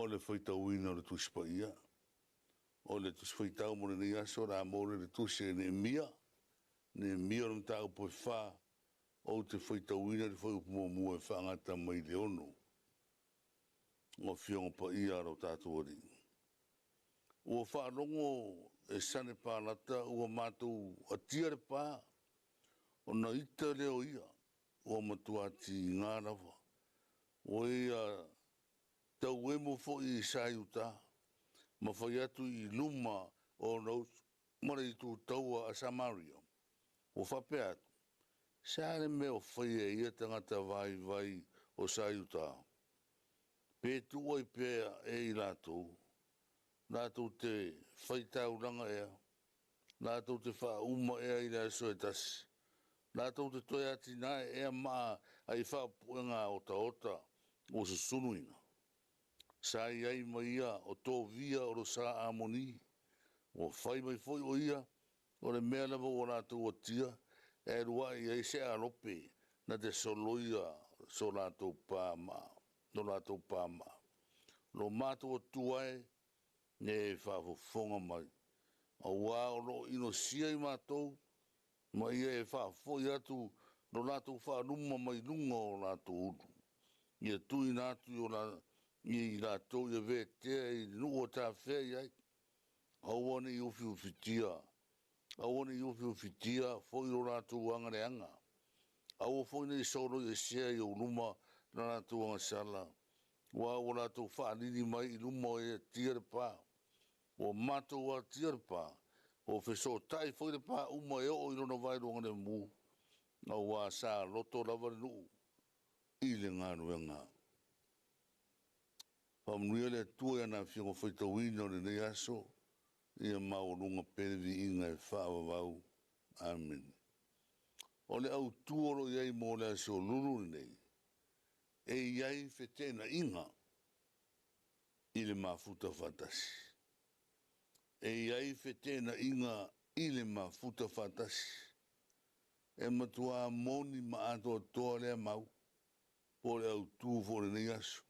O le faitauina o le Tusi Paia. O le Tusi Faitau mo lenei aso o le a maua i le Tusi a Neemia, Neemia o le mataupu e 4, ou te faitauina le fuaiupu muamua e faagata mai le 6. O Afioga Paia a lo tatou Alii. Ua faalogo e Sanepalata ua matou atia le pa, ona ita lea o ia, ua matua tiga lava. Ua ia tauemo foi i Saiuta, ma fai atu i luma o ona uso ma le itu taua a Samaria, ua faapea atu, Se a le mea o faia e ia tagata vaivai o Saiuta? Pe tuu ai pea e i latou, latou te faitaulaga ea, latou te faauma ea i le aso e tasi, latou te toe atinae ea maa ai faapuega otaota ua susuluina? Sa i ai ma ia o Tovia o lo sa Amoni, ua fai mai foi o ia, o le mea lava ua latou atia, e alu ae i ai se alope na te soloia so latou pa maa. Lo matou Atua e, ia e faafofoga mai, auā o lo o inosia i matou, ma ia e faafoi atu lo latou faaluma mai luga o latou ulu. Ia tuuina atu i latou ia vetea i le nuu e tafea i ai. Aua ne i ufiufitia, aua ne i ufiufitia foi lo latou agaleaga, aua foi ne i soloiesea i ou luma la latou agasala, aua ua latou faalili mai i luma o e atia le pa. Ua matou atia le pa, ua fesootai foi le pa uma e oo i lona vaeluagalemu, aua sa loto lava le nuu i le galuega. Faamanuia le Atua i ana Afioga faitauina o lenei aso, ia maualuga pea le viiga e faavavau. Amene. O le autu o lo o i ai mo le Aso Lulu lenei, e i ai feteenaiga i le mafuta faatasi. E i ai feteenaiga i le mafuta faatasi. E matua moni ma atoatoa lea mau, po o le autu foi o lenei aso.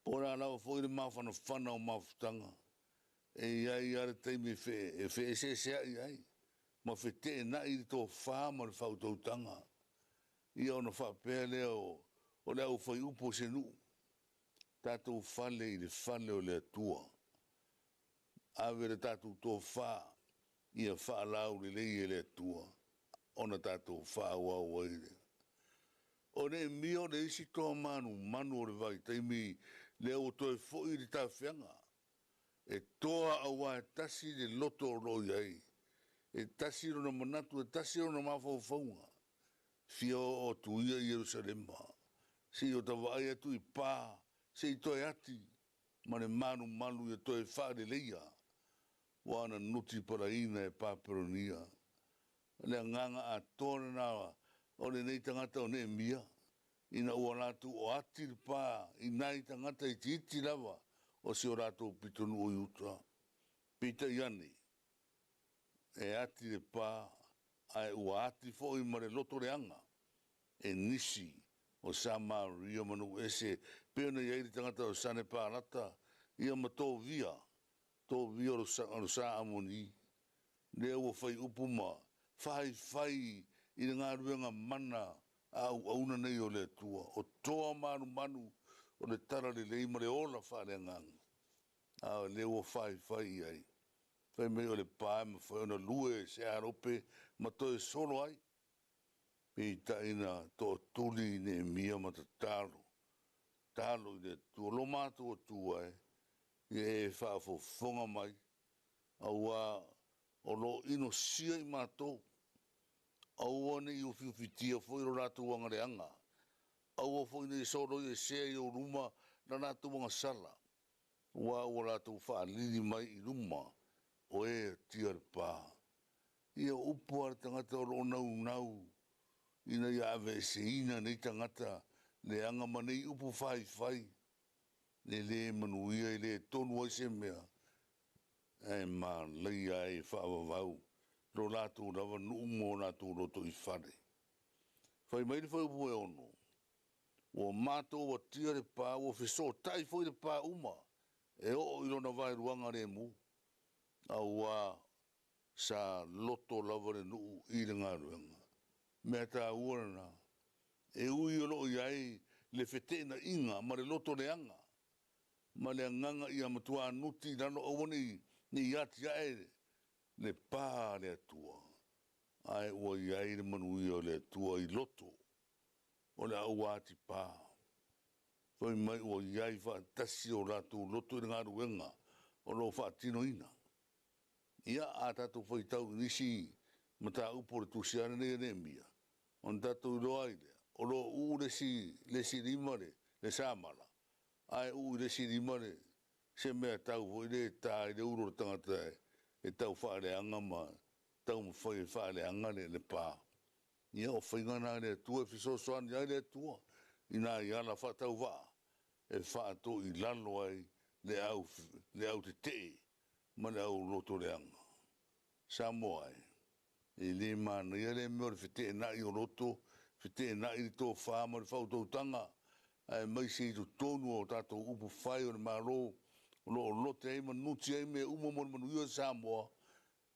Po o le a lava foi le mafanafana o mafutaga, e i ai lava le taimi e feeseeseai ai ma feteenai le tofa ma le faautautaga. Ia ona faapea lea o le aufaiupu a se nuu, tatou fale i le fale o le Atua, ave le tatou tofa ia faalaulelei e le Atua ona tatou faaauau ai lea. O Neemia o le isi toa manumanu o le vaitaimi lea ua toe foi le tafeaga, e toa aua e tasi le loto o lo o i ai, e tasi lona manatu, e tasi lona mafaufauga, fia oo atu ia i Ierusalema, se i ota vaai atu i pa, se i toe ati ma le malumalu ia toe faaleleia, ua na nutipalaina e Papelonia. O le agaga atoa lena o lenei tagata o Neemia, ina ua latou o ati le pa i nai tagata itiiti lava o si o latou pitonuu i uta. Peitai ane, e ati le pa, ae ua ati foi ma le loto leaga e nisi o Samaria ma nuu ese, pei ona i ai le tagata o Sanepalata, ia ma Tovia, Tovia o le sa Amoni, lea ua fai upu ma faifai i le galuega mana a auauna nei o le Atua, o toa manumanu o le talalelei ma le ola faaleagaga, a o lea ua faifai i ai. Fai mai o le pa e mafai ona lue e se alope ma toe solo ai. Peitai na tootuli Neemia ma tatalo, tatalo i le Atua, lo matou Atua e, ia e faafofoga mai, auā o lo o inosia i matou, aua ne i ufiufitia foi lo latou agaleaga, aua foi ne i soloiesea i ou luma la latou agasala, aua ua latou faalili mai i luma o e atia le pa. Ia o upu a le tagata o lo o naunau ina ia aveeseina nei tagata leaga ma nei upu faifai, e le manuia, e le tonu ai se mea, ae malaia ai e faavavau lo latou lava nuu ma o latou lotoifale. Fai mai le fuaiupu e 6, Ua matou atia le pa, ua fesootai foi le pa uma e oo i lona vaeluaga lemu, auā sa loto lava le nuu i le galuega. Mea taua lena, e ui o lo o i ai le feteenaiga ma le loto leaga ma le agaga ia matua nuti i lalo aua ne i atiae le pa a le Atua, ae ua i ai le manuia o le Atua i loto o le au atipa. Fai mai ua i ai faatasi o latou loto i le galuega o lo o faatinoina. Ia, a tatou faitau i nisi mataupu o le tusi lava lenei a Neemia, ona tatou iloa ai lea, o lo o uu le isi lima le samala, ae uu i le isi lima se mea tau foi lea e ta ai le ulu o le tagata e tau faaleaga ma taumafai e faaleaga le pa. Ia o faiga na a le Atua e fesoasoani ai le Atua i nai ala faatauvaa e faatoilalo ai le autetee ma le aulotoleaga. Samoa e, e le manaia lea mea o le feteenai o loto, feteenai le tofa ma le faautautaga, aemaise i totonu o tatou upufai o le Malo o lo o lote ai ma nuti ai mea uma mo le manuia o Samoa.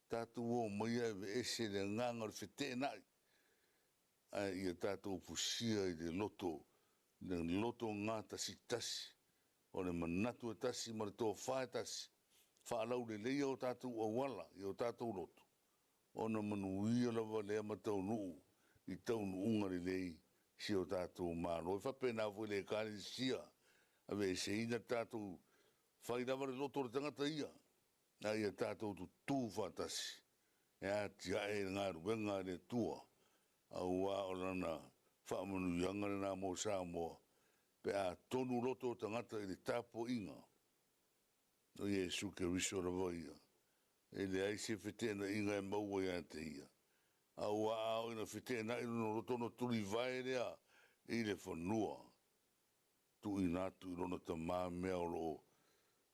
Tatou omaia e aveese le agaga o le feteenai, ae ia tatou fusia i le loto, le loto gatasitasi, o le manatu e tasi ma le tofa e tasi, faalauleleia o tatou auala i o tatou loto, ona manuia lava lea ma taunuu i taunuuga lelei si o tatou Malo. E faapena foi i le Ekalesia, aveeseina le tatou fai lava le loto o le tagata ia, a ia tatou tutu faatasi e atiae le galuega a le Atua, aua o lana faamanuiaga lena mo Samoa pe a tonu loto o tagata i le tapuaiga o Iesu Keriso lava ia. E leai se feteenaiga e maua ia te Ia, aua a oo ina feteenai lona loto ona tulivae lea i le fanua, tuuina atu i lona Tama mea o lo o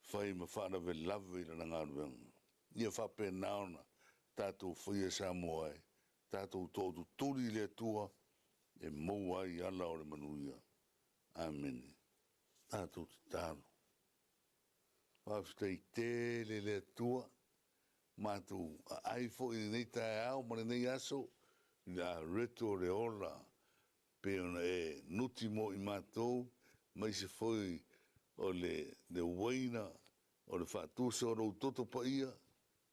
fai ma faalavelave i lana galuega. Ia faapena ona tatou faia Samoa e, tatou tootutuli i le Atua e maua ai ala o le manuia. Amene. Tatou tatalo. Faafetai tele le Atua, matou aai foi i lenei taeao ma lenei aso i le areto o le ola pei ona e nuti mo i matou, aemaise foi o le uaina o le faatusa o lou toto paia.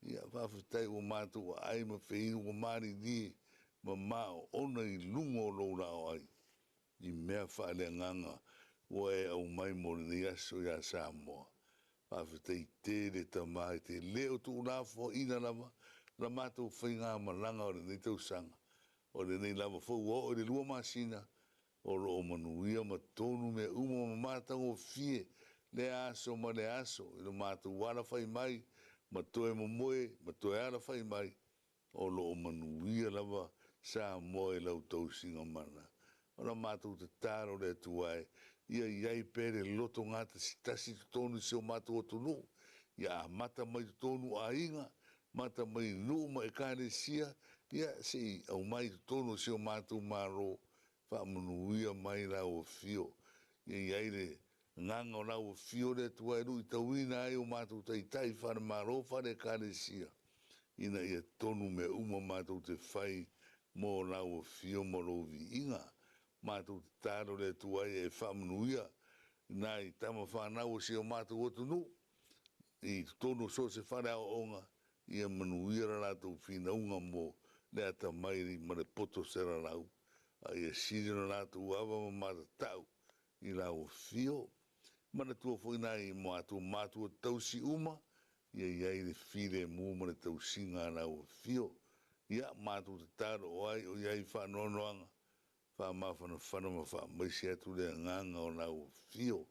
Ia faafetai ua matou aai ma feinu ua malilie ma maoona i luga o lou laoai i mea faaleagaga ua e aumai mo lenei aso ia Samoa. Faafetai tele Tama, e te le o tuulafoaiina lava la matou faigamalaga o lenei tausaga, o lenei lava foi ua oo i le 2 masina o lo o manuia ma tonu mea uma ma matagofie lea aso ma lea aso i lo matou alafai mai ma toe momoe ma toe alafai mai, o lo o manuia lava Samoa i lau tausiga mana. O la matou tatalo le Atua e, ia i ai pea le loto gatasitasi i totonu o si o matou atunuu, ia amata mai totonu o aiga, amata mai i nuu ma ekalesia, ia se i aumai i totonu o si o matou Malo, faamanuia mai lau afio. Ia i ai le agaga o lau afio le Atua e luitauina ai o matou taitai faale-Malo, faale-Ekalesia, ina ia tonu mea uma matou te fai mo lau afio ma lou viiga. Matou tatalo le Atua ia e faamanuia i nai tama fanau a si o matou atunuu i totonu o so o se faleaoaoga, ia manuia le latou finauga mo le atamai ma le poto selalau, a ia sili ona latou ava ma matatau i lau afio. Manatua foi nai matou matua tausi uma, ia i ai le filemu ma le tausiga a lau afio. Ia matou tatalo o ai o i ai faanoanoaga, faamafanafana ma faamaise atu le agaga o lau afio.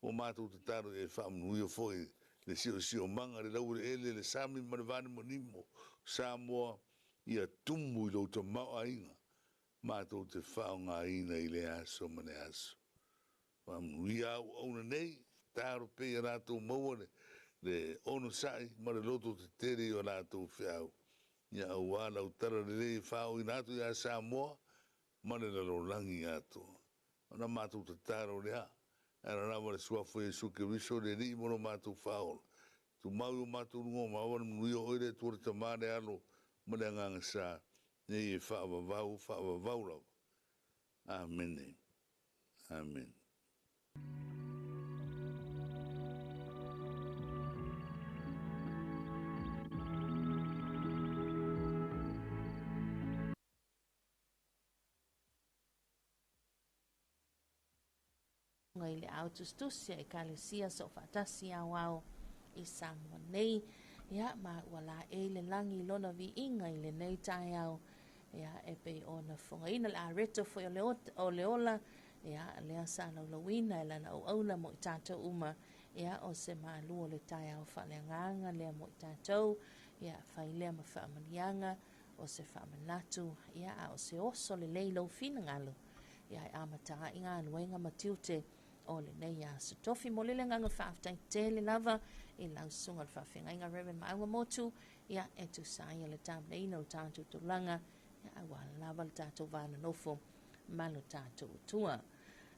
Ua matou tatalo ia e faamanuia foi le siosiomaga, le laueleele, le sami ma le vanimonimo o Samoa, ia tumu i lou tamaoaiga matou te faaaogaina i lea aso ma lea aso. Faamanuia auauna nei, tatalo pea ia latou maua le onosai ma le loto tetele i o latou feau, ia aua lau talalelei e faaooina atu ia Samoa ma le lalolagi atoa. Ona matou tatalo lea, e ala lava i le Suafa o Iesu Keriso le Alii ma lo matou Faaola, tumau i o matou luga ma maua le manuia, o Oe le Atua le Tama le Alo ma le Agaga Sa, nei e faavavau, faavavau lava. Amene. Amene. I le ao tusitusi a Ekalesia Soofaatasi Aoao i Samoa nei, ia ma ua laei le lagi i lona viiga i lenei taeao, ia e pei ona fofogaina le areto foi o le ola, ia lea sa laulauina e lana auauna mo i tatou uma, ia o se malu o le taeao faaleagaga lea mo i tatou, ia fai lea ma faamanuiaga, o se faamanatu, ia a o se oso lelei lou finagalo, ia e amata ai galuega ma tiute o lenei aso tofi. Mo le agaga faafetai tele lava i lau susuga i le faafeagaiga Reverend Maauga Motu, ia e tusa ai o le tapenaina o le tatou tulaga, ia aua lava le tatou va nonofo ma lo tatou Atua.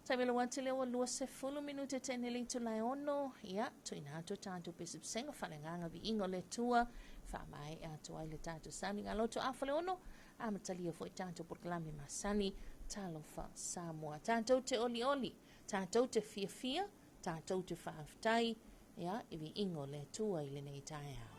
Taimelo atu lea ua 20 minute tene le itula e 6, ia tuuina atu tatou pesepesega faaleagaga viiga o le Atua, faamaea atu ai le tatou sauniga loto afa le 6, amatalia foi tatou polokalame masani Talofa Samoa. Tatou te olioli, tatou te fiafia, tatou te faafetai, ia i viiga o le Atua i lenei taeao.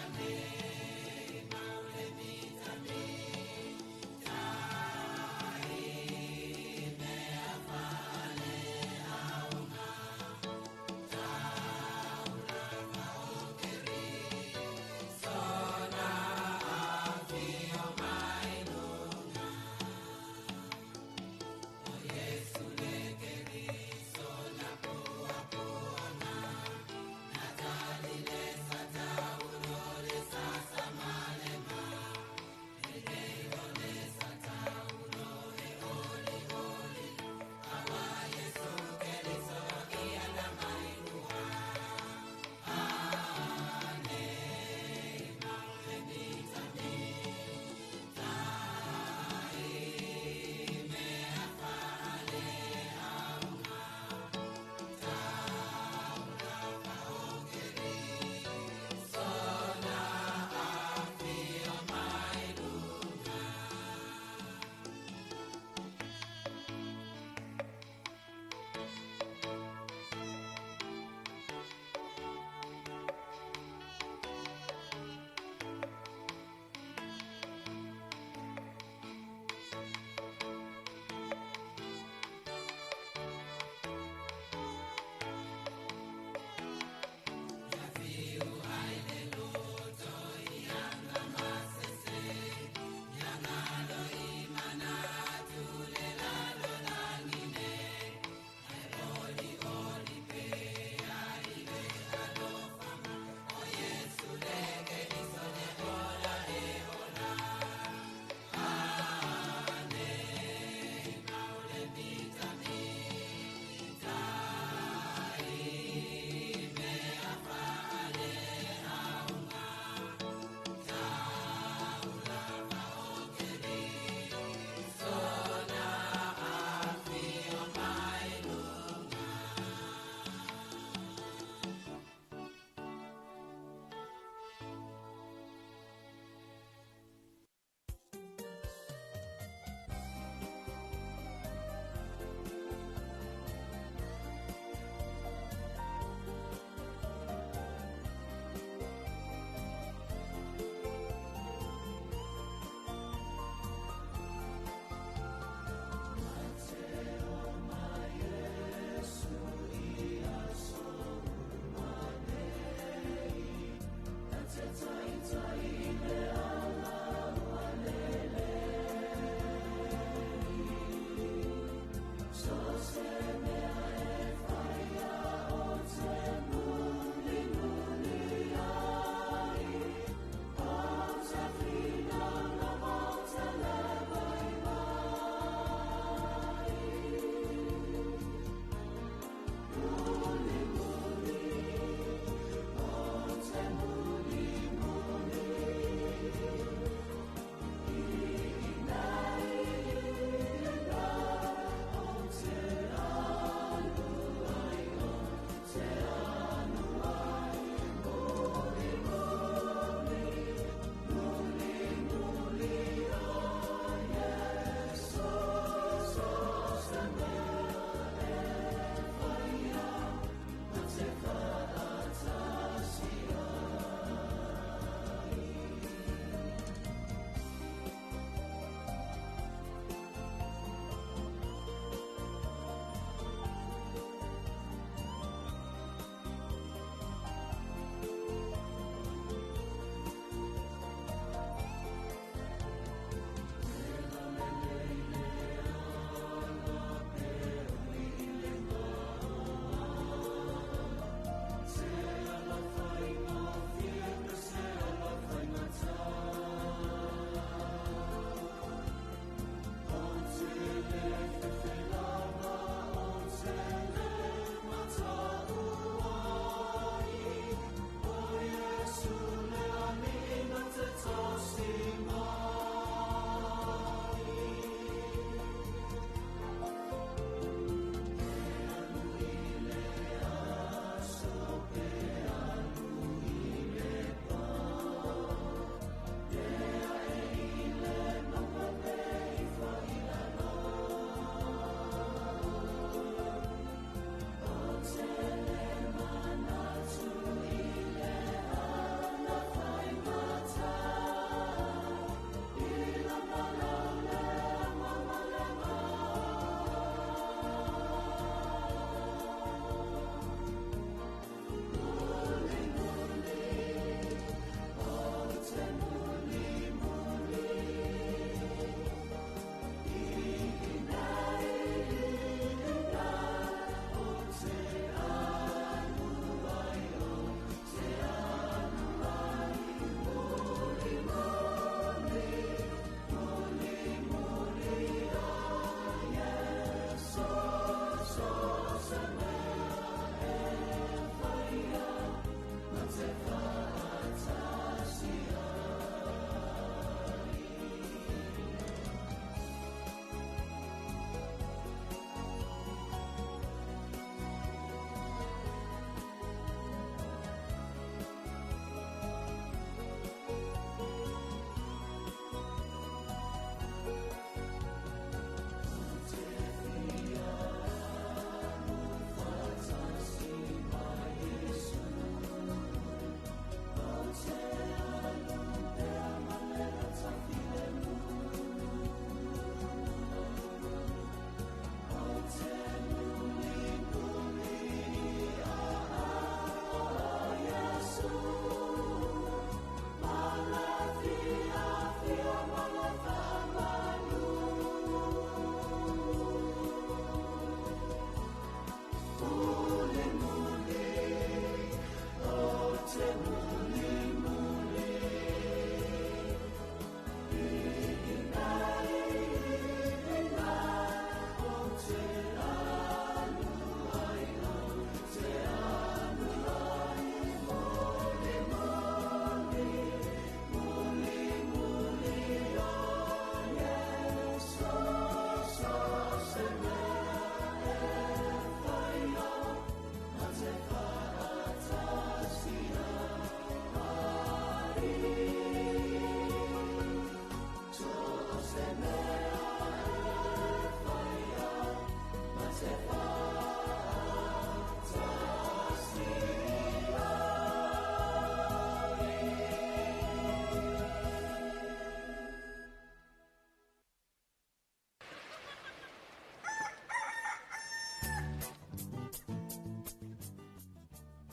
Amen.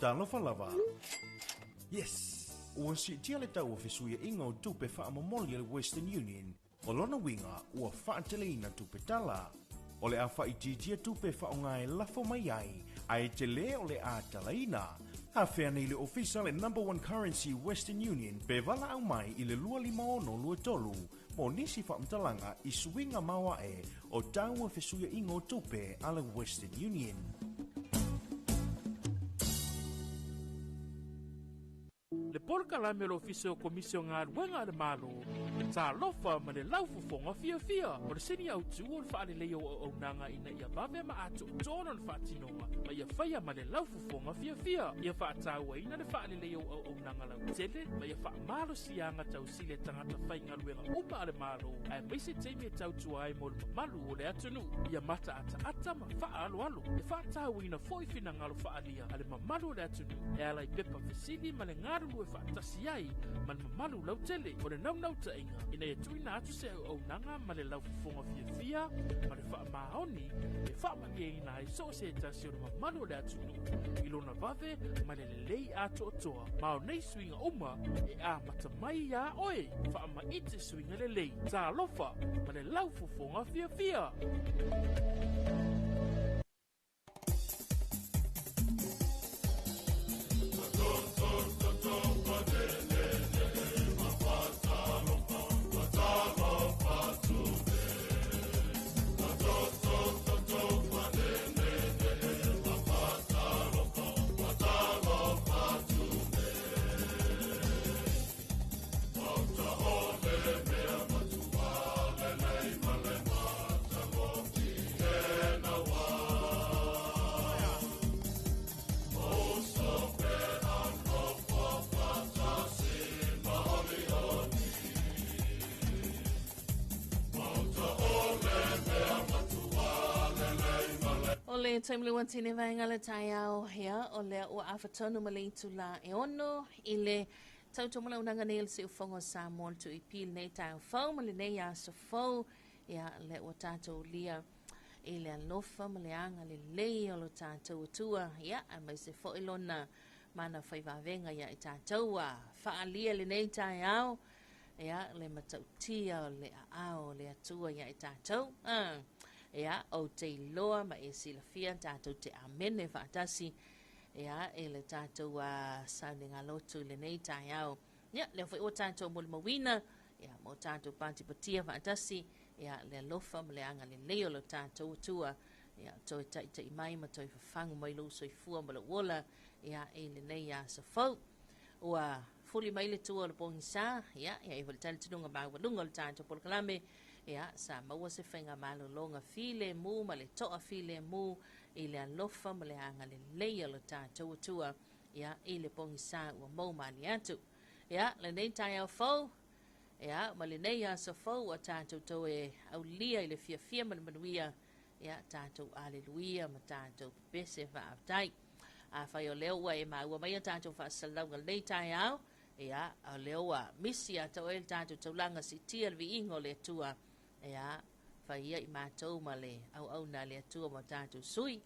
Talofa lava! Yes! Ua siitia le tau o fesuiaiga o tupe faamomoli a le Western Union. O lona uiga, ua faateleina tupe tala. O le a faaitiitia tupe e faaaoga e lafo mai ai, ae tele o le a talaina. Afea nei le ofisa le Number One Currency Western Union pe valaau mai i le 25623 mo nisi faamatalaga i suiga maoae o tau o fesuiaiga o tupe a le Western Union. Le polokalame o le Ofisa o Komisi o Galuega a le Malo, Talofa ma le Laufofoga Fiafia. O le sini autu o le faaleleia o auaunaga ina ia vave ma atoatoa lona faatinoga ma ia faia ma le laufofoga fiafia. Ia faatauaina le faaleleia o auaunaga lautele ma ia faamalosiaga tausili a tagata faigaluega uma a le Malo aemaise taimi e tautua ai mo le mamalu o le atunuu. Ia mataataata ma faaaloalo. E faatauaina foi finagalo faaalia a le mamalu o le atunuu e ala i pepa fesili ma le galulue faatasi ai ma le mamalu lautele. O le naunautaiga ina ia tuuina atu se auaunaga ma le laufofoga fiafia ma le faamaoni e faamalieina ai so o se tasi o le mamalu o le atunuu i lona vave ma le lelei atoatoa. Ma o nei suiga uma e amata mai iā oe. Faamaite suiga lelei. Talofa ma le laufofoga fiafia! O le taimi le uatine vaega le taeao hea o lea ua afatonu ma le itula e ono i le tautomalaunaga nei o le siufogo o Samoa le tuipi lenei taeao fou ma lenei aso fou ia lea ua tatou lia i le alofa ma le agalelei o lo tatou Atua, ia, aemaise foi lona mana faivavega ia i tatou ua faaalia lenei taeao, ia, le matautia o le aao o le Atua ia i tatou. Ia, ou te iloa ma e silafia tatou te amene faatasi, ia, i le tatou sauniga lotu i lenei taeao. Ia, lea foi ua tatou molimauina, ia, ma o tatou patipatia faatasi, ia, le alofa ma le agalelei o lo tatou Atua, ia, toe taitai mai ma toe fafagu mai lou soifua ma lou ola, ia, i lenei aso fou. Ua fuli mai le tua o le pogisa, ia, ia i foi le talitonuga maualuga o le tatou polokalame, ia, sa maua se faigamalologa filemu ma le toa filemu i le alofa ma le agalelei o lo tatou Atua, ia, i le pogisa ua mou malie atu. Ia, lenei taeao fou, ia, ma lenei aso fou ua tatou toe aulia i le fiafia ma le manuia, ia, tatou aleluia ma tatou pepese faafetai. Afai o lea ua e maua mai a tatou faasalalauga lenei taeao, ia, o lea ua misi ia te oe le tatou taulaga siitia le viiga o le Atua, ia, fai ia i matou ma le auauna a le Atua ma tatou sui,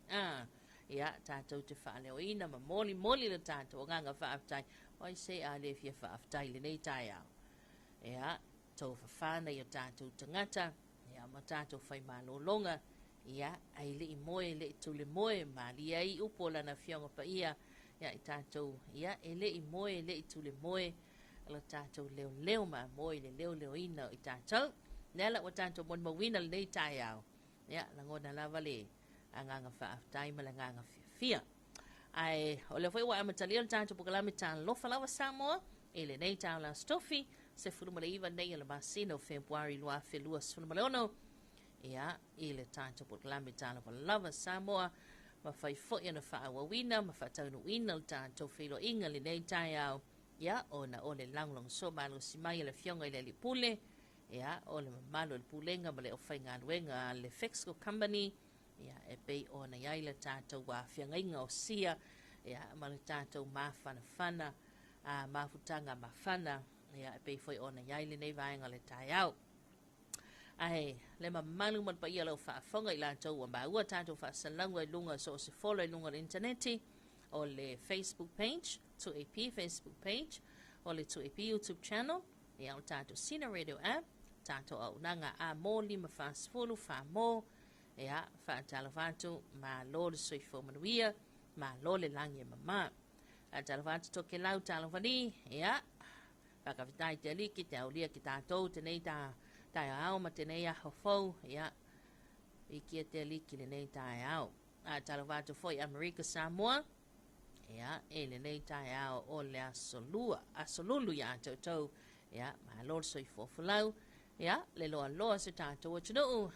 ia, tatou te faaleoina ma molimoli le tatou agaga faafetai. O ai se a le fia faafetai i lenei taeao? Ia, tou fafana i o tatou tagata, ia, ma tatou fai malologa, ia, ai le i moe, le i tule moe, malie ai upu o lana Afioga Paia, ia, i tatou, ia, e le i moe, le i tule moe, lo tatou leoleo mamoe i le leoleoina o i tatou. Lea la ua tatou molimauina lenei taeao, ia, lagona lava le agaga faafetai ma le agaga fiafia. Ae o lea foi ua amatalia le tatou polokalame Talofa Lava Samoa i lenei taula Aso Tofi, 19 nei o le masina o Fepuari 2026, ia, i le tatou polokalame Talofa Lava Samoa, ma fai foi ona faaauauina ma faataunuuina le tatou feiloaiga lenei taeao, ia, ona o le lagolagosua malosi mai a le Afioga i le Alii Pule, ia, o le mamalu o le Pulega ma le aufaigaluega a le Fexco Company, ia, e pei ona i ai le tatou feagaiga o sia, ia, ma le tatou mafanafana, mafutaga mafana, ia, e pei foi ona i ai lenei vaega o le taeao. Ae le mamalu ma le paia o lau faafofoga i latou ua maua tatou faasalalauga i luga so o se fola i luga o le initaneti, O le Facebook page, 2AP Facebook page, o le 2AP YouTube channel, ia, o le tatou Sina Radio app, tatou auaunaga A mo 5 40 4 mo, ia, faatalofa atu, malo le soifua manuia, malo le lagi e mama. Faatalofa atu Tokelau Talofani, ia, faakafetai te aliki, te aulia ki tātou, tenei tā taeao ma tenei aho fou, ia, i kia te aliki lenei taeao. Faatalofa atu foi Amerika Samoa, ia, e lenei taeao o le aso lua, aso lulu ia te outou, ia, malo le soifua folau, ia, le loaloa se tatou atunuu,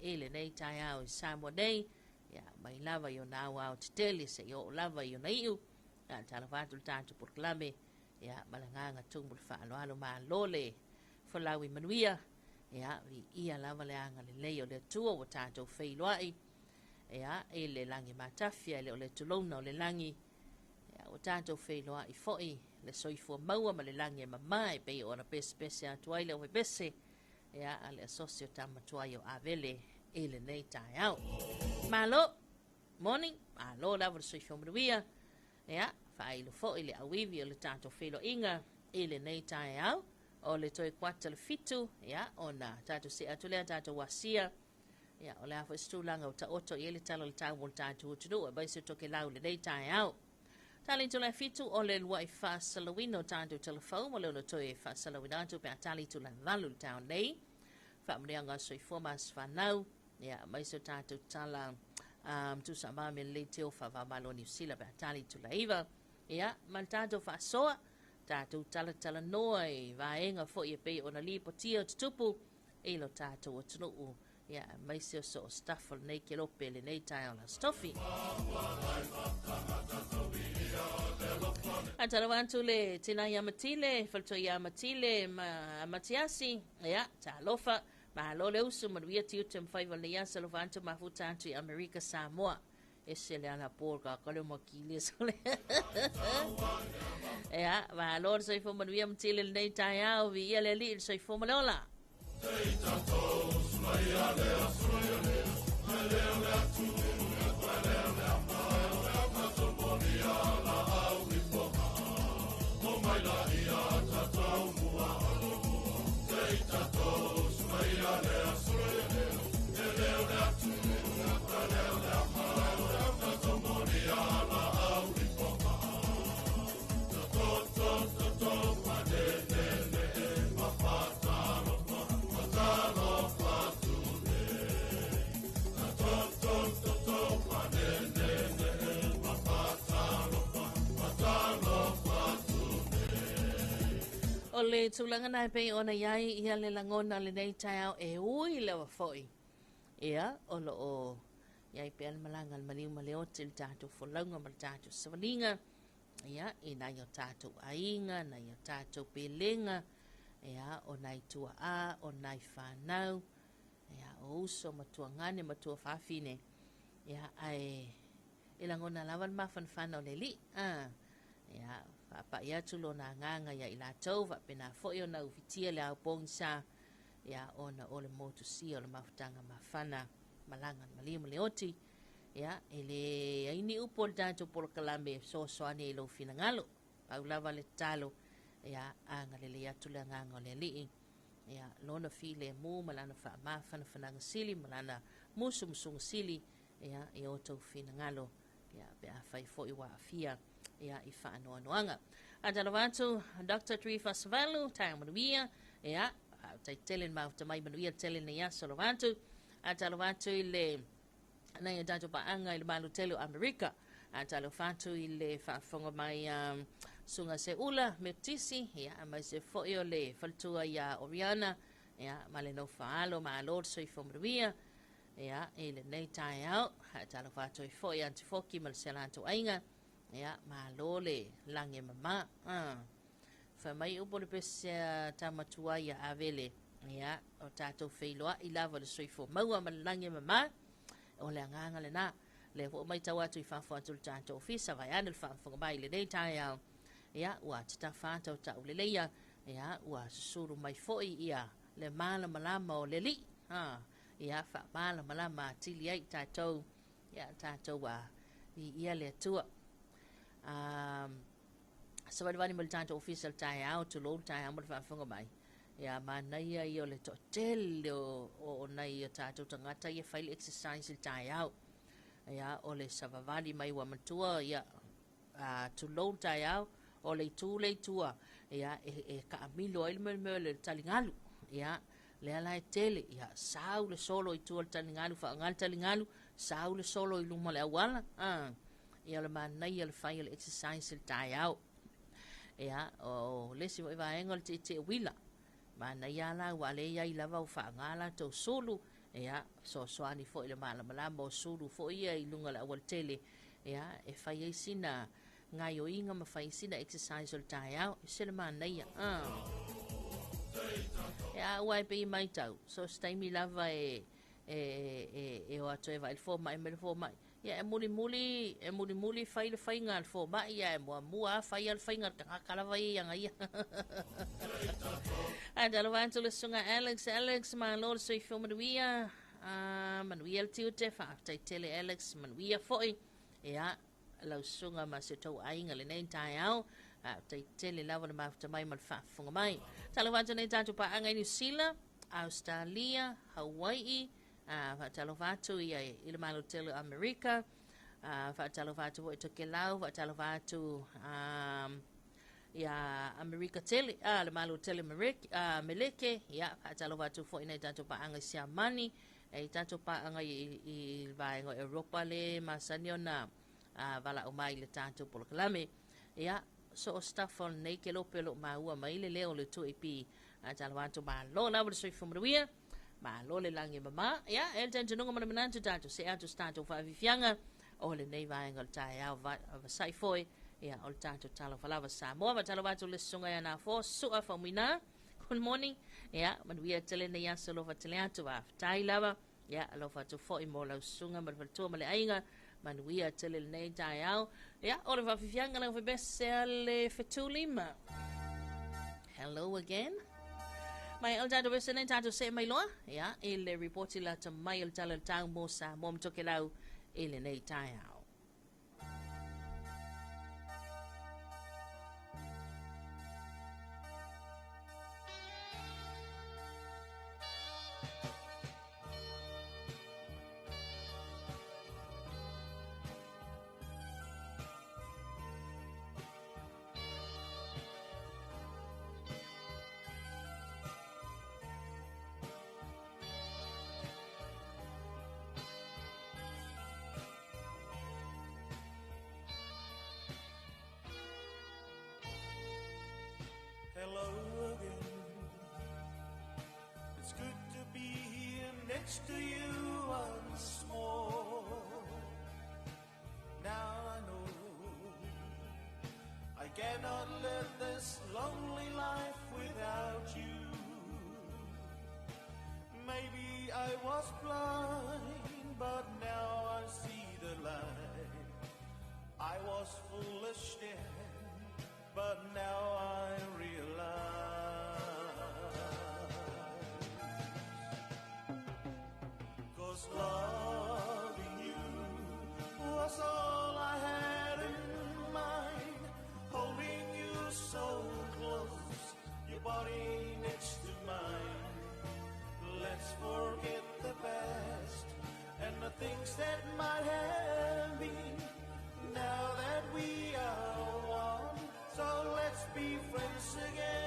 i lenei taeao i Samoa nei, ia, mai lava i ona aoaotetele seia oo lava i ona iu, faatalofa atu le tatou polokalame, ia, ma le agaga tumu le faaaloalo, malo le folau i manuia, ia, viia lava le agalelei o le Atua ua tatou feiloai, ia, i le lagi matafi ae le o le tulouna o le lagi, ia, ua tatou feiloai foi le soifua maua ma le lagi e mama e pei ona pesepese atu ai le aufaipese, ia, a le asosi o Tamatuai o Avele i lenei taeao. Malo, moni, malo lava le soifua manuia, ia, faailo foi le auivi o le tatou feiloaiga i lenei taeao, o le toe 6:45, ia, ona tatou see atu lea tatou asia, ia, o le a foi se tulaga ua taoto i ai le tala o le tau mo le tatou atunuu aemaise o Tokelau i lenei taeao. Tali itula e 7 o le lua'i faasalauina o tatou talafou ma le ono toe faasalauina atu pe a tali itula e 8 i le taeao nei. Faamanuiaga o soifua ma aso fanau, ia, aemaise o tatou tala tuusaamama me lelei teo faava-o-Malo o Niu Sila pe a tali itula e 9. Ia, ma le tatou faasoa, tatou talatalanoa i vaega foi e pei ona lipotia o tutupu i lo tatou atunuu, ia, aemaise o so o staff o lenei kelope lenei taeao le Aso Tofi. Faatalofa atu le tina ia Matile, faletua ia Matile ma Matiasi, ia, talofa, malo le usu, manuia tiute ma faiva o lenei aso, alofa atu mafuta atu i Amerika Samoa. Ese le ala po ka ka le makili sole. Ia, malo le soifua manuia Matile lenei taeao, viia le Alii le soifua ma le ola. O le tulaga na e pei ona i ai ia le lagona lenei taeao e ui lava foi. Ia, o lo o i ai pea le malaga a le maliu ma le oti i le tatou folauga ma le tatou savaliga, ia, i nai o tatou aiga, nai o tatou pelega, ia, o nai tuaa, o nai fanau, ia, o uso ma tuagane ma tuafafine, ia, ae e lagona lava le mafanafana o le Alii, a, ia, faapai atu lona agaga ia i latou, faapena foi ona ufitia le ao pogisa, ia, ona o le motusia o le mafutaga mafana, malaga le maliu ma le oti, ia, e leai ni upu o le tatou polokalame e fesoasoani ai i lou finagalo, pau lava le tatalo, ia, agalelei atu le agaga o le Alii, ia, lona filemu ma lana faamafanafanaga sili ma lana musumusuga sili, ia, i outou finagalo, ia, pe afai foi ua aafia, ia, i faanoanoaga. Faatalofa atu Dr. Tuifasavalu, taeao manuia, ia, faafetai tele le mafuta mai manuia tele lenei aso alofa atu. Faatalofa atu i le nai o tatou paaga i le malu tele o Amerika. Faatalofa atu i le faafofoga mai a Susuga Seula Metotisi, ia, aemaise foi o le faletua ia Oriana, ia, ma le nofo alo, malo le soifua manuia, ia, i lenei taeao. Faatalofa atu ai foi ia Antifoki ma le Selatou aiga, ia, malo le lagi e mama. Fai mai upu o le pese a Tamatua ia Avele, ia, o tatou feiloai lava le soifua maua ma le lagi e mama, o le agaga lena. Lea foi ua matau atu i fafo atu o le tatou ofisa, vaeane le faafofoga mai i lenei taeao, ia, ua tatafa ata o tauleleia, ia, ua susulu mai foi ia le malamalama o le Alii, ha, ia, faamalamalama atili ai tatou, ia, tatou a viia le Atua. Savalivali mai le tatou ofisa i le taeao, tulou le taeao ma le faafofoga mai. Ia, manaia ia o le toatele o nai o tatou tagata ia fai le exercise i le taeao. Ia, o le savavali mai ua matua, ia, tulou le taeao, o le itu le itua, ia, e kaamilo ai le mea o le taligalu. Ia, lea la e tele, ia, sau le solo i tua le taligalu, faaaoga le taligalu, sau le solo i luma o le auala. Ia, o le manaia le fai o le exercise i le taeao. Ia, o le isi foi vaega o le tietie uila. Manaia la ua le iai lava o faaaoga latou sulu, ia, fesoasoani foi i le malamalama o sulu foi ia i luga o le aualatele, ia, e fai ai sina gaioiga ma fai ai sina exercise o le taeao. E se le manaia. Ia, ua e pei matau, so se taimi lava e o atu e vaai le fomai mai le fomai. Ia, e mulimuli fai le faiga a le fomai, ia, e muamua a fai a le faiga a le tagata lava ia ia ia. Ae talofa atu le susuga Alex, Alex, malo le soifua manuia, manuia le tiute, faafetai tele Alex, manuia foi. Ia, lau susuga ma se tau aiga lenei taeao, faafetai tele lava le mafuta mai ma le faafofoga mai. Talofa atu nei tatou paaga i Niu Sila, Australia, Hawaii, faatalofa atu ia i le Malo tele o Amerika, faatalofa atu foi i Tokelau, faatalofa atu ia Amerika tele, le Malo tele Meleke, ia, faatalofa atu foi nei tatou paaga i Siamani, e tatou paaga i le vaega o Europa le masani ona valaau mai le tatou polokalame. Ia, so o staff o nei ke lope lo maua mai le leo le 2AP, talofa atu malo lava le soifua manuia. Malo le lagi mama. Ia, e le talitonunga ma le manatu tatou se atu se tatou faafiafiaga o lenei vaega o le taeao vasai foi. Ia, o le tatou talofa lava Samoa. Faatalofa atu le susuga ia Nafo Sua Faumuina. Good morning. Ia, manuia tele nei aso alofa tele atu. Faafetai lava. Ia, alofa atu foi mo lau susuga ma le faletua ma le aiga. Manuia tele lenei taeao. Ia, o le faafiafiaga lau febese le fetulima. Hello again. Mai o le tatou bese nei tatou se mai loa. Ia, i le reporti la ta mai o le tala o le tau mo Samoa ma Tokelau i lenei taeao. Hello again. It's good to be here next to you once more. Now I know I cannot live this lonely life without you. Maybe I was blind, but now I see the light. I was foolish then, but now I realize. 'Cause loving you was all I had in mind. Holding you so close, your body next to mine. Let's forget the past and the things that might have been. Now that we are one, so let's be friends again.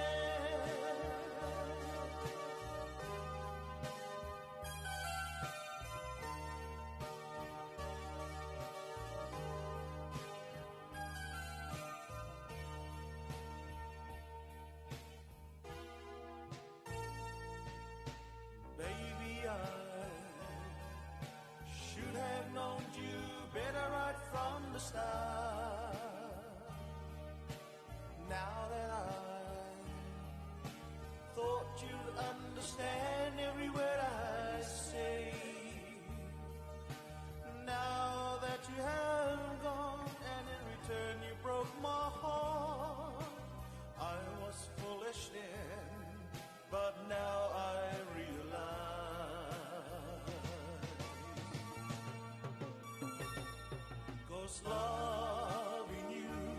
Baby, I should have known you better right from the start. Now that I thought you'd understand every word I say. Now that you have gone and in return you broke my heart. I was foolish then, but now I realize. 'Cause loving you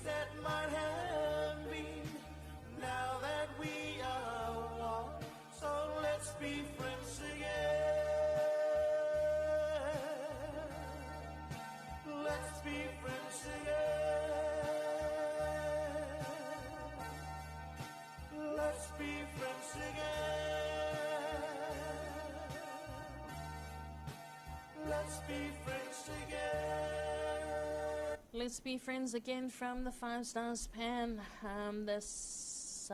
that might have been. Now that we are one, so let's be friends again. Let's be friends again. Let's be friends again. Let's be friends again. Let's be friends again from the Five Stars Pan this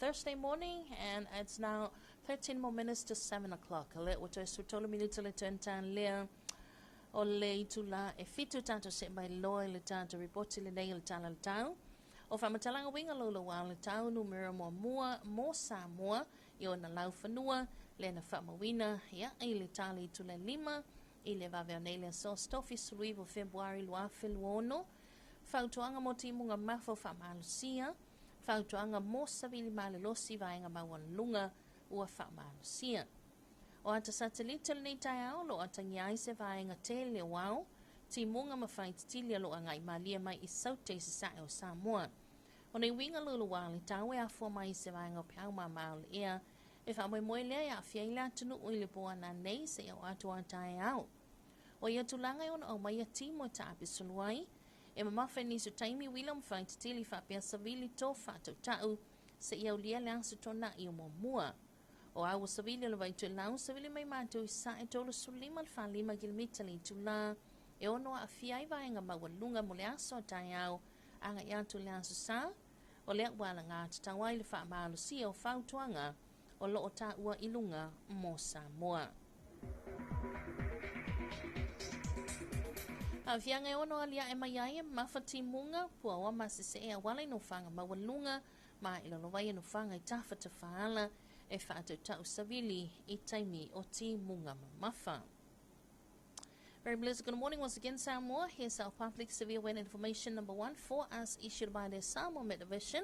Thursday morning, and it's now 13 more minutes to 7 o'clock. Le ua toe sutolu minuta le turntown lea o le itula e fitu tatou see mai loa i le tatou ripoti lenei o le Tala o le Tau. O faamatalaga uiga louloua o le tau numera muamua mo Samoa i ona laufanua lea na faamauina ia i le tala itula e lima i le vave o nei le aso Stofi suluiva o Febuari 2026. Fautuaga mo timuga mafa o faamalosia. Fautuaga mo savili malolosi vaega maualuluga ua faamalosia. O ata satelite o lenei taeao o lo o atagia ai se vaega tele o ao, timuga ma faititili o lo o agai malie mai i Saute i sasae o Samoa. O nei uiga louloua o le tau e afua mai i se vaega o peau mama o le ea e faamoemoe lea e aafia ai le atunuu i le po ananei seia oo atu a taeao. O ia tulaga e ono aumaia timu e taapesulu ai, e mamafa i nisi o taimi uila ma faititili faapea savili to faatautau seia aulia le aso Toonai o muamua. O au ua savili o le Vaitoelau, savili mai matou i sae 35 le 45 kilomita le itula e ono aafia ai vaega maualuga mo le aso a taeao agai atu i le aso Sa, o lea ua alagatatau ai le faamalosia o fautuaga o lo o taua i luga mo Samoa. Aafiaga e ono aliae mai ai e mamafa timuga, puaoa ma sesee auala i nofoaga maualuga ma i lalo ai e nofoaga i tafatafaala e faatautau savili i taimi o timuga mamafa. Very blessed good morning once again, Samoa. Here's our public severe weather information number one for us, issued by the Samoa MetVision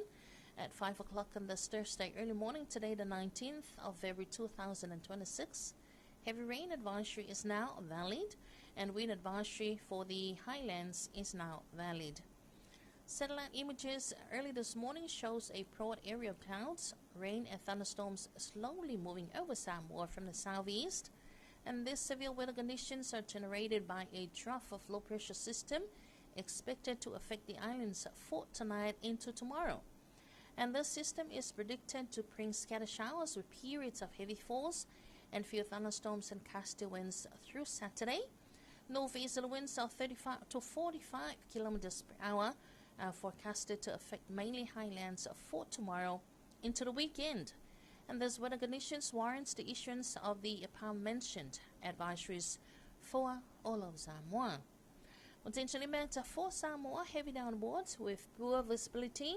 at 5 o'clock on this Thursday early morning, today, the 19th of February 2026. Heavy rain advisory is now valid, and wind advisory for the highlands is now valid. Satellite images early this morning shows a broad area of clouds, rain and thunderstorms slowly moving over Samoa from the southeast. And these severe weather conditions are generated by a trough of low pressure system expected to affect the islands for tonight into tomorrow. And this system is predicted to bring scattered showers with periods of heavy falls and few thunderstorms and gusty winds through Saturday. Northeasterly winds of 35 to 45 kilometers per hour are forecasted to affect mainly highlands for tomorrow into the weekend. And this weather conditions warrants the issuance of the above-mentioned advisories for all of Samoa. Potentially matter for Samoa, heavy downwards with poor visibility,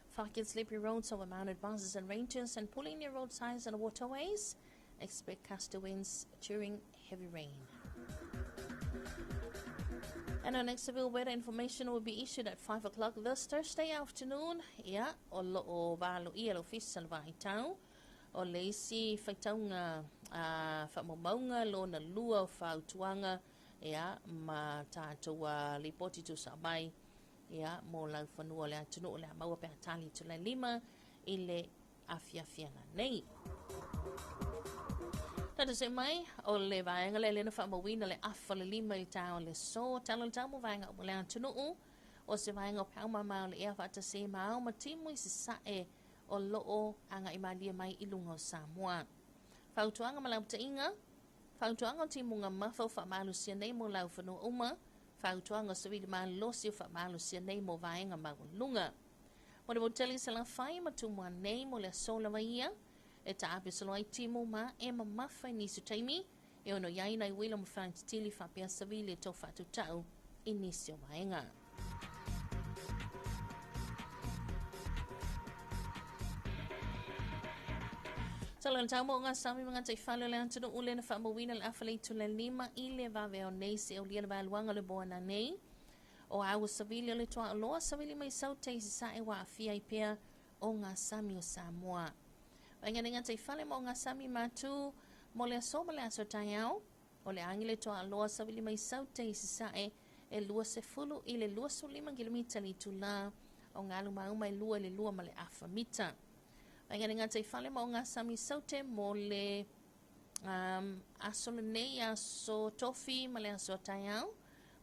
foggy and slippery roads over mounted buses and ranges, and pulling near roadsides and waterways. Expect gusty winds during heavy rain. And our next severe weather information will be issued at 5 o'clock this Thursday afternoon. Ia, o lo o valoia le ofisa o le Vaitau o le isi faitauga a faamaumauga lona lua o fautuaga ia ma tatou lipoti tusa mai ia mo laufanua o le atunuu o le a maua pe a tali itula e lima i le afiafi ananei. Tatou see mai, o le vaega lea lea na faamauina le afa le lima i le taeao o le aso, tala le tau mo vaega uma o le atunuu, o se vaega o peau mama o le ea faatasi ma ao ma timu i sasae o lo o agai malie mai i luga o Samoa. Fautuaga ma laupataiga, Fautuaga o timuga mafa o faamalosia nei mo laufanua uma, Fautuaga o savili malolosi o faamalosia nei mo vaega maualuluga. Mo le motele i Salafai ma Tumua nei mo le aso lava ia, e taape solo ai timu ma e mamafa i nisi o taimi, e ono i ai nai uila ma faatitili faapea savili e tau faatautau i nisi o vaega. Tala le tau mo ngā sami ma ngā taifale o le atunuu le na faamauina le afa le itu le lima i le vave o nei se aulia le vaeluaga o le moana nei. O a ua savili o le toaoloa savili mai Saute i sasae ua aafia ai pea o ngā sami o Samoa. Vaega nei ngā taifale ma o ngā sami matū mo le aso ma le aso taeao, o le agi le toaaloa savili mai Saute i sasae e 20 i le 25 kilomita le itulā, o galu mauma e 2 i le 2.5 mita. Vaega le gataifale ma ogasami i Saute mo le aso lenei, aso Tofi ma le aso a taeao,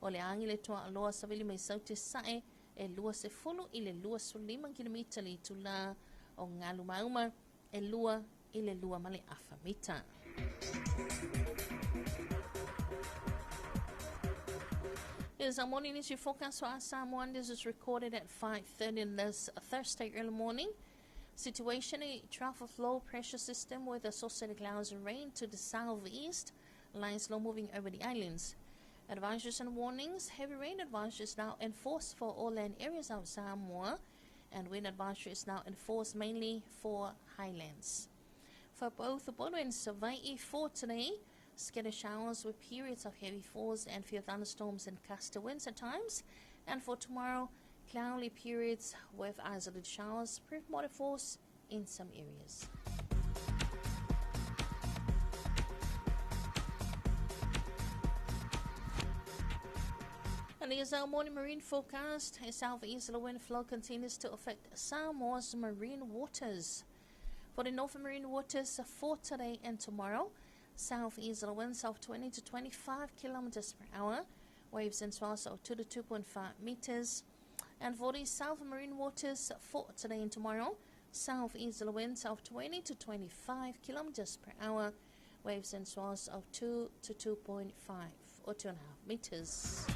o le agi le toaaloa savili mai Saute sae e 20 i le 25 kilomita le itulā, o galu mauma e 2 i le 2.5 mita. Here's our morning news forecast for our Samoan. This is recorded at 5:30 on this Thursday early morning. Situation, a trough of low pressure system with associated clouds and rain to the southeast lies low moving over the islands. Advisories and warnings. Heavy rain advisory is now in force for all land areas of Samoa, and wind advisory is now in force mainly for highlands. For both the Upolu and Savai'i for today, scattered showers with periods of heavy falls and few thunderstorms and gusty winds at times. And for tomorrow, cloudy periods with isolated showers, brief moderate force in some areas. And here's our morning marine forecast. A southeasterly wind flow continues to affect Samoa's marine waters. For the northern marine waters for today and tomorrow, southeasterly winds of 20 to 25 kilometers per hour, waves and swells of 2 to 2.5 meters. And for the south marine waters for today and tomorrow, southeasterly winds of 20 to 25 kilometers per hour, waves and swells of 2 to 2.5 or 2.5 meters.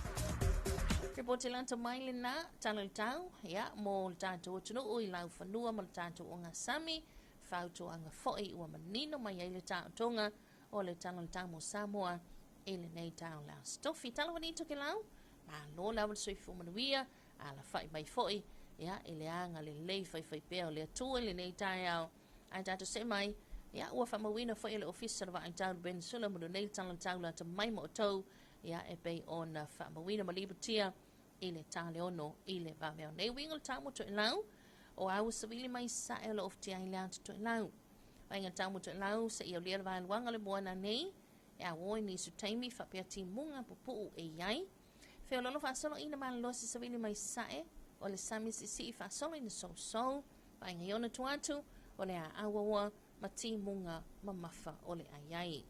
Report lata mai lena tala le tau, ia, mo le tatou atunuu i laufanua ma le tatou ogasami, fautuaga foi ua manino mai ai le taotoga o le tala o le tau mo Samoa i lenei taeao le Aso Tofi. Tala ua ni Tokelau, malo lava le soifua manuia, alafai mai foi, ia, i le agalelei faifaipea o le Atua i lenei taeao. Ae tatou see mai, ia, ua faamauina foi e le Ofisa o le Vaai Tau le Peninsula mo lenei tala o le tau lata mai ma outou, ia, e pei ona faamauina ma lipotia i le ta le 6 i le vaveao nei. Uiga o le tau mo Toelau, o au savili mai sae o lo oftia i le atu Toelau. Vaega tau mo Toelau, seia aulia le vaeluaga o le moana nei, e auoi nisi o taimi faapea timuga pupuu e i ai. Feoloolo faasolo ina malolosi savili mai sae, o le sami siisii faasolo ina sousou, vaega i ona tua atu, o le a auaua ma timuga mamafa o le aiai.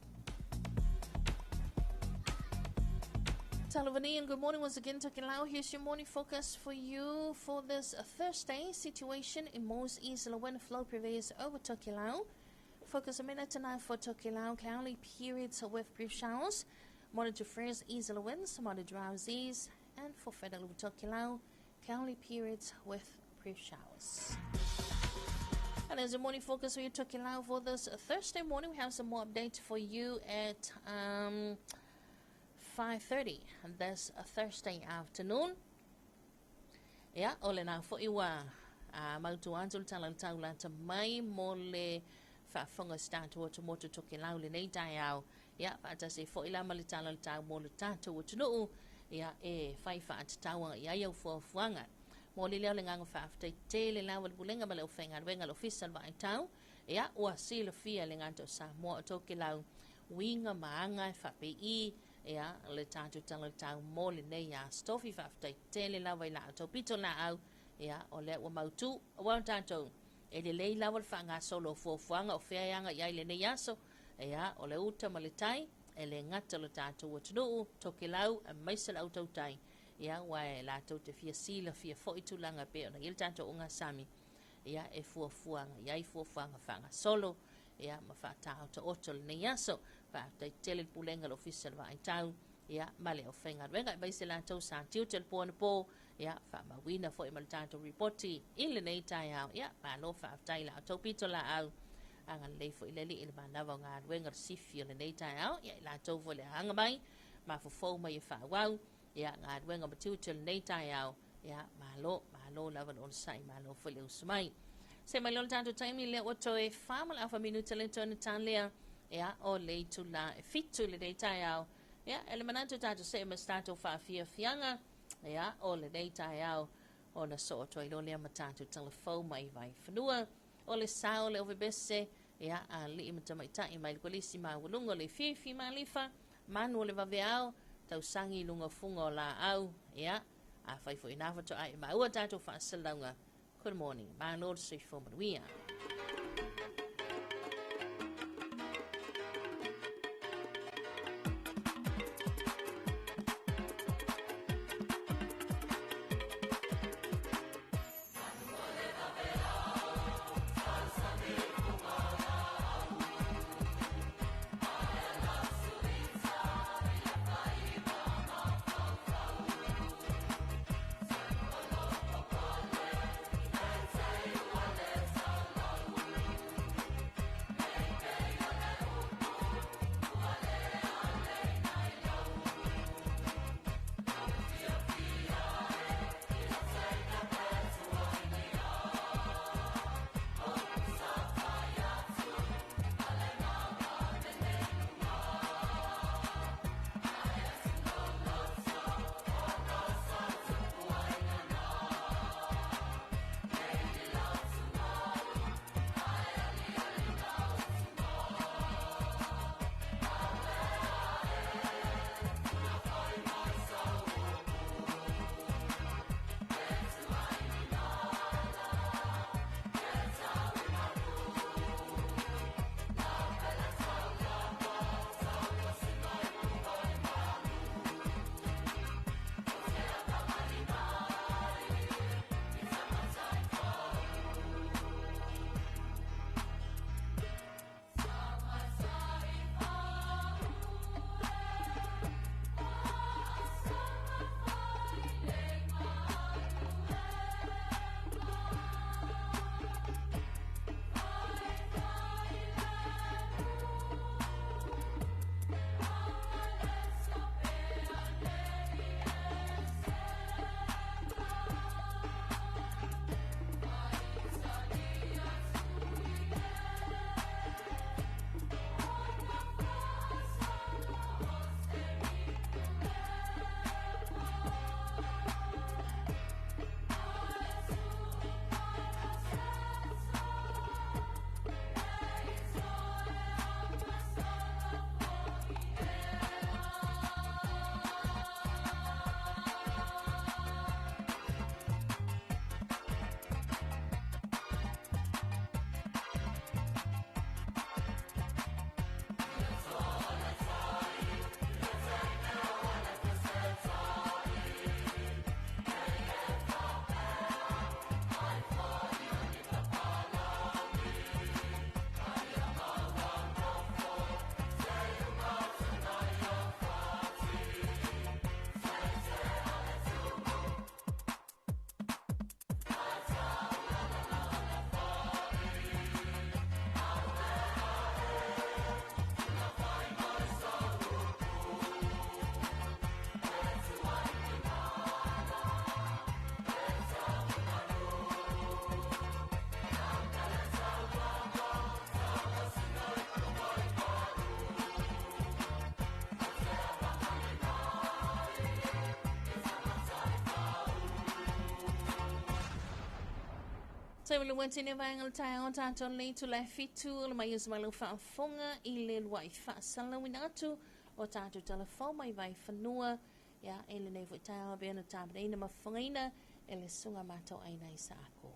Talavani and good morning once again, Tokelau. Here's your morning focus for you for this Thursday. Situation in most easterly wind flow prevails over Tokelau. Focus a minute tonight for Tokelau. Cloudy periods with brief showers. Moderate to fresh easterly winds, moderate drowsies. And for Federal Tokelau, cloudy periods with brief showers. And as a morning focus for you, Tokelau, for this Thursday morning, we have some more updates for you at 5:30 this Thursday afternoon. Ia, o lena foi ua mautu atu le tala o le tau lata mai mo le faafofoga o si tatou atumotu Tokelau lenei taeao. Ia, faatasi foi la ma le tala o le tau mo le tatou atunuu, ia, e fai faatatau i ai au fuafuaga. Mo le lea o le agaga faafetai tele lava le Pulega ma le Aufaigaluega a le Ofisa o le Vaai Tau, ia, ua silafia le gata o Samoa o Tokelau uiga ma aga e faapei, ia, le tatou tala o le tau mo lenei Aso Tofi. Faafetai tele lava i la outou pito laau, ia, o lea ua mautu, aua o tatou, e lelei lava le faagasolo o fuafuaga o fea e aga i ai lenei aso, ia, o le uta ma le tai, e le gata o le tatou atunuu, Tokelau, aemaise le autautai, ia, ua e latou te fia silafia foi tulaga pei ona i ai le tatou ogasami, ia, e fuafuaga i ai fuafuaga faagasolo, ia, ma faataotaoto lenei aso. Faafetai tele le Pulega o le Ofisa o le Vaai Tau, ia, ma le aufaigaluega, aemaise latou sa tiute le po anapo, ia, faamauina foi ma le tatou ripoti i lenei taeao. Ia, malo faafetai la outou pito laau, agalelei foi le Alii i le manava o galuega le sifi o lenei taeao, ia, i latou foi le aga mai, mafofou mai e faaauau, ia, galuega ma tiute o lenei taeao. Ia, malo, malo lava le onosai, malo foi le usu mai. Se mai loa le tatou taimi lea ua toe 4.5 minuta le toe na ia, o le itula e 7 lenei taeao. Ia, e le manatu tatou see ma se tatou faafiafiaga, ia, o lenei taeao ona soo atu ai loa lea ma tatou talafou mai Vaifanua. O le sao le ovebese, ia, alii ma tamaitai mai le kolisi maualuga o le Fifi Malifa, manu o le vaveao, tausagi i luga o fuga o laau. Ia, afai foi ina faatoa e maua tatou faasalalauga, good morning. Malo le soifua manuia. Sai ma lua tene vaega o le taeao tatou nei itula e 7 o le mai o se malo faafofoga i le lua'i faasalalauina atu o tatou talafou mai Vaifanua ia e lenei foi taeao pei ona tapenaina ma fofogaina e le susuga matauaina i Saako.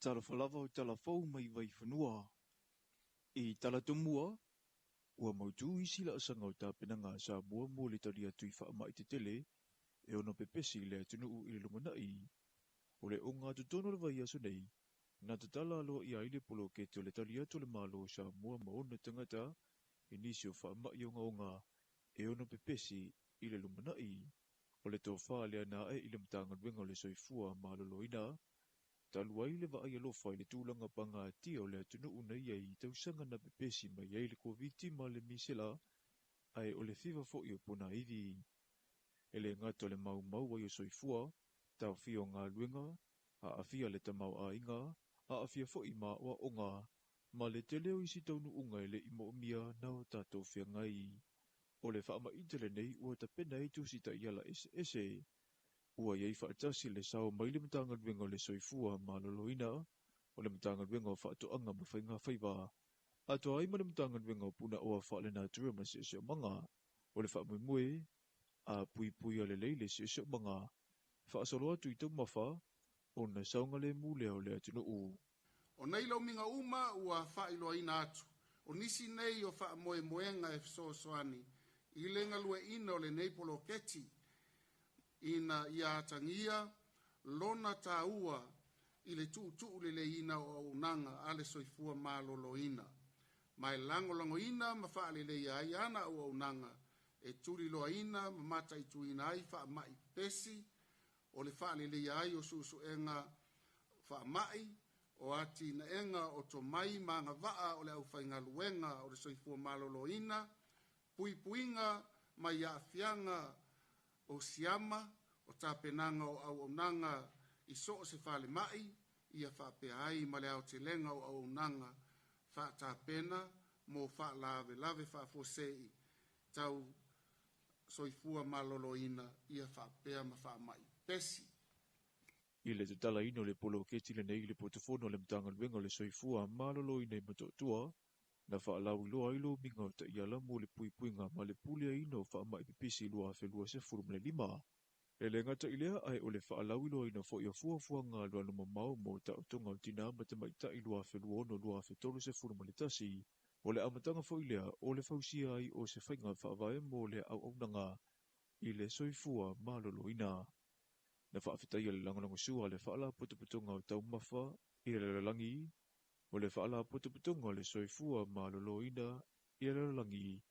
Talofa lava o tala fou mai Vaifanua. I tala tomua, ua mautū isi laasaga o tapenaga a Samoa mo le tali atu i faamai tetele e ono pepesi i le atunuu i le lumanai. O le ogatotonu o le vaiaso nei, na tatala aloaia ai le poloketi o le tali atu a le Malo o Samoa ma ona tagata i nisi o faamai ogaoga e ono pepesi i le lumanai. O le tofa lea na a'e i le Matagaluega o le Soifua Maloloina, talu ai le vaai alofa i le tulaga pagatia o le atunuu na i ai i tausaga na pepesi mai ai le Koviti ma le misela, ae o le fiva foi o ponaivi. E le gata o le maumau ai o soifua, taofia o galuega, aafia le tamaoaiga, aafia foi ma aoaoga, ma le tele o isi taunuuga e le i moomia na o tatou feagai. O le faamaite lenei ua tapena ai tusi taiala eseese. Ua i ai faatasi le sao mai le Matagaluega o le Soifua Maloloina, o le Matagaluega o Faatoaga ma Faigafaiva, atoa ai ma le Matagaluega o Punaoa Faalenatura ma le Siosiomaga. O le faamoemoe, a puipuia lelei le siosiomaga, faasolo atu i taumafa, ona saogalemu lea o le atunuu. O nei lomiga uma ua faailoaina atu, o nisi nei o faamoemoega e fesoasoani i le galueaiina o lenei poloketi ina ia atagia lona taua i le tuutuu leleiina o auaunaga a le soifua maloloina, ma e lagolagoina ma faaleleia ai ana auaunaga e tuliloaina ma mataituina ai faamai pepesi, o le faaleleia ai o suesuega faamai, o atinaega o tomai ma agavaa o le aufaigaluega o le soifua maloloina, puipuiga mai aafiaga o siama, o tapenaga o auaunaga i so o se falemai, ia faapea ai ma le aotelega o auaunaga faatapena mo faalavelave faafuasei tau soifua maloloina, ia faapea ma faamai pepesi. I le tatalaina o le poloketi lenei i le potofono o le Matagaluega o le Soifua Maloloina i Motootua, na faalauiloa ai lomiga o taiala mo le puipuiga ma le puleaina o faamai pepesi 2025. E le gata i lea ae o le faalauiloaina foi o fuafuaga alualumamao mo taotoga o tinā ma tamaitai 2026-2031. O le amataga foi lea o le fausia ai o se faiga faavae mo le auaunaga i le soifua maloloina. Na faafetaia le lagolagosua a le Faalapotopotoga o Taumafa i le Lalolagi, o le Faalapotopotoga o le Soifua Maloloina i le Lalolagi,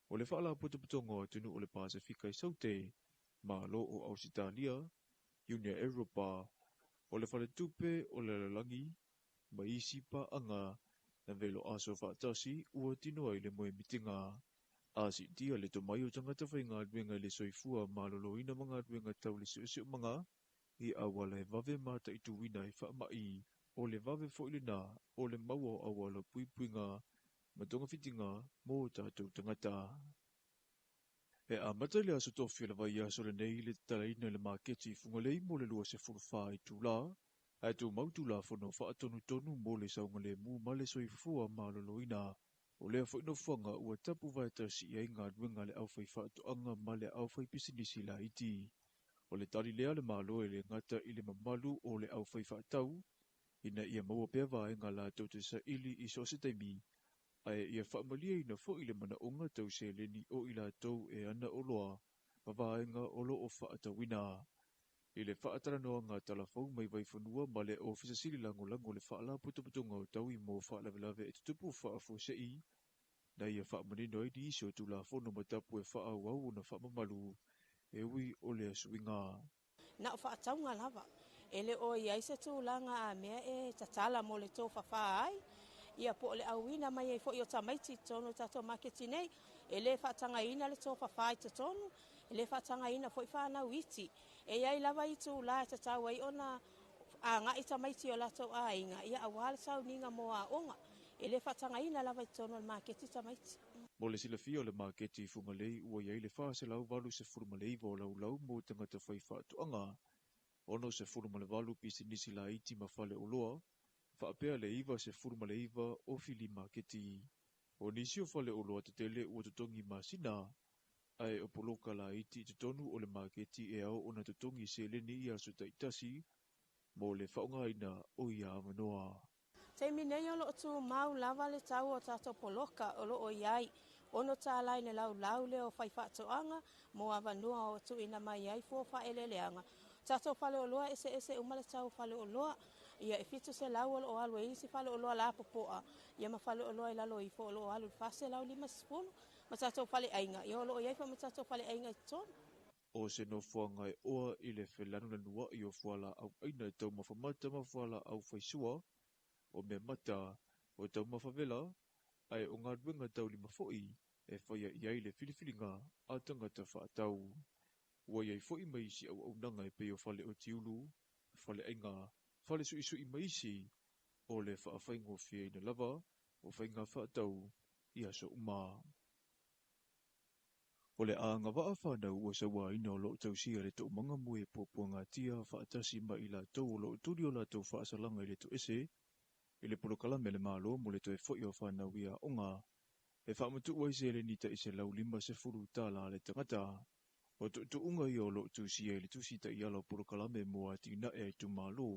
o le Faalapotopotoga o Atunuu o le Pasefika i Saute, Malo o Ausetalia, Iunia Eropa, o le Faletupe o le Lalolagi, ma isi paaga na velo aso faatasi ua tino ai le moemitiga. A siitia le tomai o tagata faigaluega i le soifua maloloina ma galuega tau le siosiomaga i auala e vave mataituina ai faamai, o le vave foi lena o le maua o auala puipuiga ma togafitiga mo tatou tagata. E amata i le aso Tofi o le vaiaso lenei le tatalaina i le maketi i Fugalei mo le 24 itula, ae tumau Tulafono faatonutonu mo le saogalemu ma le soifua maloloina. O lea foi nofoaga ua tapu vaetasi i ai galuega a le aufaifaatoaga ma le aufaipisinisi laiti. O le tali lea a le Malo e le gata i le mamalu o le aufaifaatau, ina ia maua pea vaega latou te saili i so o se taimi, ae ia faamalieina foi le manaoga tau seleni o i latou e ana oloa ma vaega o lo o faatauina. I le faatalanoaga talafou mai Vaifanua ma le Ofisa Sili Lagolago o le Faalapotopotoga o Taui mo Faalavelave e Tutupu Faafuasei, na ia faamanino ai nisi o Tulafono ma tapu e faaauau ona faamamalu e ui o lea suiga. Na o faatauga lava. E le o i ai se tulaga a mea e tatala mo le tofafa ai, ia po o le auina mai ai foi o tamaiti i totonu o tatou maketi nei. E le faatagaina le tofafa i totonu, e le faatagaina foi fanau iti. E i ai lava itula e tatau ai ona agai tamaiti i o latou aiga, ia aua le sauniga mo aoga. E le faatagaina lava i totonu o le maketi tamaiti. Mo le silafia o le maketi i Fugalei ua i ai le 489 o laulau mo tagata faifaatoaga, 68 pisinisi laiti ma faleoloa, faapea le 99 o fili maketi. O nisi o faleoloa tetele ua totogi masina, ae o poloka laiti i totonu o le maketi e ao ona totogi seleni i aso taitasi mo le faaaogaina o ia avanoa. Taimi nei o lo o tumau lava le tau o tatou poloka o lo o i ai $6 i le laulau lea o faifaatoaga mo avanoa o tuuina mai ai fua faaeleeleaga. Tatou faleoloa eseese uma le tau o faleoloa, ia e 700 o lo o alu ai isi faleoloa lapopoa, ia ma faleoloa i lalo ifo o lo o alu i le 450. ma tatou faleaiga, ia o lo o i ai foi ma tatou faleaiga i totonu. O se nofoaga e oa i le felanunanua'i o fualaau aina e taumafa mata ma fualaau faisua, o mea mata, o taumafa vela, ae o galuega taulima fo'i e faia i ai le filifiliga a tagata fa'atau. Ua iai fo'i ma isi auaunaga e pei o fale otiulu, faleaiga, fale su'isu'i ma isi, o le fa'afaigofieina lava o faiga fa'atau i aso uma. O le agava'a fanau ua sauāina o lo'o tausia le to'umaga moe e puapuagatia fa'atasi ma i latou o lo'o tuli o latou fa'asalaga i le to'ese i le polokalame a le Malo mo le toe fo'i o fanau i aoga e fa'amatu'u ai seleni ta'i $150 a le tagata. O tu'utu'uga ia o lo'o tusia i le tusi ta'iala o polokalame mo atina'e a itumālō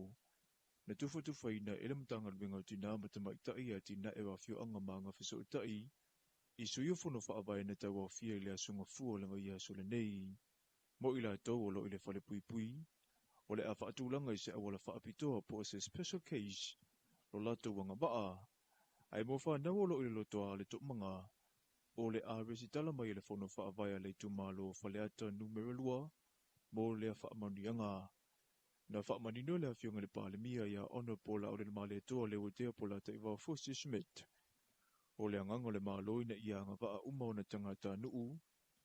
na tufatufaina e le Matagaluega o Tinā ma Tamaita'i e Atina'e o Afioaga ma Agafesootai i sui o fono faavae na tauaofia i le aso Gafua o le vaiaso lenei. Mo i latou o loo i le falepuipui, o le a faatulaga i se auala faapitoa po o se special case lo latou agavaa, ae mo fanau o loo i le lotoa le toomaga, o le a resitala mai e le fono faavae a le itumalo o Faleata Numera 2 mo lea faamanuiaga. Na faamanino e le Afioga i le Palemia ia Honourable Laaulialemalietoa Leuatea Polataivao Fosi Schmidt, o le agaga o le Malo ina ia agavaa uma ona tagatanuu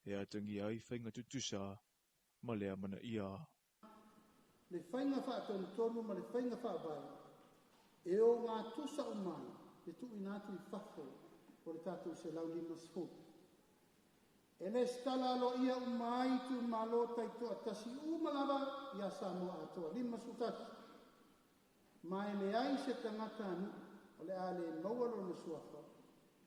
e atagia ai faiga tutusa ma le amanaia. Le faiga faatonutonu ma le faiga faavae e ogatusa uma ai le tuuina atu i fafo o le tatou 150. E lesitala aloaia uma ai itumalo taitoatasi uma lava ia Samoa atoa 51. Ma e leai se tagatanuu o le a le maua lona suafa,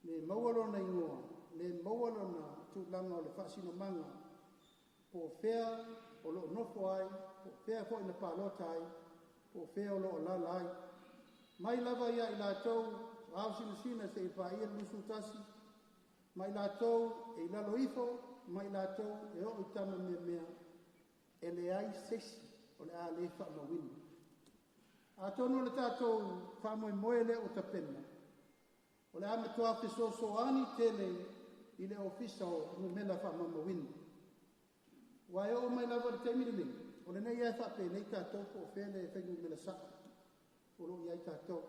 le maua lona igoa, le maua lona tulaga o le faasinomaga, po o fea o loo nofo ai, po o fea foi na palota ai, po o fea o loo alaala ai. Mai lava ia i latou ao sinasina seia paia le 21, ma i latou e i lalo ifo, ma i latou e oo i tama meamea, e leai se isi o le a le faamauina. Atonu o le tatou faamoemoe lea ua tapena, o le a matua fesoasoani tele i le Ofisa o Numera Faamaumauina. Ua e oo mai lava i le taimi lenei, o lenei e faapenei tatou po o fea le fuainumera sao o loo i ai tatou.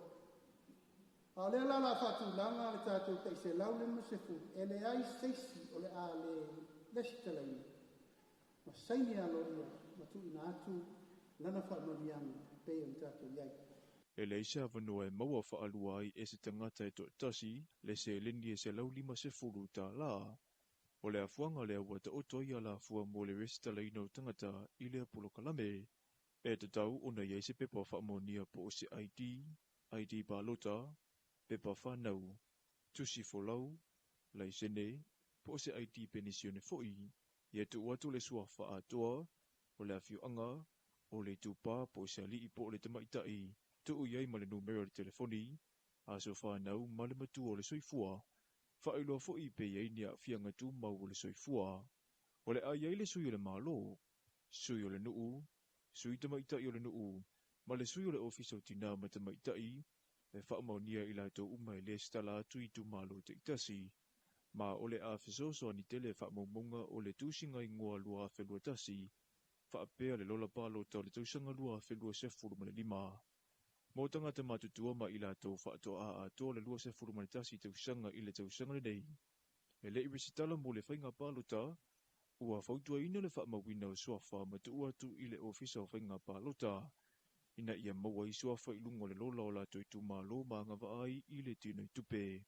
A o lea la o le a faatulaga le tatou tai 150, e leai se isi o le a le lesitalaina ma saini aloaia ma tuuina atu lana faamanuiaga e pei ona tatou i ai. E leai se avanoa e maua faalua ai e se tagata e toatasi le seleni e $150. O le afuaga lea ua taoto ai alafua mo le resitalaina o tagata i lea polokalame. E tatau ona i ai se pepa faamaonia po o se ID, ID palota, pepa fanau, tusi folau, laisene, po o se ID penisione fo'i. Ia tuu atu le suafa atoa, o le afioaga, o le itupa po o se alii po o le tamaitai, tuu i ai ma le numera o le telefoni, aso fanau ma le matua o le soifua. Faailoa fo'i pe i ai ni aafiaga tumau o le soifua. O le a i ai le sui o le Malo, sui o le nuu, sui tamaitai o le nuu, ma le sui o le Ofisa o Tinā ma Tamaitai e faamaonia i latou uma e lesitala atu i itumalo taitasi, ma o le a fesoasoani tele faamaumauga o le tusiga igoa 2021 faapea le lola palota o le tausaga 2025. Mo tagata matutua ma i latou faatoa atoa le 21 tausaga i le tausaga lenei, e le i resitala mo le faiga palota, ua fautuaina le faamauina o suafa ma tuu atu i le Ofisa o Faiga Palota, ina ia maua ai suafa i luga o le lola o latou itumalo ma agavaa ai i le tinoitupe.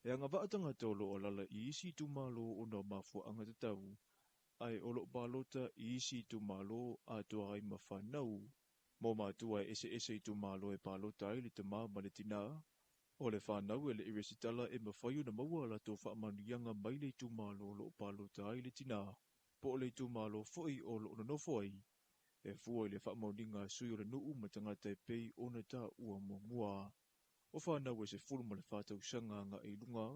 E agavaa tagata o loo alaala i isi itumalo ona o mafuaaga tatau, ae o loo palota i isi itumalo atoa ai ma fanau. Mo matua e eseese itumalo e palota ai le tamā ma le tinā, o le fanau e le i resitala e mafai ona maua a latou faamanuiaga mai le itumalo o loo palota ai le tinā, po o le itumalo foi o loo nonofo ai, e fua i le faamaoniga a sui o le nuu ma tagata e pei ona taua muamua. O fanau e 14 tausaga aga'i i luga,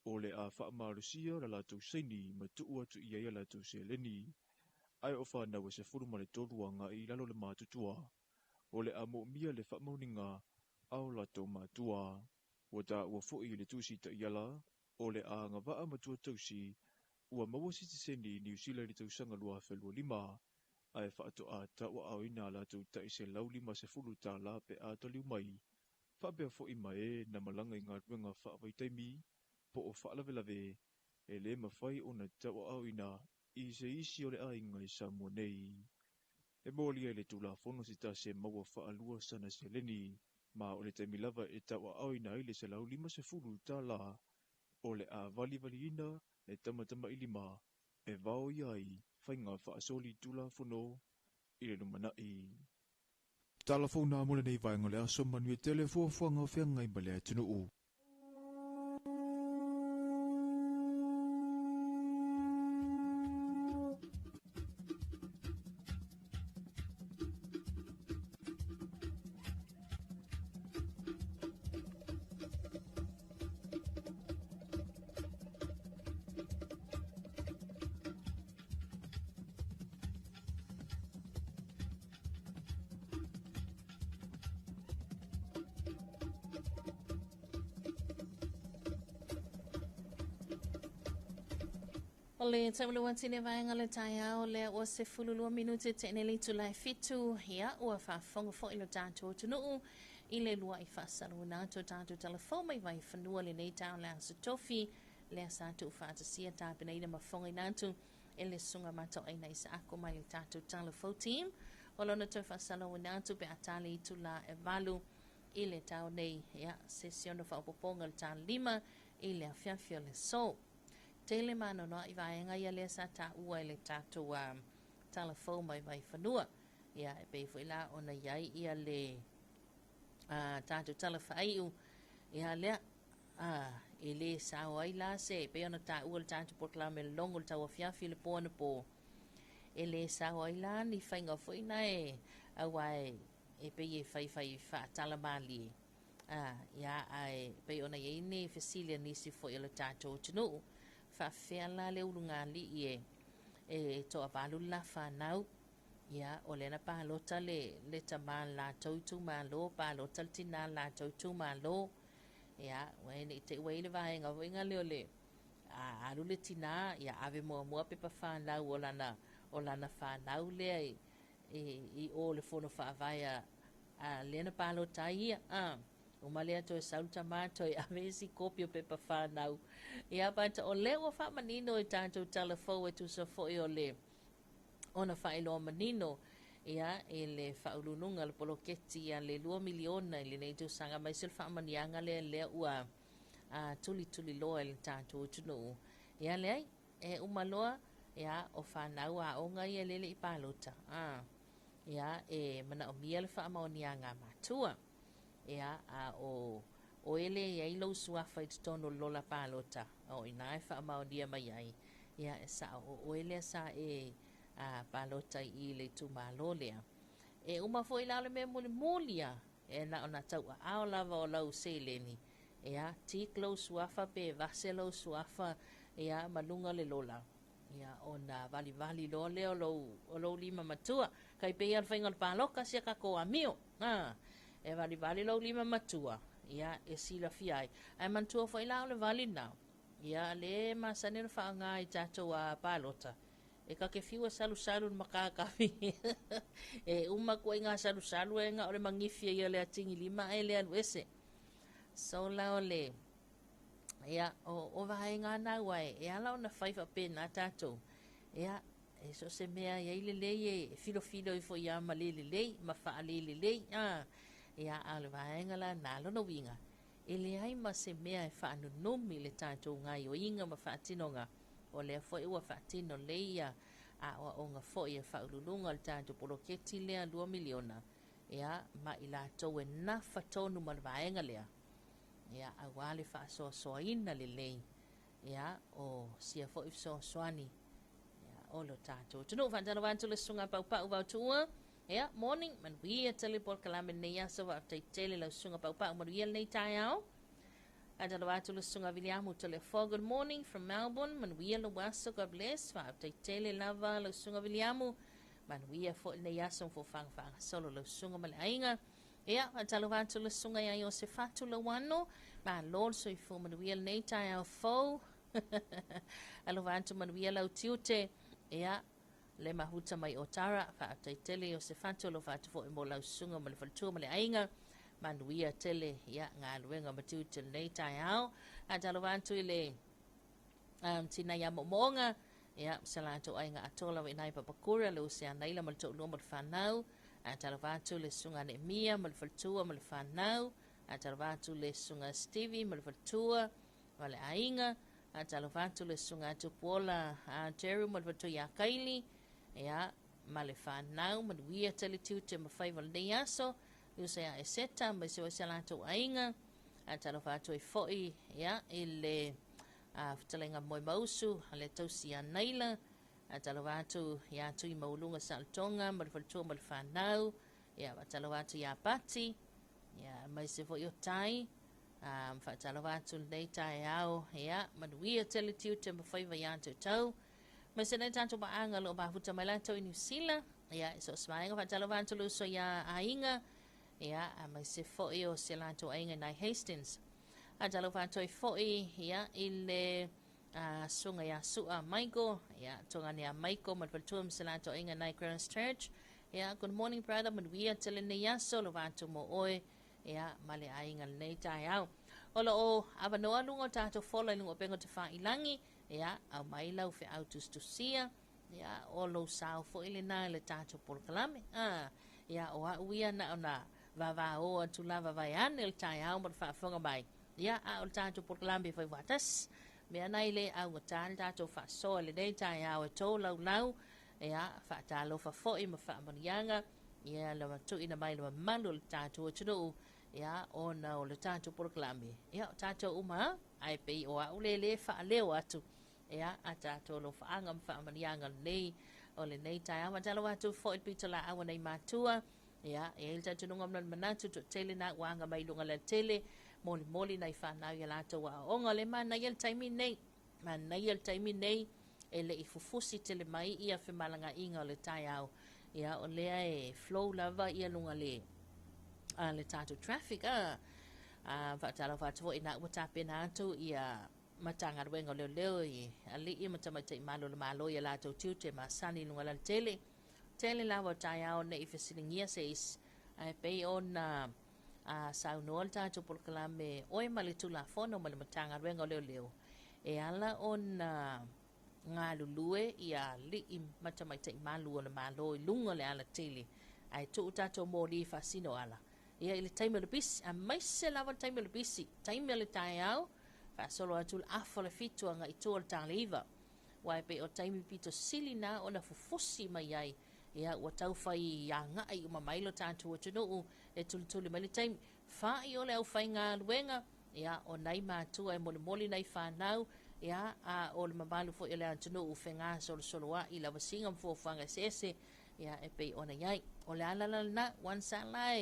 o le a faamalosia la latou saini ma tuu atu i ai a latou seleni, ae o fanau e 13 aga'i i lalo le matutua, o le a moomia le faamaoniga a o latou matua. Ua taua fo'i i le tusi ta'iala, O le a agavaa matua tausi ua maua sitiseni i Niu Sila i le tausaga 2025, ae faatoa tauaaoina a latou tai $150 pe a taliu mai, faapea foi ma e na malaga i galuega faavaitaimi po o faalavelave e le mafai ona tauaaoina i se isi o le aiga i Samoa nei. E molia i le Tulafono se tasi e maua faalua sana seleni, ma o le taimi lava e tauaaoina ai le $150, o le a valivaliina le tamatamailima e vaoia ai faiga faasoli Tulafono i le lumanai. Tala fou na mo lenei vaega o le aso, manuia tele fuafuaga o feagai ma le atunuu. O le taulu atu i le vaega o le taeao lea ua 12 minute te'e nei le itula e 7, ia ua faafofoga foi lo tatou atunuu i le lua'i faasaluina atu o tatou talafou mai Vaifanua lenei taeao le Aso Tofi lea sa tuufaatasia tapenaina ma fofogaina atu e le Susuga Mataoaina Isaako mai le tatou Talafou Team. O lona toe faasaluina atu pe a ta le itula e 8 i le taeao nei, ia se si ona faaopoopoga o le ta 5 i le afiafi o le aso. Tele manoanoa'i vaega ia lea sa taua e le tatou talafou mai Vaifanua. Ia e pei foi la ona i ai ia le tatou tala faaiu, ia lea e lē sao ai la se, pei ona taua le tatou polokalame logo le tauafiafi le po anapo, e lē sao ai la ni faiga foi na e auā e pei e faifai faatala malie. Ia ae pei ona i ai ni fesili a nisi foi o le tatou atunuu, faafefea la le ulugalii e e toavalu le la fanau? Ia, o lea na palota le le tamā i le latou itumalo, palota le tinā i le latou itumalo. Ia, ua ne i te i ua i ai le vaega foi lea o le a alu le tinā, ia ave muamua pepa fanau o lana o lana fanau lea i i o le fono faavae a a lea na palota ai ia. A, uma lea toe sau le tamā toe ave isi kopi o pepa fanau. Ia, but o lea ua faamanino i tatou tala fou e tusa foi o le ona faailoa manino ia i le faauluuluga o le poloketi a le $2 miliona i lenei tausaga aemaise o le faamanuiaga lea lea ua tulituliloa i le tatou atunuu. Ia leai, e uma loa ia o fanau aoga ia lele i palota. Ia e manaomia le faamaoniaga a matua. Ia a o oe lea e i ai lou suafa i totonu o le lola palota, o i ina e faamaonia mai ai, ia e sao o oe lea sa e palota i i le itumalo lea. E uma foi la o le mea mulimuli lava, e na ona tauaao lava o lau seleni, ia, tick lou suafa pe vase lou suafa, ia, ma luga o le lola, ia, ona valivali loa lea o lou, o lou lima matua. Tai pei lava o le faiga o le paloka sia tatou amio, a, e valivali lou lima matua, ia, e silafia ai. Ae manatua foi la o le vali lena, ia, lea e masani ona faaaoga i tatou palota, e ta te fiu e salusalu i le matatafi. E uma atu ai ngā salusalu e na o le manifi ia le atigilima ae le alu ese. So la o le, ia, o vaega na aua e ala ona fai faapena tatou. Ia, e so o se mea e i ai lelei e filofilo ifo ia ma le lelei, ma faale lelei. Ia, a o le vaega la na lona uiga, e leai ma se mea e faanunumi i le tatou gaioiga ma faatinoga, o lea foi ua faatino lelei ia aoaoga foi a faauluuluga o le tatou poloketi lea $2 miliona, ia, ma i latou e nafa tonu ma le vaega lea, ia, aua le faasoasoaina lelei, ia, o sia foi fesoasoani, ia, o lo tatou atunuu. Faatalofa atu le Susuga Paupau Vaotuua, ia, morning, manuia tele polokalame lenei aso, faafetai tele lau Susuga Paupau, manuia lenei taeao. Faatalofa atu le Susuga Viliamu Toleafoa, good morning from Melbourne, manuia lou aso, God bless, faafetai tele lava lau Susuga Viliamu, manuia foi lenei aso ma fofaga faagasolo lau Susuga ma le aiga. Ia, faatalofa atu le susuga ia Iosefatu Lauano, malo le soifua manuia lenei taeao fou. Alofa atu manuia lau tiute. Ia, le mahuta mai o Tara, faafetai tele Iosefatu, alofa atu foi mo lau susuga ma le faletua ma le aiga. Manuia tele, ia, galuega ma tiute lenei taeao. Faatalofa atu i le tina ia Moomooga, ia, ma se latou aiga atoa lava i nai Papakura, le uso ia Naila ma le toalua ma le fanau. Faatalofa atu le susuga Neemia ma le faletua ma le fanau. Faatalofa atu le susuga Stevie ma le faletua ma le aiga. Faatalofa atu le susuga Tupuola Jeru ma le faletua ia Kaili, ia, ma le fanau. Manuia tele tiute ma faiva o lenei aso. Le uso ia Eseta ma se o se latou aiga. Faatalofa atu ai foi, ia, i le fetalaiga Moemausu a le tausi ia Naila. Faatalofa atu ia Tuimaualuga Saolotoga ma le faletua ma le fanau. Ia, faatalofa atu ia Pati, ia, aemaise foi o Tai. Faatalofa atu lenei taeao, ia, manuia tele tiute ma faiva ia te outou. Aemaise nei tatou paaga o lo o mafuta mai latou i Niu Sila. Ia, i so o se vaega, faatalofa atu le uso ia Aiga, ia, aemaise foi o se latou aiga i nai Hastings. Faatalofa atu ai foi, ia, i le susuga ia Sua Michael, ia, Togane ia Michael ma le faletua ma se latou aiga nai Christchurch. Ia, good morning brother, manuia tele nei aso, alofa atu mo oe, ia, ma le aiga lenei taeao. O lo o avanoa luga o tatou fola i luga o upega tafailagi, ia, aumai lau feau tusitusia, ia, o lou sao foi lena i le tatou polokalame. Ia, o au ia na ona vavao atu lava vaeane le taeao ma le faafofoga mai. Ia, a o le tatou polokalame e fai faatasi. Mea na i le augata le tatou faasoa i lenei taeao e tolaulau. Ia, faatalofa foi ma faamanuiaga, ia, le matuina mai le mamalu o le tatou atunuu, ia, ona o le tatou polokalame. Ia, o tatou uma, ae pei o au le le faaleo atu, ia, a tatou alofaaga ma faamanuiaga lenei o lenei taeao. Faatalofa atu foi le pitolaau a nai matua. Ia, e i ai le talitonuga ma le manatu, toatele na ua aga mai luga lautele, molimoli nai fanau ia latou aoaoga. O le manaia le taimi nei, manaia le taimi nei, e le i fufusi tele mai ia femalagaaiga o le taeao. Ia, o lea e flow lava ia luga le, le tatou traffic. Faatalofa atu foi na ua tapena atu ia Matagaluega o Leoleo i alii ma tamaitai malu o le Malo i a latou tiute masani i luga lautele. Tele lava o taeao nei fesiligia se isi, ae pei ona saunoa le tatou polokalame oe ma le Tulafono ma le Matagaluega o Leoleo, e ala ona galulue ia alii ma tamaitai malu o le Malo i luga o le alatele, ae tuu tatou moli faasino ala. Ia i le taimi o le pisi, aemaise lava le taimi o le pisi, taimi o le taeao, faasolo atu le afa o le 7 agai i tua o le ta le 9. Aua e pei o taimi pito sili na ona fufusi mai ai, ia ua tau fai agai uma mai lo tatou atunuu e tulituli mai le taimi. Fa'i o le aufaigaluega, ia o nai matua e molimoli nai fanau, ia a o le mamalu foi o le atunuu fegasolosoloa'i lavasiga ma fuafuaga eseese, ia e pei ona i ai. O le ala la lena, uansa la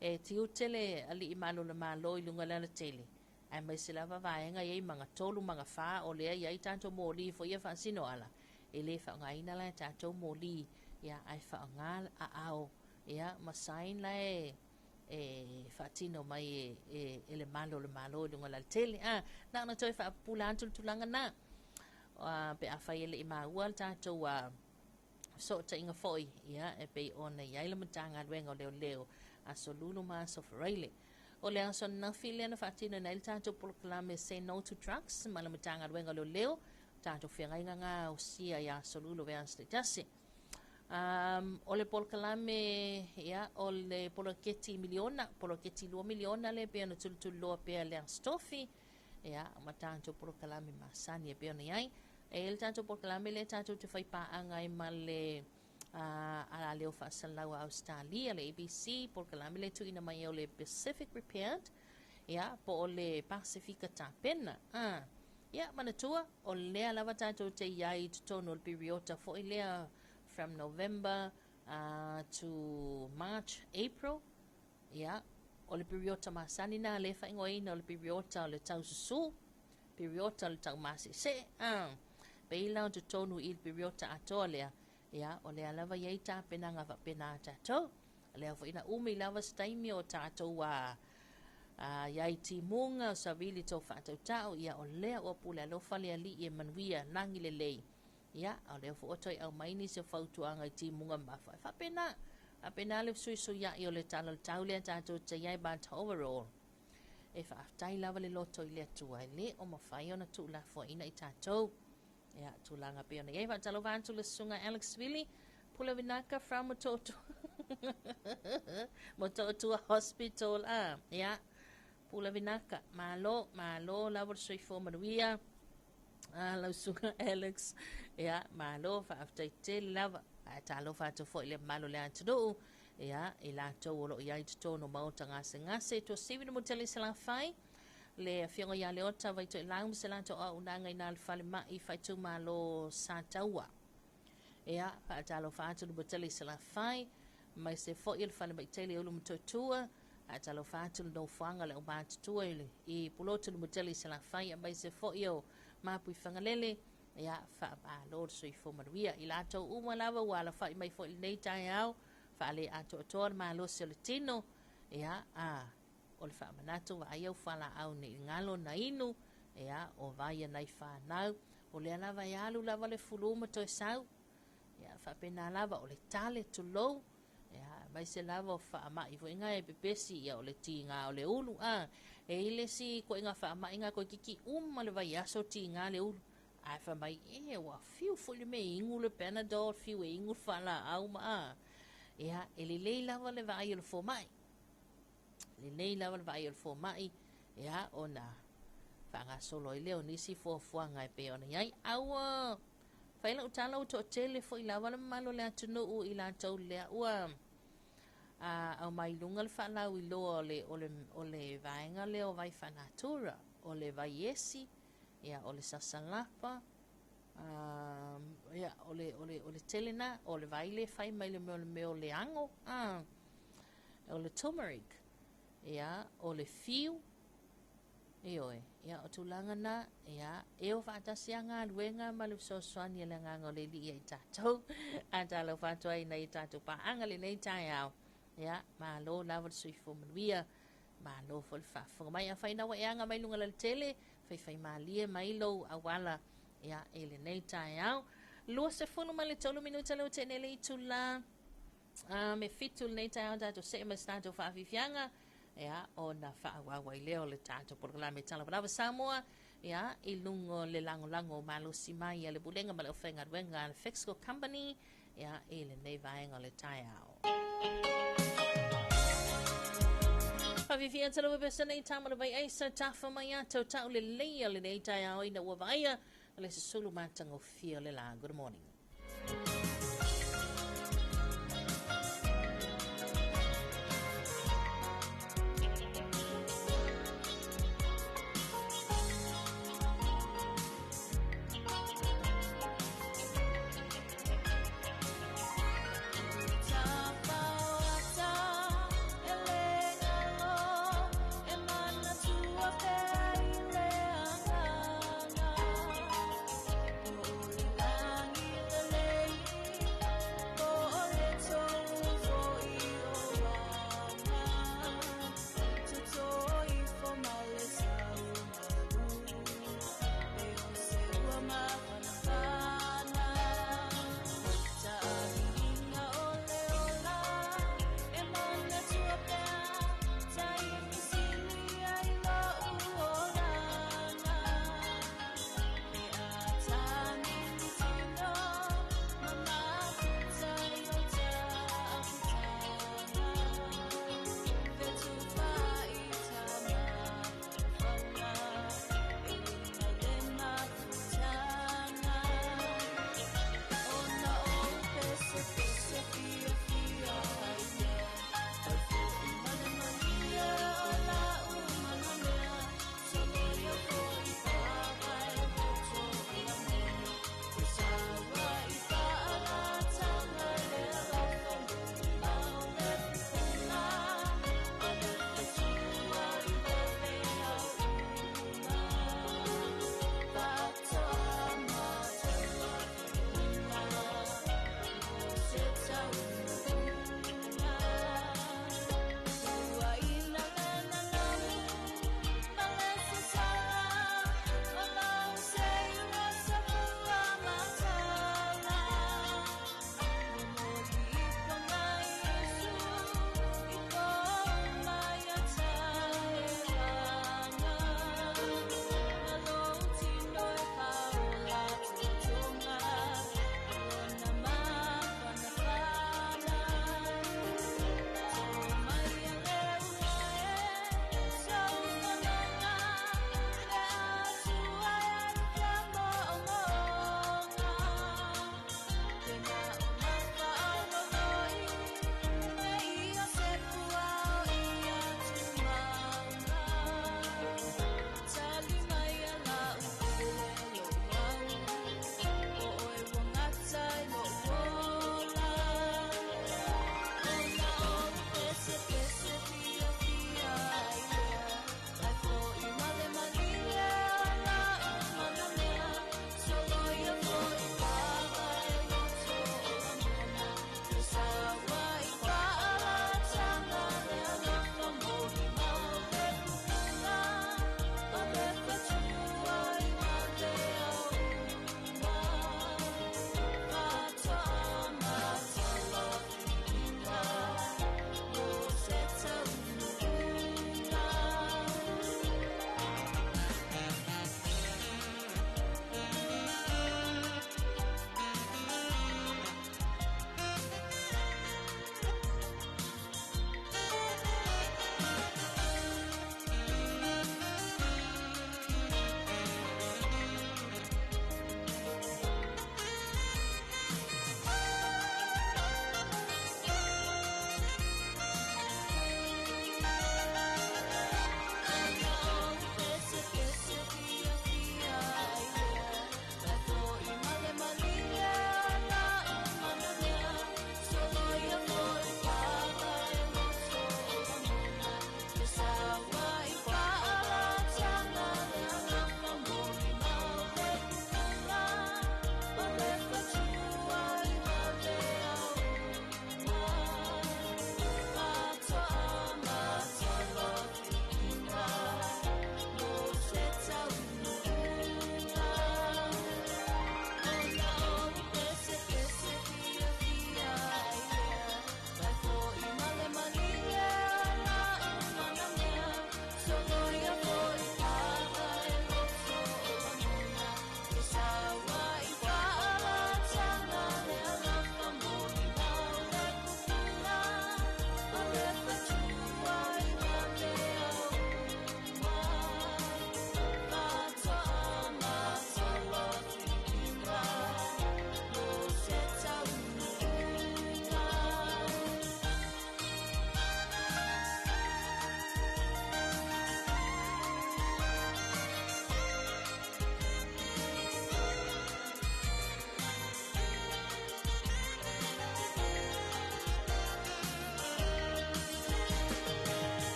e tiute le alii malu o le Malo i luga o le alatele, aemaise lava vaega i ai maga 3, maga 4, o lea i ai tatou moli foi ia faasino ala, e le faaaogaina la e tatou moli, ia, ae faaaoga aao, ia, ma sign la e faatino mai e le malu o le Malo i luga o le alatele. Na ona toe faapupula atu le tulaga na, pe afai e le i maua le tatou fesootaiga foi, ia, e pei ona i ai le Matagaluega o Leoleo, aso Lulu ma aso Faraile. O le aso ananafi lea na faatinoina ai le tatou polokalame Say No to Drugs ma le Matagaluega o Leoleo, tatou feagaiga gaosia i aso Lulu vaiaso taitasi. O le polokalame, ia, o le poloketi miliona, poloketi 2 miliona le pei ona tulituliloa pea le aso Tofi, ia, ma tatou polokalame masani e pei ona i ai. E i ai le tatou polokalame lea tatou te faipaaga ai ma le alaleo faasalalau a Ausetalia, le ABC, polokalame lea tuuina mai o le Pacific Prepared, ia, po o le Pasifika Tapena. Ia, manatua, o lea lava tatou te i ai i totonu o le piriota foi lea from November to March, April, ia, o le piriota masani nā le faaigoaina o le piriota o le taususu, piriota o le taumasese, pei la o totonu i le piriota atoa lea, ia, o lea lava i ai tapenaga faapena a tatou. Lea foi na umi lava se taimi o tatou a iai timuga o savili tou faatautao, ia o lea ua pule alofa le Alii e manuia lagi lelei. Ia, a o lea foi ua toe aumai nisi o fautuaga i timuga mamafa. E faapena, faapena le fesuisuiai o le tala o le tau lea tatou te i ai, but overall, e faafetai lava le loto i le Atua e le o mafai ona tuulafoaiina i tatou. Ia, tulaga pei ona i ai. Faatalofa atu le susuga Alex Vili, Pule Vinaka from Motootua. Motootua Hospital. Ah, ia, Pule Vinaka, malo, malo lava le soifua manuia. Ah, lau susuga Alex. Ia, malo, faafetai tele lava. Ae talofa atu foi le mamalu o le atunuu. Ia, i latou o lo o i ai i totonu o maota gasegase. Tuasivi le Motele i Salafai, le afioga ia Leota Vaitoelau ma se latou auaunaga i na le falemai faaitumalo Sataua. Ia, faatalofa atu le Motele i Salafai, mai se foi o le falemai tele i Ulumotootua. Faatalofa atu le nofoaga o le aumatutua i Pulotu le Motele i Salafai, aemaise foi o Mapuifagalele. Ia, faamalo le soifua manuia. I latou uma lava ua alafai mai foi i lenei taeao, faaleatoatoa le malosi o le tino. Ia, a o le faamanatu vaai au fualaau nei galo na inu, ia, o vai a nai fanau, o lea lava e alu lava le fulu ma toe sau. Ia, faapena lava o le tale tulou, ia, aemaise lava o faamai foi nga e pepesi, ia, o le tiga o le ulu. A, e i le isi koiga faamai nga koe kiki uma le vaiaso tiga le ulu. Ae fai mai, e, ua fiu foi le mea e inu le Panadol, fiu e inu le faalaau ma a. Ia, e lelei lava le vaai o le fomai. Lelei lava le vaai o le fomai, ia, ona faagasolo ai lea o nisi fuafuaga e pei ona i ai. A ua fai lau tala ua toatele foi lava le mamalu o le atunuu i latou lea ua aumai i luga le faalauiloa o le, o le, o le vaega lea o vai faanatura, o le vai esi, ia, o le sasalapa, ia, o le, o le, o le tele na, o le vai le fai mai le mea o le mea o le ango, o le turmeric, ia, o le fiu, ioe, ia, o tulaga na, ia, e o faatasi a galuega ma le fesoasoani a le Agaga o le Alii ia i tatou. A talofa atu ai nai tatou paaga lenei taeao. Ia, malo lava le soifua manuia. Malo foi le faafofoga mai. Afai na ua e aga mai luga lautele, faifai malie mai lou auala, ia, i lenei taeao. 23 minuta leo te nele itula me 7 lenei taeao tatou see ma se tatou faafiafiaga, ia, ona faaauau ai lea o le tatou polokalame Tala Lava Samoa, ia, i luga o le lagolago malosi mai a le Pulega ma le Aufaigaluega a le Fexco Company, ia, i lenei vaega o le taeao. Faafiafia talo pesa nei tama le vai aisa tafa mai ato tau le leia lenei taeao ina ua vaaia le susulu matagofie o le la. Good morning.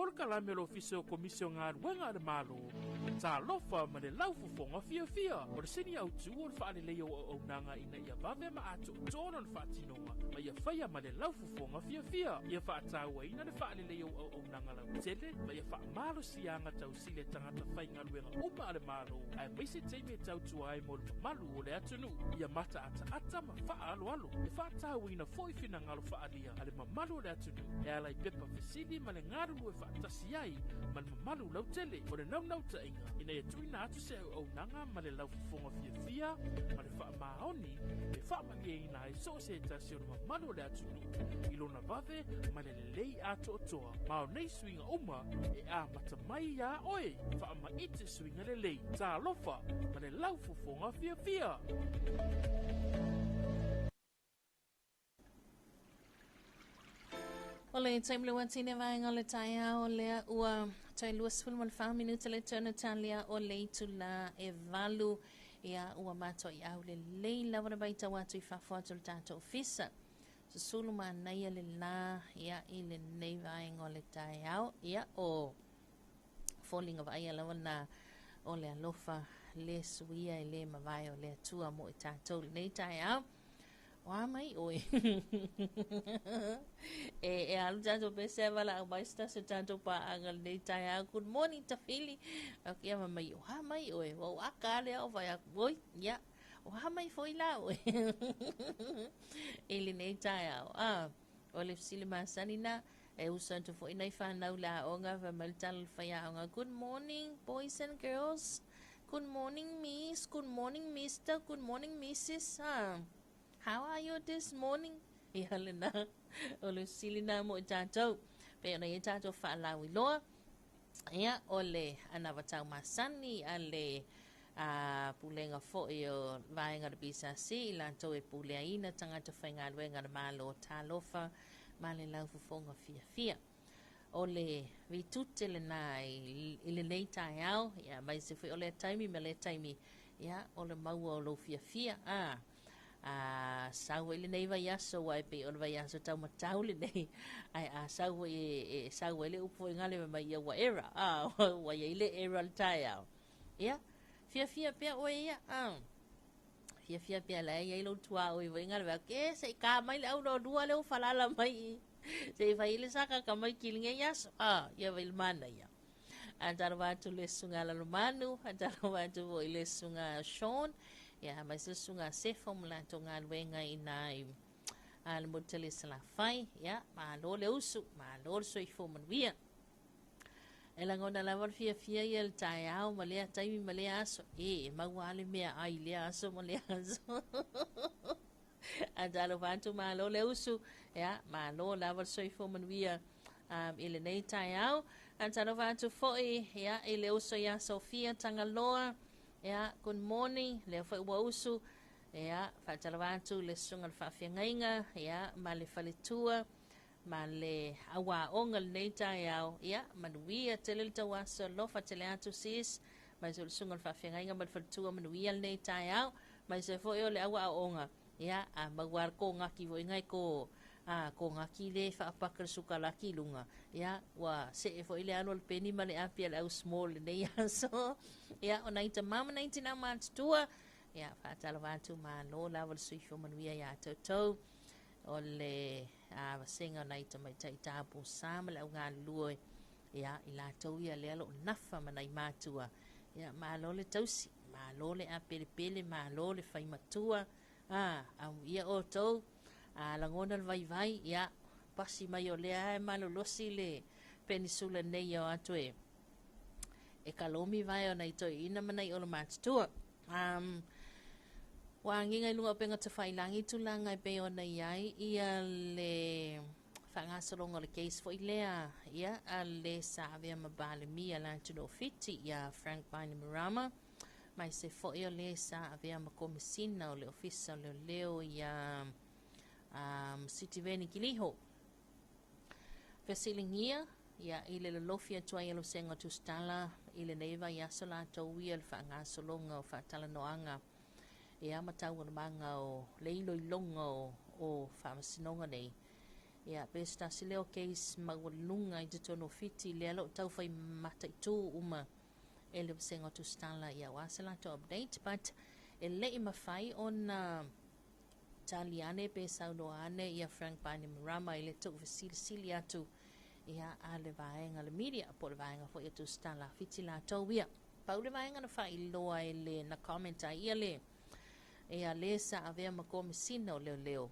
polokalame a le Ofisa o Komisi o Galuega a le Malo, Talofa ma le Laufofoga Fiafia. O le sini autu o le faaleleia o auaunaga ina ia vave ma atoatoa lona faatinoga ma ia faia ma le laufofoga fiafia. Ia faatauaina le faaleleia o auaunaga lautele ma ia faamalosiaga tausili a tagata faigaluega uma a le Malo aemaise taimi e tautua ai mo le mamalu o le atunuu. Ia mataataata ma faaaloalo. E faatauaina foi finagalo faaalia a le mamalu o le atunuu e ala i pepa fesili ma le galulue faatasi ai ma le mamalu lautele. O le naunautaiga ina ia tuuina atu se auaunaga ma le laufofoga fiafia ma le faamaoni e faamalieina ai so o se tasi o le mamalu o le atunuu i lona vave ma le lelei atoatoa. Ma o nei suiga uma e amata mai iā oe. Faamaite suiga lelei. Talofa ma le laufofoga fiafia! O le taimi le watine vaega o le taeao lea ua toe 24 minute le tona talia o le itula e valu ia ua matua i au lelei lava le matau atu i fafo atu o le tatou ofisa. Susulu manaia le la ia i lenei vaega o le taeao ia o foliga vaaia lava na o le alofa le suia e le mavae o le Atua mo i tatou lenei taeao. O a mai ʻoe? e, e alu tatou pese a valaau mai se tasi o tatou pāʻaga lenei taeao. Good morning, Tafili. Ok, ia mai, o a mai ʻoe? Ua ou aka lea o vai aku, oi, ia. O a mai foi la ʻoe? I lenei taeao. Ah, o le fesili masani na, e uso atu foi nai whanau le aoga, fai mai le tala le whaiaoga. Good morning, boys and girls. Good morning, miss. Good morning, mister. Good morning, missus. Ah. How are you this morning? Ia lena, o le fesili na mo i tatou. Pei ona i ai tatou faalauiloa, ia, o le anavatau masani a le a, pulega foi o vaega o le BSRC i latou e puleaina tagata faigaluega a le Malo Talofa ma le laufofoga fiafia. O le vitute lena i, i lenei taeao, ia, aemaise foi o lea taimi ma lea taimi, ia, o le maua o lou fiafia, a, a sau ai lenei vaiaso, aua e pei o le vaiaso taumatau lenei, ae a sau foi e, e sau ai le upu foi gale mai ia ua era, a, ua iai le era le taeao. Ia, fiafia pea oe ia, a. Fiafia pea la e iai lou tuaoi foi gale mai, ke se i ka mai le au lua lea ua falala mai i. Se i fai le saka ka mai ki lenei aso, a, ia vai le manaia. Talofa atu le susuga Lalomanu, talofa atu foi le susuga Sean, ia aemaise le susuga Sefo ma latou galuega i ina i le motu tele Salafai. Ia, malo le usu, malo le soifua manuia. E lagona lava le fiafia ia le taeao ma lea taimi ma lea aso. E, e maua lava le meaai i lea aso ma lea aso. Talofa atu, malo le usu, ia, malo lava le soifua manuia um, i lenei taeao. Talofa atu foi, ia, i le uso ia Sofia Tagaloa, ia, good morning, lea foi ua usu, ia, faatalofa atu le susuga le faafeagaiga, ia, ma le faletua, ma le auaoga lenei taeao, ia, manuia tele le tauaso, alofa tele atu sis, aemaise o le susuga le faafeagaiga ma le faletua, manuia lenei taeao, aemaise foi o le auaoga, ia, a maua le kogaki foi ngai ko, a kogaki le faapaka le sukalaki i luga, ia, ua see foi le alu a le peni ma le api a le au small lenei aso, ia, o nai tama ma nai tina matutua, ia, faatalofa atu, malo lava le soifua manuia iā toutou, o le a, vasega o nai tamaitai tapusa ma le au galulue, ia, i latou ia lea o lo o nafa ma nai matua, ia, malo le tausi, malo le apelepele, malo le fai matua, a, amuia outou, a lagona le vaivai, ia, pasi mai o lea e malolosi le penisula nei e o atu e, e kalomi vae o nai toeaiina ma nai olomatutua. Um, ua agiga i luga o upega tafailagi tulaga e pei ona i ai ia le faagasologa o le case foi lea ia a le sa avea ma Palemia la atunuu o Fiti ia Frank Bainimarama aemaise foi o le sa avea ma Komesina o le Ofisa o Leoleo ia um, Sitiveni Kiliho. Fesiligia ia i le lolofi atu ai a Losega Tusitala i lenei vaiaso latou ia le faagasologa o faatalanoaga ia ma taualumaga o le iloiloga o, o faamasinoga nei. Ia, pe se tasi lea o case maualuga i totonu o Fiti lea o lo o taufai mataitu uma e le vasega o Tusitala ia aua se latou update, but e le i mafai ona tali ane pe saunoa ane ia Frank Bainimarama i le tuufesilisili atu ia a le vaega le media po o le vaega foi o Tusitala Fiti latou ia. Pau le vaega na faailoa e le na comment ai ia le ia le sa avea ma Komesina o Leoleo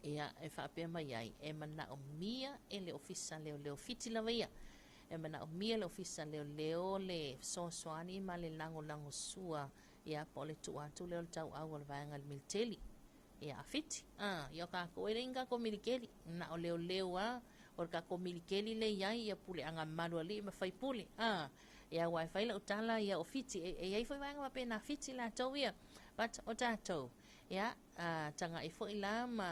ia e faapea mai ai e manaomia e le Ofisa Leoleo Fiti lava ia e manaomia e le Ofisa Leoleo le fesoasoani ma le lagolagosua ia po o le tuu atu lea o le tauau o le vaega i le militeli ia a Fiti. A, ia o kākou e leai ni kākou milikeli, na o leoleo a, o le kākou milikeli lea i ai ia puleaga malu alii ma faipule. A, ia aua e fai lau tala ia o Fiti, e, e i ai foi vaega faapena Fiti latou ia, but o tatou, ia, a tagai foi la ma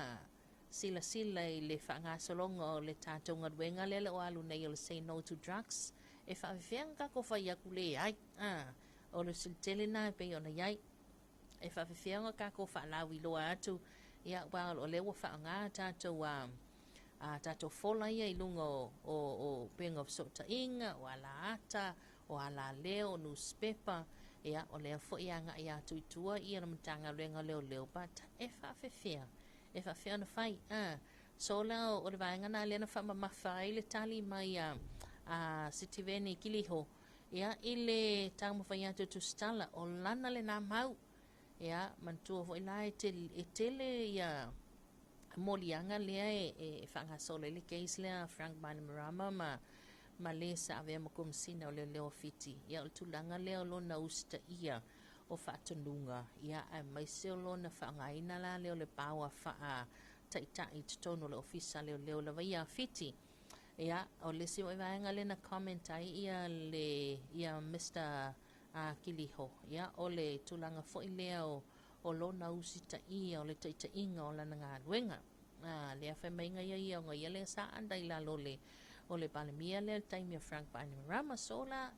silasila i le faagasologa o le tatou galuega lea le o alu nei o le Say No to Drugs, e faafefea ona tatou fai atu leai, a, o le fesili tele lena e pei ona i ai. E faafefea ona tatou faalauiloa atu, ia, aua o lea ua faaaoga tatou a, a tatou fola ia i luga o, o, o upega o fesootaiga, o alaata, o alaleo, o nusipepa, ia, o lea foi e agai atu i tua ia le Matagaluega o Leoleo, but e faafefea, e faafefea ona fai, a. So la, o le vaega lena lea na faamamafa ai le tali mai a, a Sitiveni Kiliho, ia, i le taumafai atu e Tusitala, o lana lena mau. Ia, manatua foi la e tele, e tele ia moliaga lea e, e faagasolo ai le case lea a Frank Bainimarama ma, ma le sa avea ma Komesina o Leoleo o Fiti. Ia, o le tulaga lea o lona usitaia o faatonuga, ia, aemaise o lona faaaogaina la lea o le power faa taitai i totonu o le Ofisa Leoleo lava ia a Fiti. Ia, o le isi foi vaega lea na comment ai ia le ia Mister Kiliho, ia, o le tulaga foi lea o o lona usitaia o le taitaiga o lana galuega. A, lea fai mai ia ia ona ia lea sa anda i lalo o le o le Palemia lea i le taimi o Frank Bainimarama, so la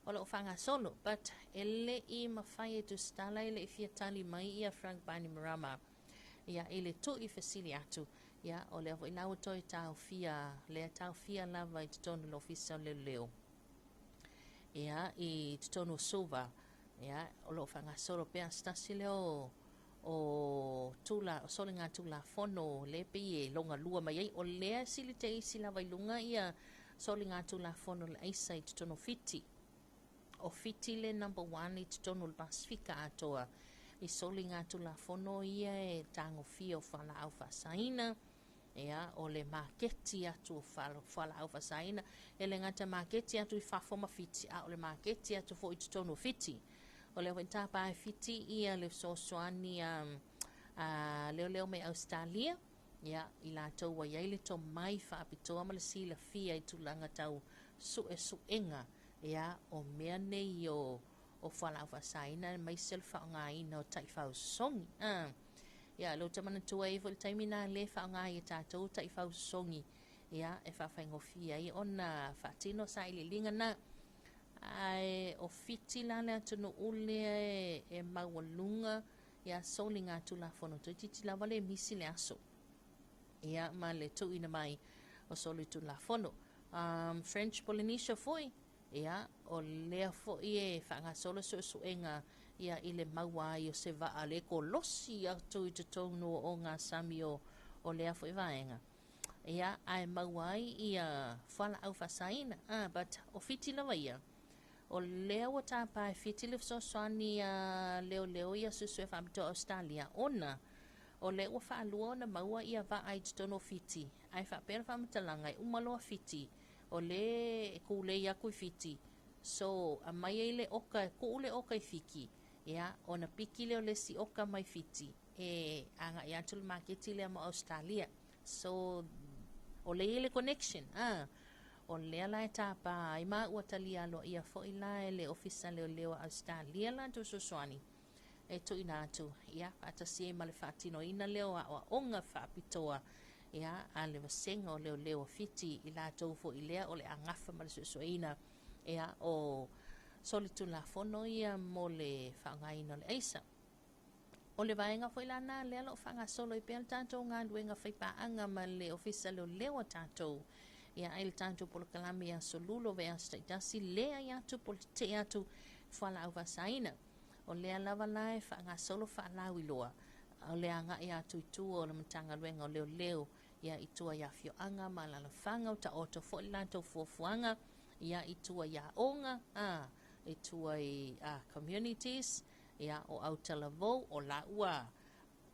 o lo o faagasolo, but e le i mafai e Tusitala e le i fia tali mai ia Frank Bainimarama ia i le tui fesili atu, ia o lea foi la ua toe taofia, lea taofia lava i totonu o le Ofisa o Leoleo, ia i totonu o Suva, ia o lo o faagasolo pea se tasi lea o o tula o soligatulafono lea pei e logalua mai ai, o lea e sili te isi lava i luga ia soligatulafono le aisa i totonu o Fiti. O Fiti le number one i totonu o le Pasefika atoa i soligatulafono ia e tagofia o fualaau faasaina, ia, o le maketi atu o fualaau faasaina, e le gata maketi atu i fafo ma Fiti, a o le maketi atu foi i totonu o Fiti. O lea foi na tapa e Fiti ia le fesoasoani a, a leoleo mai Ausetalia, ia, i latou ua i ai le tomai faapitoa ma le silafia i tulaga tau suesuega, ia, o mea nei o, o fualaau faasaina aemaise o le faaaogaina o taifau sosogi. A, ia, lea ou te manatua ai foi le taimi na le faaaoga ai e tatou taifau sosogi, ia, e faafaigofie ai ona faatino sailiiliga na. Ae o Fiti la le atunuu lea e, e maualuga, ia, soligatulafono toeitiiti lava le misi le aso, ia, ma le tuuina mai o solitulafono. Um, French Polynesia foi, ia, o lea foi e faagasolo suesuega ia i le maua ai o se vaa le kolosi atu i totonu o ngā sami o, o lea foi vaega. Ia, ae maua ai ia fualaau faasaina. Ah, but o Fiti lava ia, o lea ua tapa e Fiti le fesoasoani a leoleo ia suesue faapitoa Ausetalia ona o lea ua faalua ona maua ia vaa i totonu o Fiti, ae faapea le faamatalaga e uma loa Fiti, o le e kūlei aku i Fiti, so aumai ai le oka, e kuu le oka i Fiki, ia, ona piki lea o le isi oka mai Fiti, e agai atu le maketi lea mo Ausetalia. So, o lea i ai le connection, a. O lea la e tapa ai ma ua talia aloaia foi la e le Ofisa Leoleo a Ausetalia latou fesoasoani e tuuina atu, ia, faatasi ai ma le faatinoina lea o aoaoga faapitoa, ia, a le Vasega o Leoleo o Fiti, i latou foi lea o le a gafa ma le suesueina, ia, o solitulafono ia mo le faaaogaina o le aisa. O le vaega foi lana lea o lo o faagasolo ai pea le tatou galuega faipaaga ma le Ofisa Leoleo a tatou. Ia, ai le tatou polokalame i aso Lulu, vaiaso taitasi, leai atu po o le tetee atu fualaau faasaina. O lea lava la e faagasolo faalauiloa o le agai atu i tua o le Matagaluega o Leoleo, ia, i tua i afioaga ma alaalafaga, o taoto foi le latou fuafuaga, ia, i tua i aoga, i tua i communities, ia, o autalavou, o la ua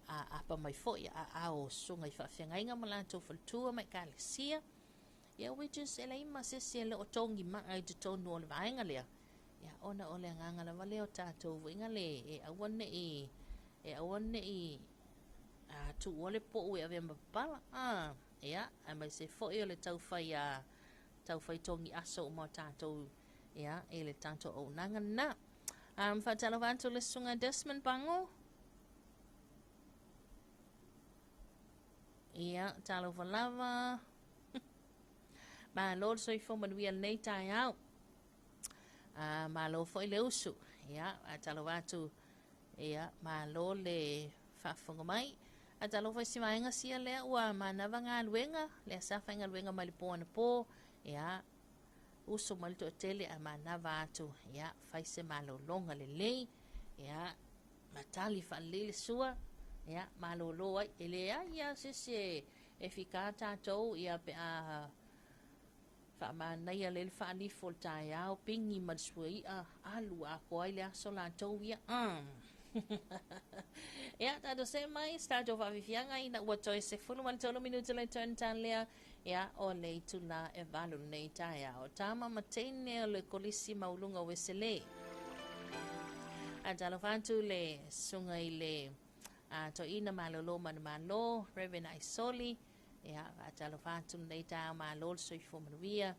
apa mai foi aao o susuga i faafeagaiga ma latou faletua ma ekalesia, ia, which is e leai ma se isi e le o togi maa i totonu o le vaega lea, ia, ona o le agaga lava lea o tatou foi le e aua nei tuua le po'u e avea ma papala, ia, aemaise foi o le taufai togi aso uma o tatou, ia, i le tatou auaunaga lena. Faatalofa atu le susuga Desmond Pango. Ia, talofa lava. Malo le soifua manuia lenei taeao. Malo foi le usu. Ia, faatalofa atu. Ia, malo le faafofoga mai. Faatalofa i si vaega sia lea ua manava galuega, lea sa faigaluega mai le po anapo. Ia, usu mai le toatele ae manava atu. Ia, fai se malologa lelei. Ia, matali faalelei le sua. Ia, malolo ai. E leai lava se isi e fika tatou, ia, pe a faamanaia lea le faalifo o le taeao, pigi ma le suaia, alu atoa ai le aso latou ia. Ia, tatou see mai se tatou faafiafiaga ina ua toe 13 minute le toe lea, ia, o le itula e 8 lenei taeao. Tama ma teine o le Kolisi Maualuga o Ueselei. Faatalofa atu le susuga i le toeaina malolo manumalo, Reverend Aisoli. Ia, faatalofa atu lenei taeao, malo le soifua manuia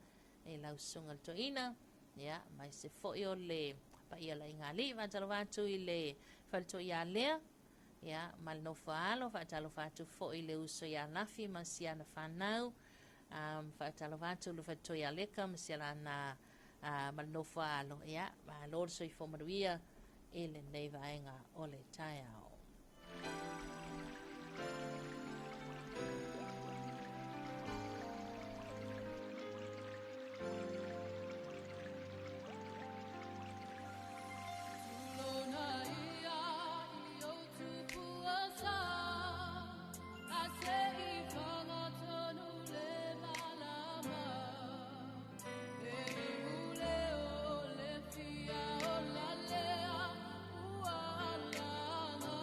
e lau susuga le toeaina. Ia, mai se foi o le paia laigalii. Faatalofa atu i le faletua ia Lea, ia, ma le nofo a alo. Faatalofa atu foi i le uso ia Lafi ma siana fanau. Faatalofa atu le faletua ia Leka ma sialana ma le nofo a alo. Ia, malo le soifua manuia i lenei vaega o le taeao. Tulona ia i o tupua sa, a se i whangatonu le malama. E iule o le fia o la lea, ua alanga.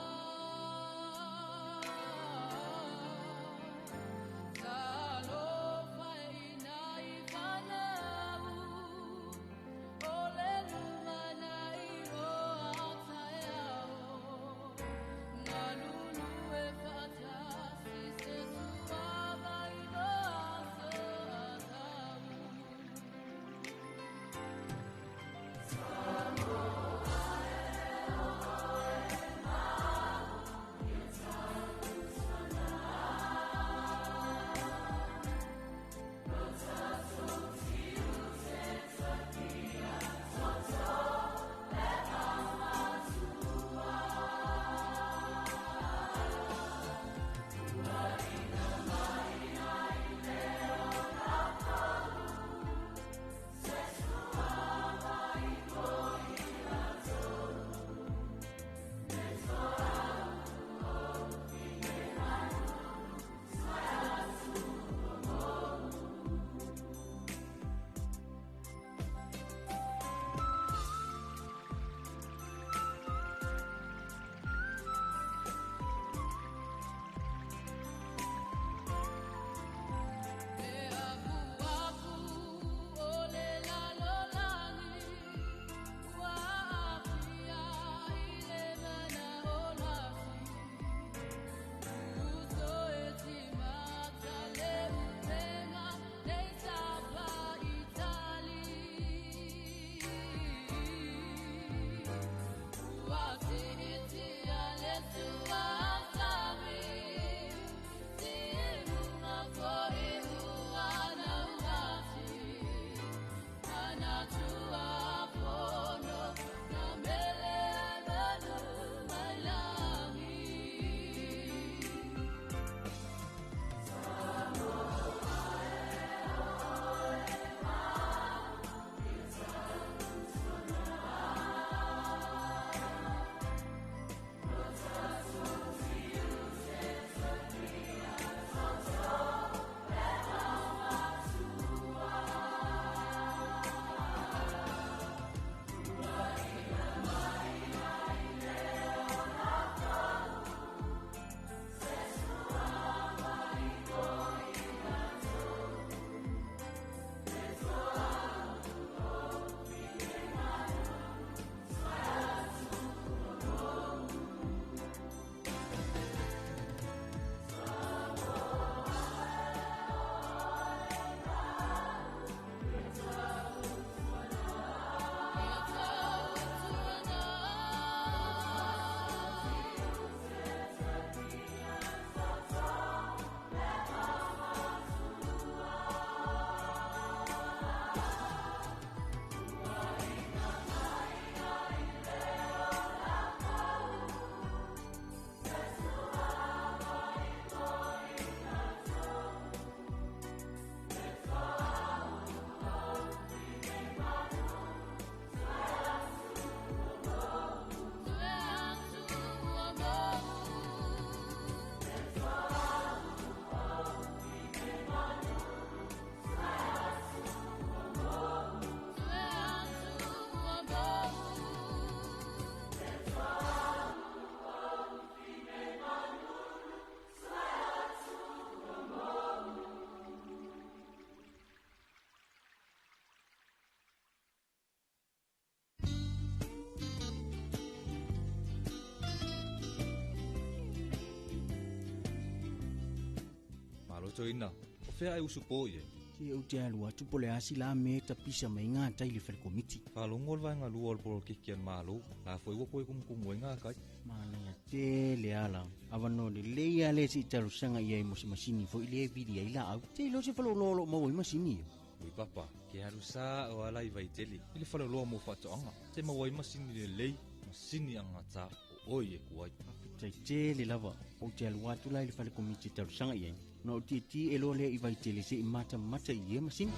Toeaina, o fea e usu po i ai? Se ou te alu atu po o le a sila mea e tapisa mai gatai i le fale komiti. Faalogo le vaega lua o le polokiki a le Malo, la foi ua toe kumukumu ai gakai. Manaia tele ala. Avanoa lelei lava lea se i talosaga i ai mo se masini foi lea e vili ai laau. Te iloa se faleoloa o lo o maua ai masini ia. Ui papa, ke alu sa'o lava la i Vaitele i le faleoloa mo faatoaga, te maua ai masini lelei, masini agata o oi e ku ai. Faafetai tele lava. Ou te alu atu la i le fale komiti e talosaga i ai, ona ou tietie e loa lea i Vaitele se i matamata i ia masini.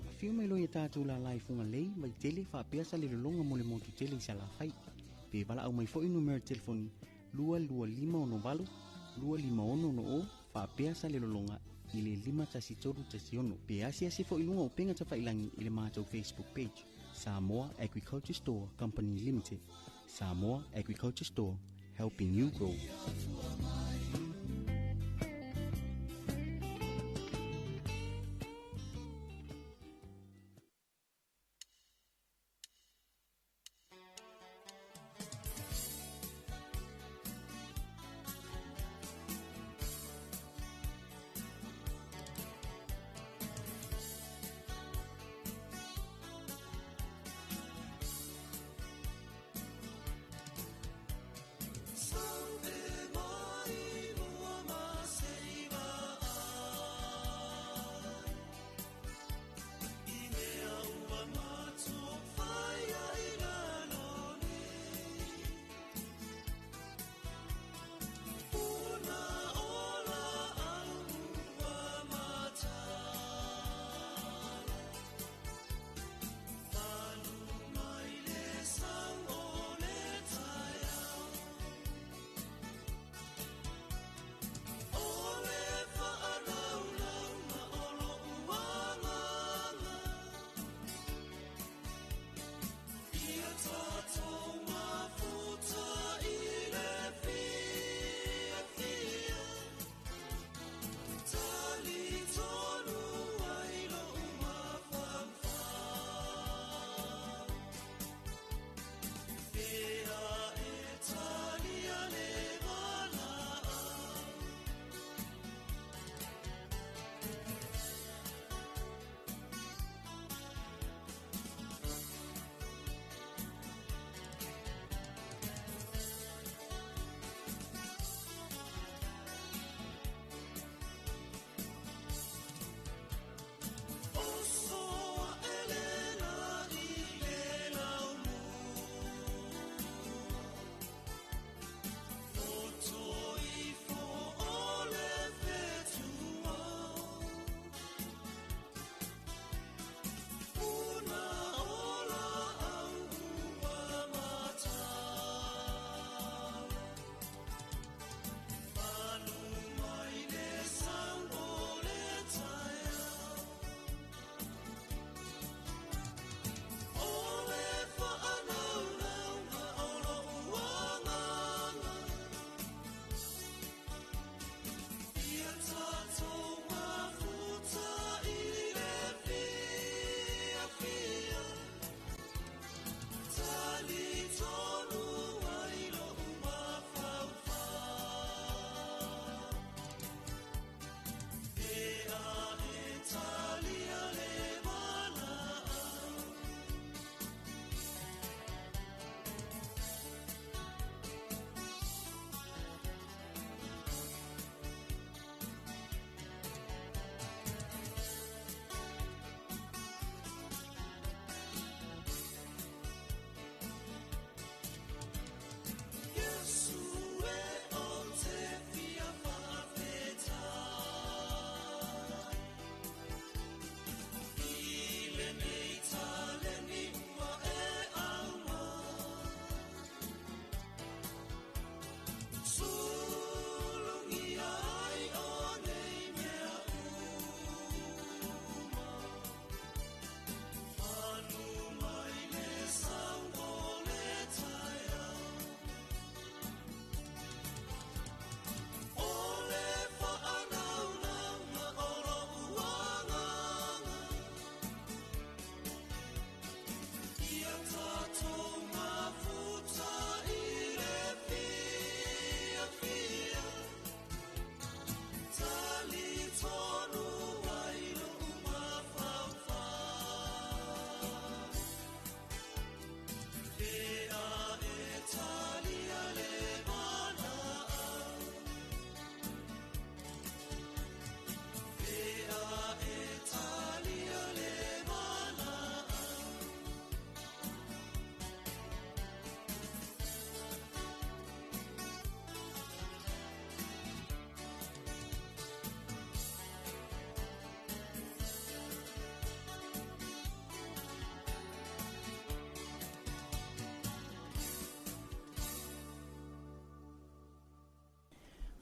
Afio mai loa ia tatou lala i Fugalei, Vaitele, faapea Salelologa mo le motu tele i Salafai. Pe valaau mai foi numera telefoni 22568 25660 faapea Salelologa i le 51316 pe asiasi foi i luga o upega tafailagi i le matou Facebook page Samoa Agriculture Store Company Limited. Samoa Agriculture Store, helping you grow.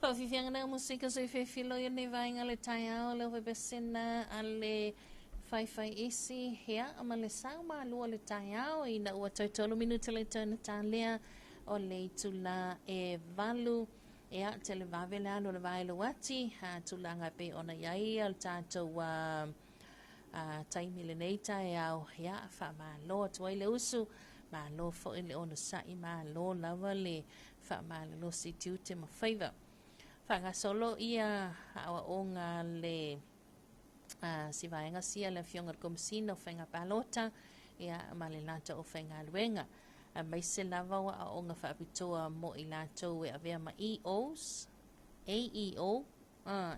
Faafiafiaga na musika soifefilo i lenei vaega o le taeao le ofepesena a le faifai isi ia ma le sau malua o le taeao ina ua toe tolu minute le toe na talea o le itula e valu ia televave le alu o le vaeluati a tulaga e pei ona i ai o le tatou taimi i lenei taeao ia faamalo atu ai le usu malo foi le onosai malo lava le faamalolosi tiute ma faiva. Faagasolo ia aoaoga a le si vaega sia le Afioga i le Komesina o Faiga Palota ia ma le latou aufaigaluega. Aemaise lava o aoaoga faapitoa mo i latou e avea ma EOs, AEO,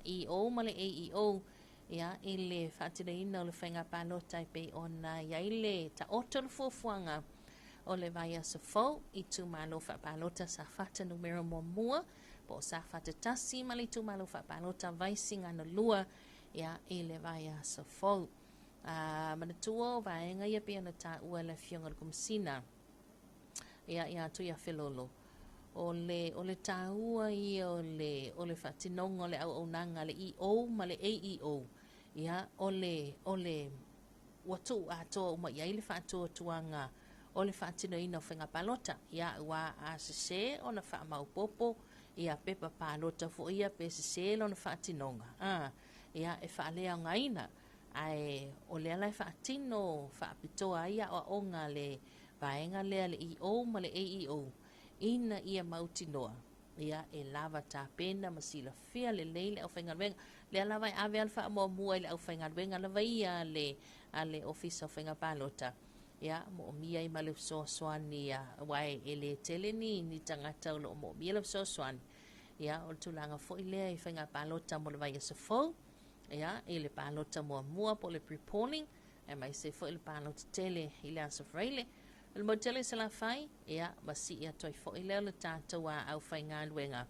EO ma le AEO ia i le faatinoina o le faiga palota e pei ona i ai le taoto o le fuafuaga o le vaiaso fou itumalo faapalota Safata numera 1 po o Safata 1 ma le itumalo faapalota Vaisigano 2 ia i le vaiaso fou. Manatua o vaega ia pei ona taua e le Afioga i le Komesina ia ia Tuiafelolo. O le, o le taua ia o le, o le faatinoga o le auaunaga a le EO ma le AEO, ia, o le, o le, ua tuu atoa uma i ai le faatuatuaga o le faatinoina o faiga palota. Ia, aua a sese ona faamaopoopo ia pepa palota foi ia pe sese lona faatinoga, a, ia, e faaleaogaina. Ae o lea la e faatino faapitoa ai aoaoga a le vaega lea le EO ma le AEO ina ia mautinoa ia e lava tapena ma silafia lelei le aufaigaluega. Lea lava e ave a le faamuamua i le aufaigaluega lava ia a le Ofisa o Faiga Palota ia moomia ai ma le fesoasoani aua e le tele ni tagata o lo o moomia le fesoasoani. Ia o le tulaga foi lea i faiga palota mo le vaiaso fou ia i le palota muamua po o le pre-polling aemaise foi le palota tele i le aso Faraile. O le motu tele i Salafai, ia, ma sii atu ai foi lea o le tatou aufaigaluega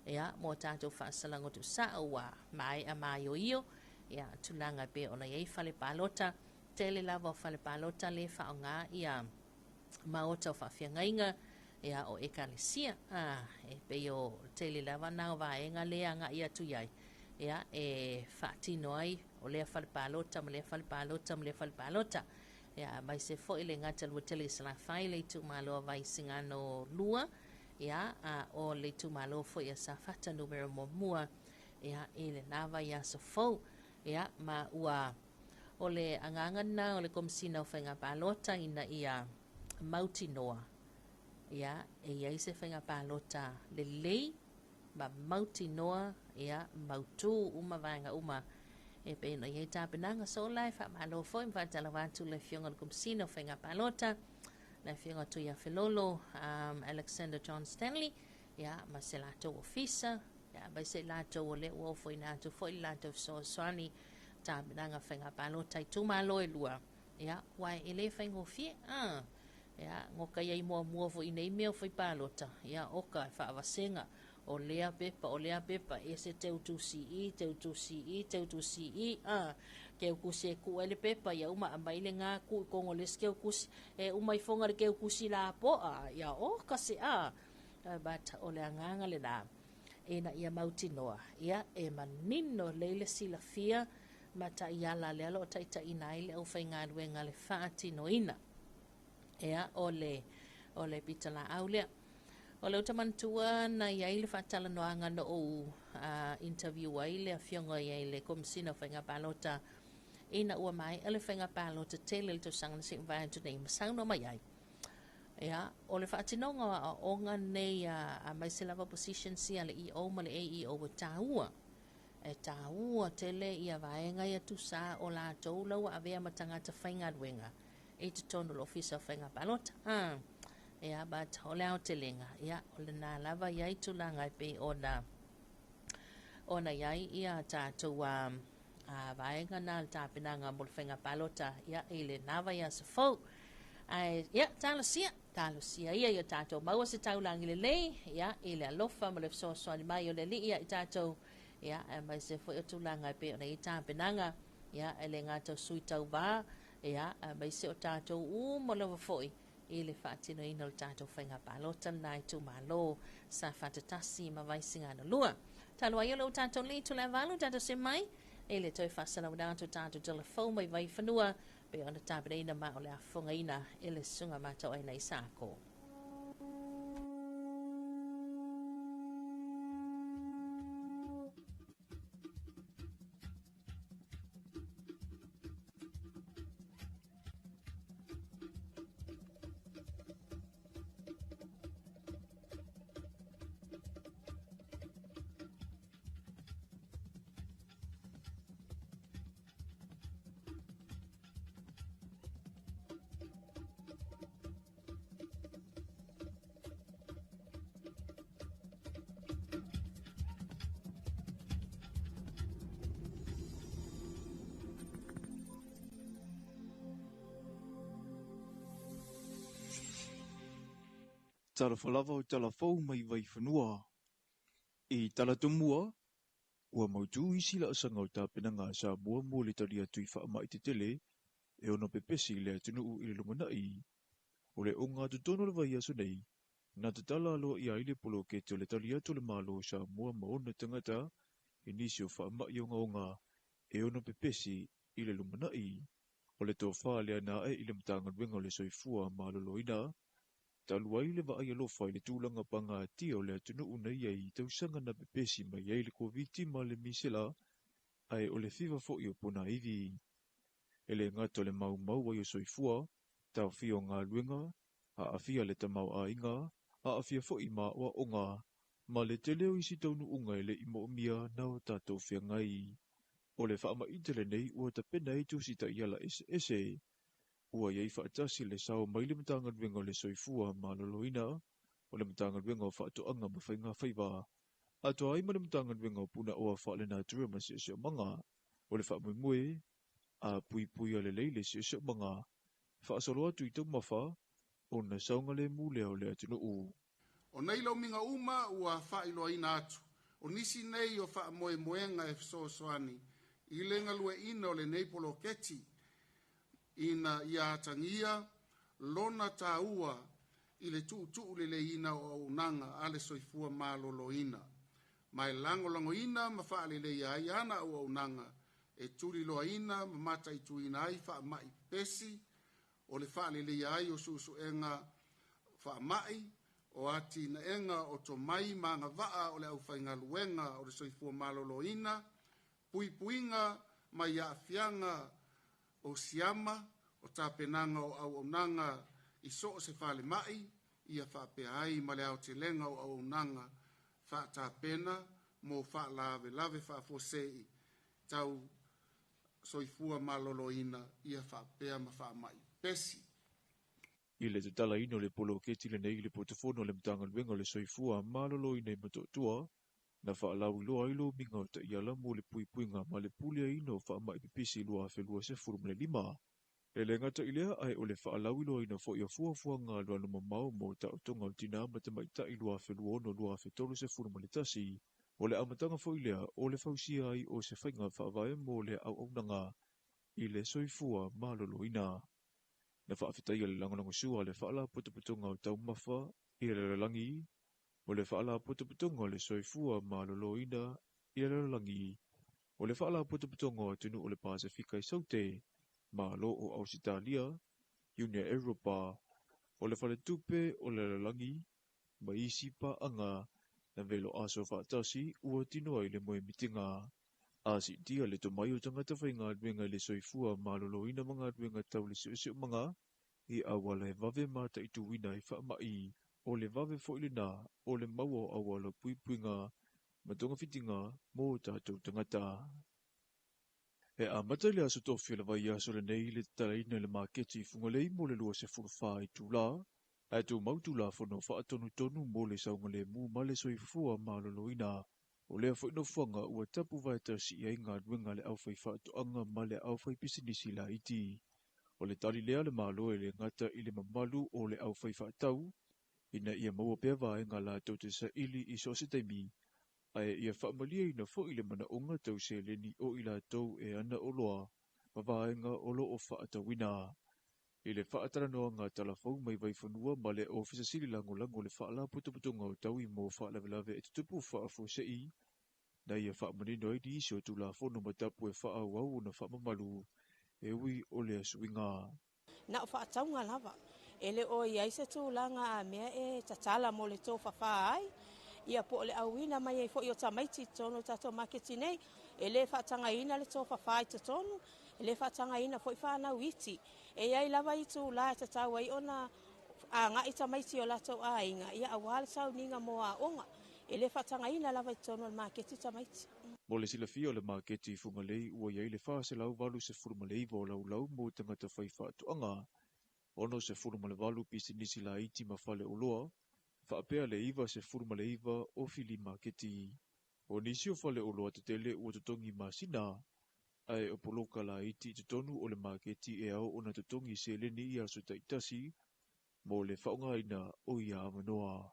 ia, mo tatou faasalaga tuusao ua maea maioio ia, tulaga e pei ona i ai fale palota. Tele lava o fale palota le faaaoga ia maota o faafeagaiga ia, o ekalesia. E pei o tele lava na o vaega le agai atu i ai ia, e faatino ai o lea fale palota ma lea fale palota ma lea fale palota. Ia, aemaise foi le gata lua tele i Salafai, le itumalo a Vaisigano 2, ia, a o le itumalo foi a Safata numera 1, ia, i lena vaiaso fou. Ia, ma ua o le agaga lena o le Komesina o Faiga Palota ina ia mautinoa, ia, e i ai se faiga palota lelei ma mautinoa ia mautu uma vaega uma e pei ona i ai tapenaga. So la e faamalo foi ma faatalofa atu le Afioga i le Komesina o Faiga Palota, le Afioga Tuiafelolo Alexander John Stanley, ia, ma se latou ofisa, ia, aemaise i latou o lea ua ofoina atu foi le latou fesoasoani tapenaga faiga palota i itumalo e lua, ia, aua e le faigofie, ia, goka iai muamua foi nei mea o fai palota, ia, oka e faavasega, o lea pepa, o lea pepa, ese teu tusi i, teu tusi i, teu tusi i, keu kusi e ku ai le pepa, ia uma aumai le ngā ku i kongo le isi keu kusi, e uma ifoga le keu kusi lapoa, ia oka se a, but o le agaga lena, ina ia mautinoa, ia, e manino lelei le silafia ma taiala lea o lo o taitaiina ai le aufaigaluega le faatinoina. Ia, o le, o le pitolaau lea. O le uta manatua na i ai le faatalanoaga na ou interview ai le Afioga i ai le Komesina o Faiga Palota ina ua maea le faiga palota tele i le tausaga na se i mavae atu nei ma saunoa mai ai. Ia, o le faatinoga o aoaoga nei aemaise lava positions ia a le EO ma le AEO e taua. E taua tele ia vaega ia tusa o latou la ua avea ma tagata faigaluega i totonu o le Ofisa o Faiga Palota. Ia, but o le aotelega, ia, o lena lava i ai tulaga e pei ona ona i ai ia tatou vaega na le tapenaga mo le faiga palota ia, i lena vaiaso fou. Ae, ia, talosia, talosia ia ia tatou maua se taulagi lelei, ia, i le alofa ma le fesoasoani mai o le Alii ia i tatou, ia, aemaise foi o tulaga e pei ona i ai tapenaga, ia, e le gata o sui tauva, ia, aemaise o tatou uma lava foi i le faatinoina o le tatou faiga palota lena itumalo Safata 1 ma Vaisigano 2. Talu ai o lea ua tatou le i le itula e 8, tatou see mai i le toe faasalauina atu o tatou tala fou mai Vaifanua pei ona tapenaina ma o le a fofogaina e le susuga matauaina Isako. Talofa lava o tala fou mai Vaifanua. I Talatomua, ua mautū isi laasaga o tapenaga a Samoa mo le tali atu i faamai tetele e ono pepesi i le atunuu i le lumanai. O le ogatotonu o le vaiaso nei, na tatala aloaia ai le poloketi o le tali atu a le Malo o Samoa ma ona tagata i nisi o faamai ogaoga e ono pepesi i le lumanai. O le tofa lea na ae i le Matagaluega o le Soifua Maloloina, talu ai le vaai alofa i le tulaga pagatia o le atunuu na i ai i tausaga na pepesi mai ai le Koviti ma le misela, ae o le fiva foi o ponaivi. E le gata o le maumau ai o soifua, taofia o galuega, aafia le tamaoaiga, aafia foi ma aoaoga, ma le tele o isi taunuuga e le i moomia na o tatou feagai. O le faamaite lenei ua tapena ai tusi taiala eseese. Ua i ai faatasi le sao mai le Matagaluega o le Soifua Maloloina, o le Matagaluega o Faatoaga ma Faiga Faiva, atoa ai ma le Matagaluega o Punaoa Faalenatura ma Siosiomaga. O le faamoemoe, a puipuia lelei le siosiomaga, faasolo atu i taumafa, ona saogalemu lea o le atunuu. O nei lomiga uma ua faailoaina atu, o nisi nei o faamoemoega e fesoasoani i le galueaiina o lenei poloketi ina ia atagia lona taua i le tuutuu leleiina o auaunaga a le soifua maloloina, ma e lagolagoina ma faaleleia ai ana auaunaga e tuliloaina ma mataituina ai faamai pepesi, o le faaleleia ai o suesuega faamai, o atinaega o tomai ma agavaa o le aufaigaluega o le soifua maloloina, puipuiga mai aafiaga o siama, o tapenaga o auaunaga i so o se falemai, ia faapea ai ma le aotelega o auaunaga faatapena mo faalavelave faafuasei tau soifua maloloina, ia faapea ma faamai pepesi. I le tatalaina o le poloketi lenei i le potofono o le Matagaluega o le Soifua Maloloina i Motootua, na faalauiloa ai lomiga o taiala mo le puipuiga ma le puleaina o faamai pepesi 2025. E le gata i lea ae o le faalauiloaina foi o fuafuaga alualumamao mo taotoga o tinā ma tamaitai 2026-2031. O le amataga foi lea o le fausia ai o se faiga faavae mo le auaunaga i le soifua maloloina. Na faafetaia le lagolagosua a le Faalapotopotoga o Taumafa i le Lalolagi, o le Faalapotopotoga o le Soifua Maloloina i le Lalolagi, o le Faalapotopotoga o Atunuu o le Pasefika i Saute, Malo o Ausetalia, Iunia Eropa, o le Faletupe o le Lalolagi, ma isi paaga na velo aso faatasi ua tino ai le moemitiga. A siitia le tomai o tagata faigaluega i le soifua maloloina ma galuega tau le siosiomaga i auala e vave mataituina ai faamai, o le vave foi lena o le maua o auala puipuiga ma togafitiga mo tatou tagata. E amata i le aso tofi o le vaiaso lenei le tatalaina i le maketi i Fugalei mo le 24 itula, ae tumau Tulafono faatonutonu mo le saogalemu ma le soifua maloloina. O lea foi nofoaga ua tapu vaetasi i ai galuega a le aufaifaatoaga ma le aufaipisinisi laiti. O le tali lea a le Malo e le gata i le mamalu o le aufaifaatau, ina ia maua pea vaega latou te saili i so o se taimi, ae ia faamalieina foi le manaoga tau seleni o i latou e ana oloa ma vaega o lo o faatauina. I le faatalanoaga a Talafou mai Vaifanua ma le Ofisa Sili Lagolago o le Faalapotopotoga o Taui mo Faalavelave e Tutupu Faafuasei, Ina ia faamanino ai nisi o Tulafono ma tapu e faaauau ona faamamalu e ui o lea suiga. Na o faatauga lava. E le o i ai se tulaga a mea e tatala mo le tofafā ai, ia po o le auina mai ai foi o tamaiti i totonu o tatou maketi nei. E le faatagaina le tofafā i totonu, e le faatagaina foi fanau iti. E i ai lava itulā e tatau ai ona agai tamaiti i o latou aiga, ia aua le sauniga mo aoga. E le faatagaina lava i totonu o le maketi tamaiti. Mo le silafia o le maketi i Fugalei ua i ai le 489 o laulau mo tagata faifaatoaga, 68 pisinisi laiti ma faleoloa, faapea le 99 o fili maketi. O nisi o faleoloa tetele ua totogi masina, ae o poloka laiti i totonu o le maketi e ao ona totogi seleni i aso taitasi mo le faaaogaina o ia avanoa.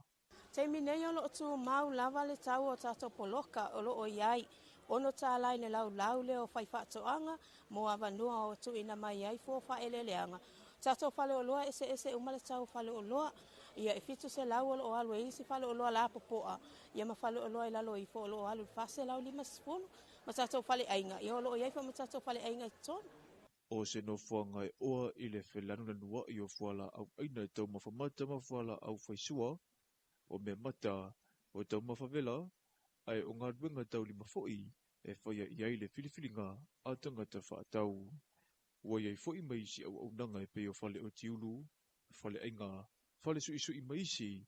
Taimi nei o loo tumau lava le tau o tatou poloka o loo i ai $6 i le laulau lea o faifaatoaga mo avanoa o tuuina mai ai fua o faaeleeleaga. Tatou faleoloa e eseese uma le tau o faleoloa, ia e 700 o loo alu ai isi faleoloa lapopoa, ia ma faleoloa i lalo ifo o loo alu i le 450, ma tatou faleaiga, ia o loo i ai foi ma tatou faleaiga i totonu. O se nofoaga e oa i le felanunanua'i o fualaau aina e taumafa mata ma fualaau faisua, o mea mata, o taumafa vela, ae o galuega taulima foi e faia i ai le filifiliga a tagata faatau. Ua i ai foi ma isi auaunaga e pei o fale otiulu, faleaiga, fale suisui ma isi,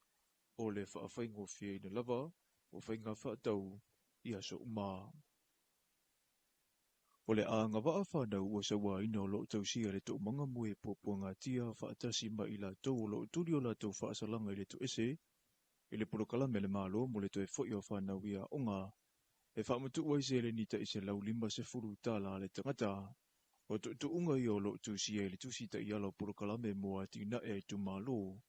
o le faafaigofieina lava o faiga faatau i aso uma. O le agavaa fanau ua sauaina o loo tausia le toomaga mo e puapuagatia faatasi ma i latou o loo tuli o latou faasalaga i le toese i le polokalame a le Malo mo le toe foi o fanau i aoga e faamatuu ai seleni tai $150 a le tagata. O tuutuuga ia o loo tusia i le tusi taiala o polokalame mo atinae a itumalo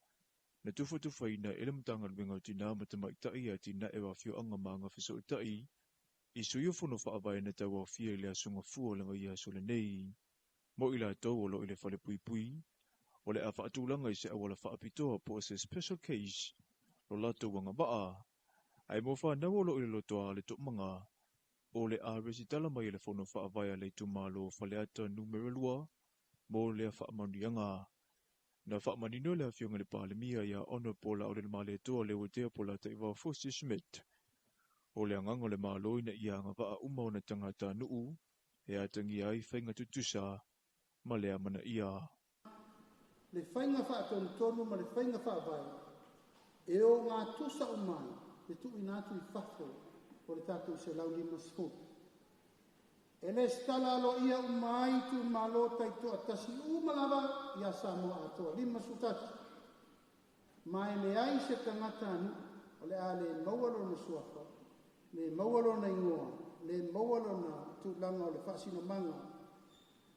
na tufatufaina e le Matagaluega o Tinā ma Tamaitai Atinae o Afioaga ma Agafesootai i sui o fono faavae na tauaofia i le aso Gafua o le vaiaso lenei. Mo i latou o loo i le falepuipui, o le a faatulaga i se auala faapitoa po o se special case lo latou agavaa, ae mo fanau o loo i le lotoa le toomaga, o le a resitala mai e le fono faavae a le itumalo o Faleata Numera 2 mo lea faamanuiaga. Na faamanino le afioga i le Palemia ia Honourable Laaulialemalietoa Leuatea Polataivao Fosi Schmidt. O le agaga o le Malo ina ia agavaa uma ona tagatanuu e atagia ai faiga tutusa ma le amanaia. Le faiga faatonutonu ma le faiga faavae e ogatusa uma ai le tuuina atu i fafo o le tatou 150. E lesitala aloaia uma ai itumalo taitoatasi uma lava ia Samoa atoa 51. Ma e leai se tagatanuu o le a le maua lona suafa, le maua lona igoa, le maua lona tulaga o le faasinomaga,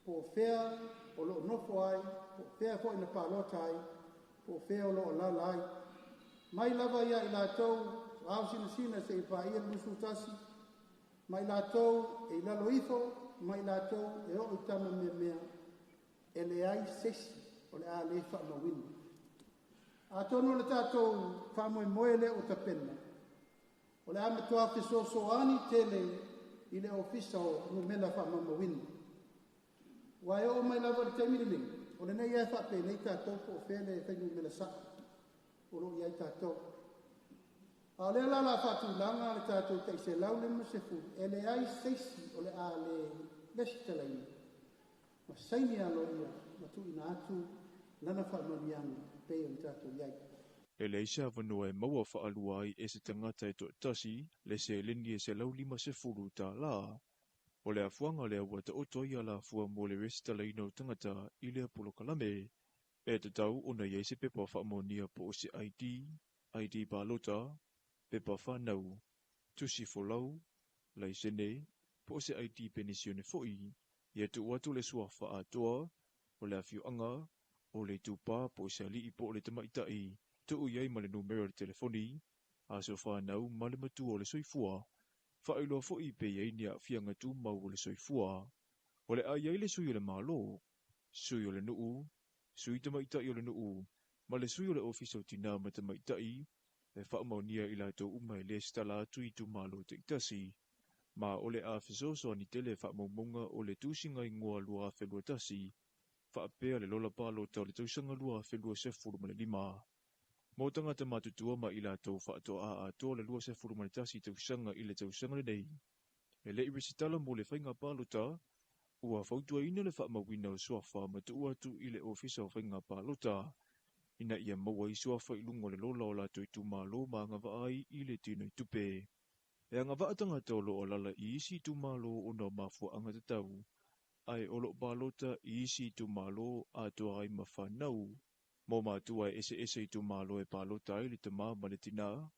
po o fea o loo nofo ai, po o fea foi na palota ai, po o fea o loo alaala ai. Mai lava ia i latou ao sinasina seia paia le 21, ma i latou e i lalo ifo, ma i latou e oo i tama meamea, e leai se isi o le a le faamauina. Atonu o le tatou faamoemoe lea ua tapena, o le a matua fesoasoani tele i le Ofisa o Numera Faamaumauina. Ua e oo mai lava i le taimi lenei, o lenei e faapenei tatou po o fea le fuainumera sao o loo i ai tatou. A o lea la o le a faatulaga le tatou tai 150, e leai se isi o le a le lesitalaina ma saini aloaia ma tuuina atu lana faamanuiaga e pei ona tatou i ai. E leai se avanoa e maua faalua ai e se tagata e toatasi le seleni e $150. O le afuaga lea ua taoto ai alafua mo le resitalaina o tagata i lea polokalame. E tatau ona i ai se pepa faamaonia po o se ID, ID palota, pepa fanau, tusi folau, laisene, po o se ID penisione foi. Ia tuu atu le suafa atoa, o le afioaga, o le itupa po o se alii po o le tamaitai, tuu i ai ma le numera o le telefoni, aso fanau ma le matua o le soifua. Faailoa foi pe i ai ni aafiaga tumau o le soifua. O le a i ai le sui o le Malo, sui o le nuu, sui tamaitai o le nuu, ma le sui o le Ofisa o Tinā ma Tamaitai e faamaonia i latou uma e lesitala atu i itumalo taitasi. Ma o le a fesoasoani tele faamaumauga o le Tusiga Igoa 2021 faapea le Lola Palota o le tausaga 2025. Mo tagata matutua ma i latou faatoa atoa le 21 tausaga i le tausaga lenei, e le i resitala mo le faiga palota, ua fautuaina le faamauina o suafa ma tuu atu i le Ofisa o Faiga Palota ina ia maua ai suafa i luga o le lola o latou itumalo ma agavaa ai i le tinoitupe. E agavaa tagata o lo o alaala i isi itumalo ona o mafuaaga tatau, ae o lo o palota i isi itumalo atoa ai ma fanau. Mo matua e eseese itumalo e palota ai le tama ma le tinā,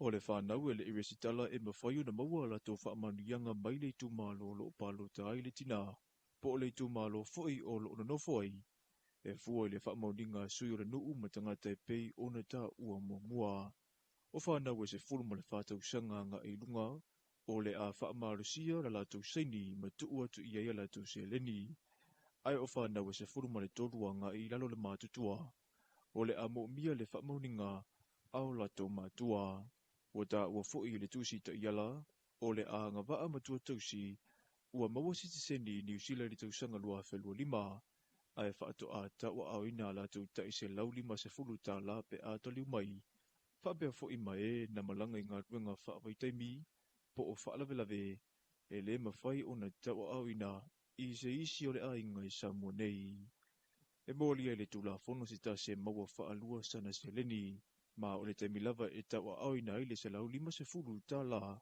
o le fanau e le i resitala e mafai ona maua a latou faamanuiaga mai le itumalo o lo o palota ai le tinā, po o le itumalo foi o lo o nonofo ai, e fua i le faamaoniga a sui o le nuu ma tagata e pei ona taua muamua. O fanau e 14 tausaga agai i luga, o le a faamalosia la latou saini ma tuu atu i ai a latou seleni. Ae o fanau e 13 agai i lalo le matutua, o le a moomia le faamaoniga a o latou matua. Ua taua foi i le tusi taiala, o le a agavaa matua tausi ua maua sitiseni i Niu Sila i le tausaga 2025, ae faatoa tauaaoina a latou tai $150 pe a taliu mai, faapea foi ma e na malaga i galuega faavaitaimi po o faalavelave e le mafai ona tauaaoina i se isi o le aiga i Samoa nei. E molia i le Tulafono se tasi e maua faalua sana seleni, ma o le taimi lava e tauaaoina ai le $150,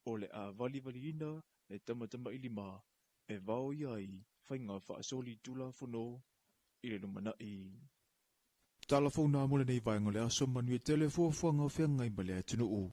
o le a valivaliina le tamatamailima e vaoia ai faiga faasoli Tulafono i le lumanai. Tala fou na mo lenei vaega o le aso, manuia tele fuafuaga o feagai ma le atunuu.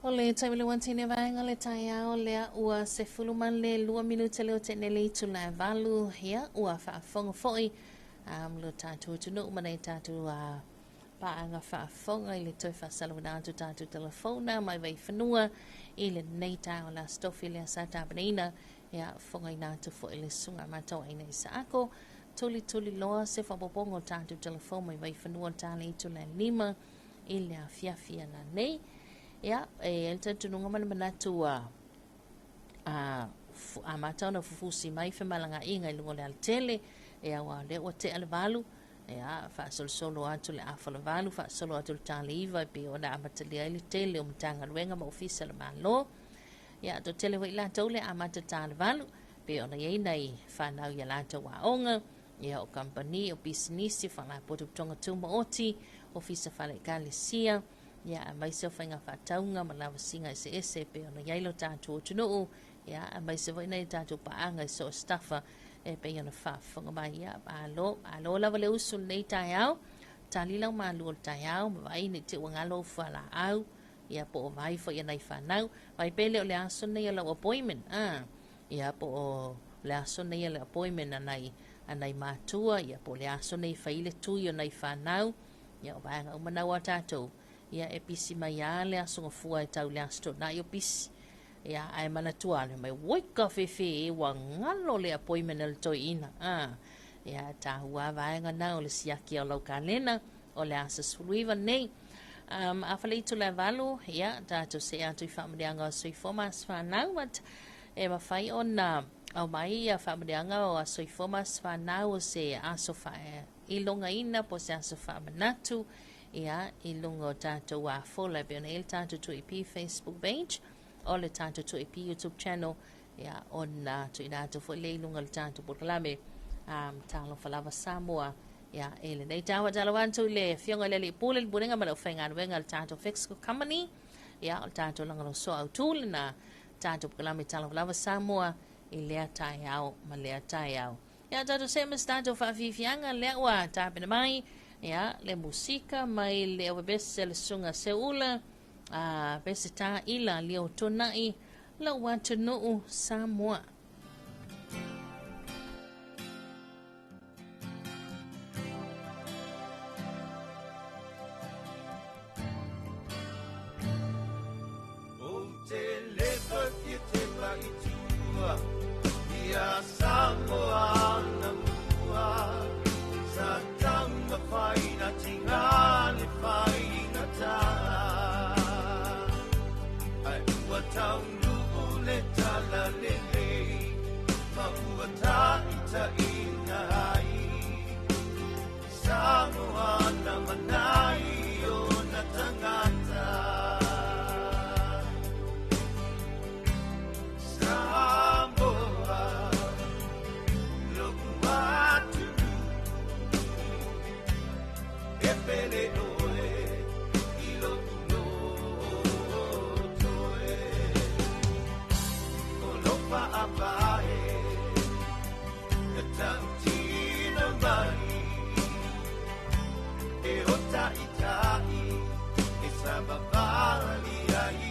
O le taimi le uantini vaega le taeao lea ua 12 minute le o tene le itula e 8, ia ua faafofoga foi lo tatou atunuu ma nai tatou paaga faafofoga i le toe faasalauina atu tatou telefona mai Vaifanua i lenei taeao le Aso Tofi lea sa tapenaina, ia fofogaina atu foi le susuga matauaina i Saako tulituli loa se faaopoopoga o tatou telefona mai Vaifanua tala itula e 5 i le afiafi ananei. Ia, e i ai le talitonuga ma le manatu ua amata ona fufusi mai femalagaaiga i luga o le alatele, ia aua o lea ua tea le 8, ia faasolosolo atu le afa o le 8, faasolo atu le tala 9 e pei ona amatalia ai le tele o Matagaluega ma Ofisa o le Malo. Ia, toatele foi latou le amata tala 8, pei ona i ai nai fanau i a latou aoga, ia o kamupani, o pisinisi, o faalapotopotoga tumaoti, ofisa fale ekalesia, ia aemaise o faiga faatauga ma lavasiga eseese e pei ona i ai lo tatou atunuu, ia aemaise foi nai tatou paaga i so o se tafa e pei ona faafofoga mai. Ia malo, malo lava le usu lenei taeao, tali lau malu o le taeao ma vaai ne i te i ua galo ou fualaau, ia po o vai foi a nai fanau. Vai pea le o le aso nei o lau appointment, ia po o le aso nei o le appointment a nai, a nai matua, ia po o le aso nei e fai ai le tui o nai fanau, ia o vaega uma na ua tatou, ia e pisi mai lava le aso gafua e tau i le Aso Toonai o pisi. Ia ae manatua ane mai, oi ka fefe e ua galo le appointment a le toeaina. Ia e taua lava vaega na o le siaki o lau kalena o le aso 19 nei. Afa le itula e 8, ia tatou see atu i faamanuiaga o soifua ma aso fanau, but e mafai ona aumai ia faamanuiaga o aso soifua ma aso fanau o se aso faailogaina po o se aso faamanatu, ia i luga o tatou afola e pei ona i ai le tatou 2AP Facebook page, o le tatou 2AP YouTube channel, ia ona tuuina atu foi lea i luga o le tatou polokalame Talofa Lava Samoa. Ia e lenei taeao faatalofa atu i le Afioga i le Alii Pule, le Pulega ma le aufaigaluega a le tatou Fexco Company, ia o le tatou lagolagosoa autu lena tatou polokalame Talofa Lava Samoa i lea taeao ma lea taeao. Ia tatou see ma se tatou faafiafiaga lea ua tapena mai Ia, le musika mai le auvevese le susuga Seuula a Peseta Ila Liotonai lou atunuu Samoa. Ou te le fia tepa i tua ia Samoa na mua sa tanga whaina tinga le whainga tā ai ua taunu le tala lelei ma ua taita ina ai Samoa na manai o na tangata Samoa lo'u atunuu e pele oe i lo'u loto e o lo fa'avae e tautina mai e o ta'ita'i e savavali ai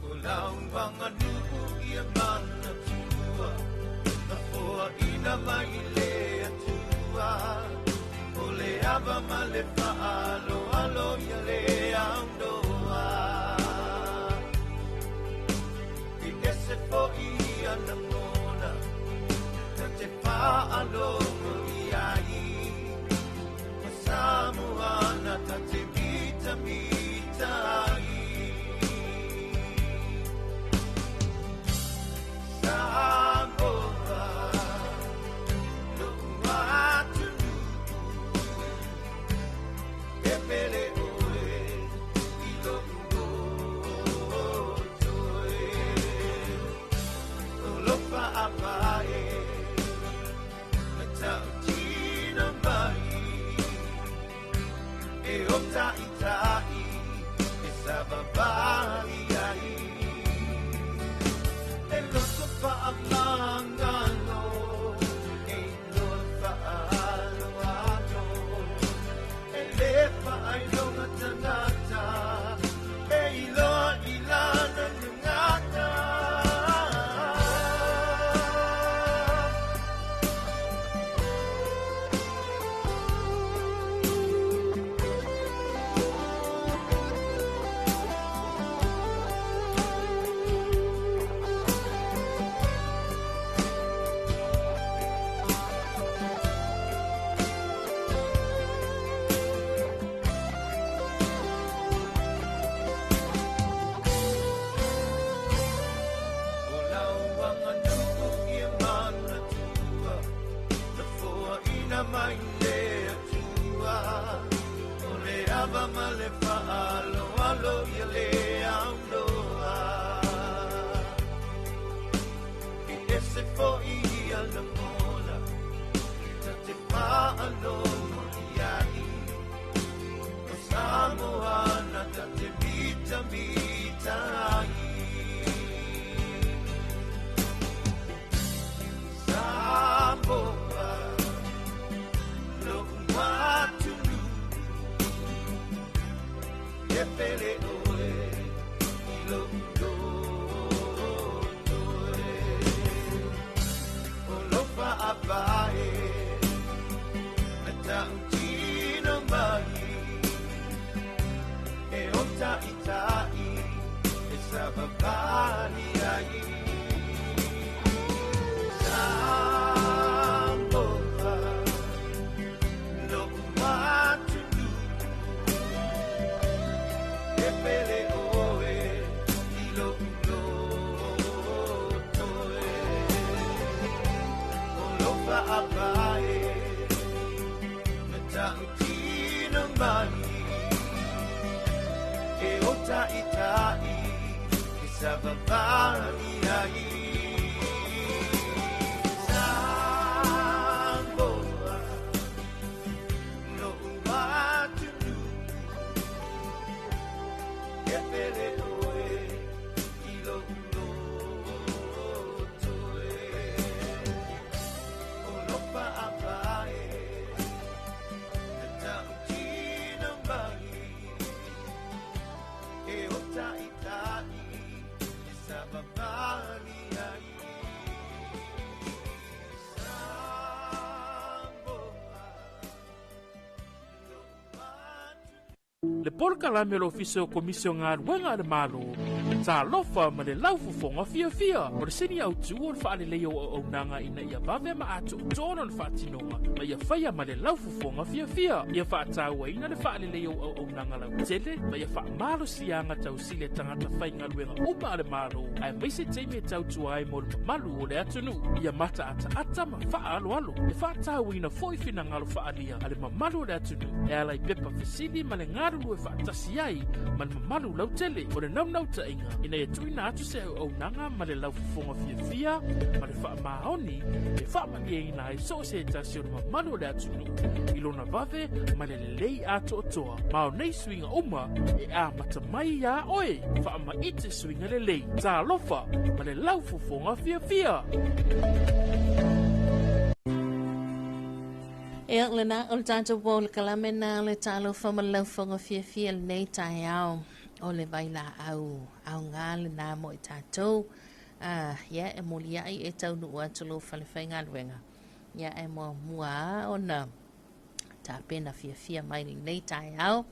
o lauaganuu ia manatua na foaʻina mai le Atua o le ava ma le faaloalo ia le aunoa i ese foʻi ia lagona na te faalogo i ai o Samoa na ta te mitamita ai Samoa lo'u atunuu e pele oe i lo'u loto e o lo fa'avae na tautina mai e o ta'ita'i e savavali ai e loto fa'amagalo e iloa fa'aloalo e lē fa'ailoga tagata e iloa i lana gagana. O lauaganuu ia manatua na foaʻina mai le Atua o le ava ma le faaloalo ia le aunoa i ese foʻi ia lagona ta te faalogo i ai o Samoa na ta te mitamita ai Samoa lo'u atunuu e pele oe i lo'u loto e o lo fa'avae na tautino mai e o ta'ita'i e savavali ai Samoa lo'u atunuu e pele oe i lo'u loto e o lo fa'avae na tautino mai e o ta'ita'i e savavali ai Samoa lo'u atunuu e pele oe i lo'u loto e Le polokalame o le Ofisa o Komisi o Galuega a le Malo, Talofa ma le Laufofoga Fiafia. O le sini autu o le faaleleia o auaunaga ina ia vave ma atoatoa lona faatinoga ma ia faia ma le laufofoga fiafia. Ia faatauaina le faaleleia o auaunaga lautele ma ia faamalosiaga tausili a tagata faigaluega uma a le Malo, aemaise taimi e tautua ai mo le mamalu o le atunuu. Ia mataataata ma faaaloalo. E faatauaina foi finagalo faaalia a le mamalu o le atunuu e ala i pepa fesili ma le galulue faatasi ai ma le mamalu lautele. O le naunautaiga ina ia tuuina atu se auaunaga ma le laufofoga fiafia ma le faamaoni e faamalieina ai so o se tasi o le mamalu o le atunuu i lona vave ma le lelei atoatoa. Ma o nei suiga uma e amata mai iā oe. Faamaite suiga lelei. Talofa ma le laufofoga fiafia. Ia, lena o le tatou polokalame na le Talofa ma le Laufofoga Fiafia lenei taeao o le vailaau aoga lena mo i tatou. Ah, ia, e muliai e taunuu atu lou fale faigaluega. Ia, e muamua lava ona tapena fiafia mai lenei taeao.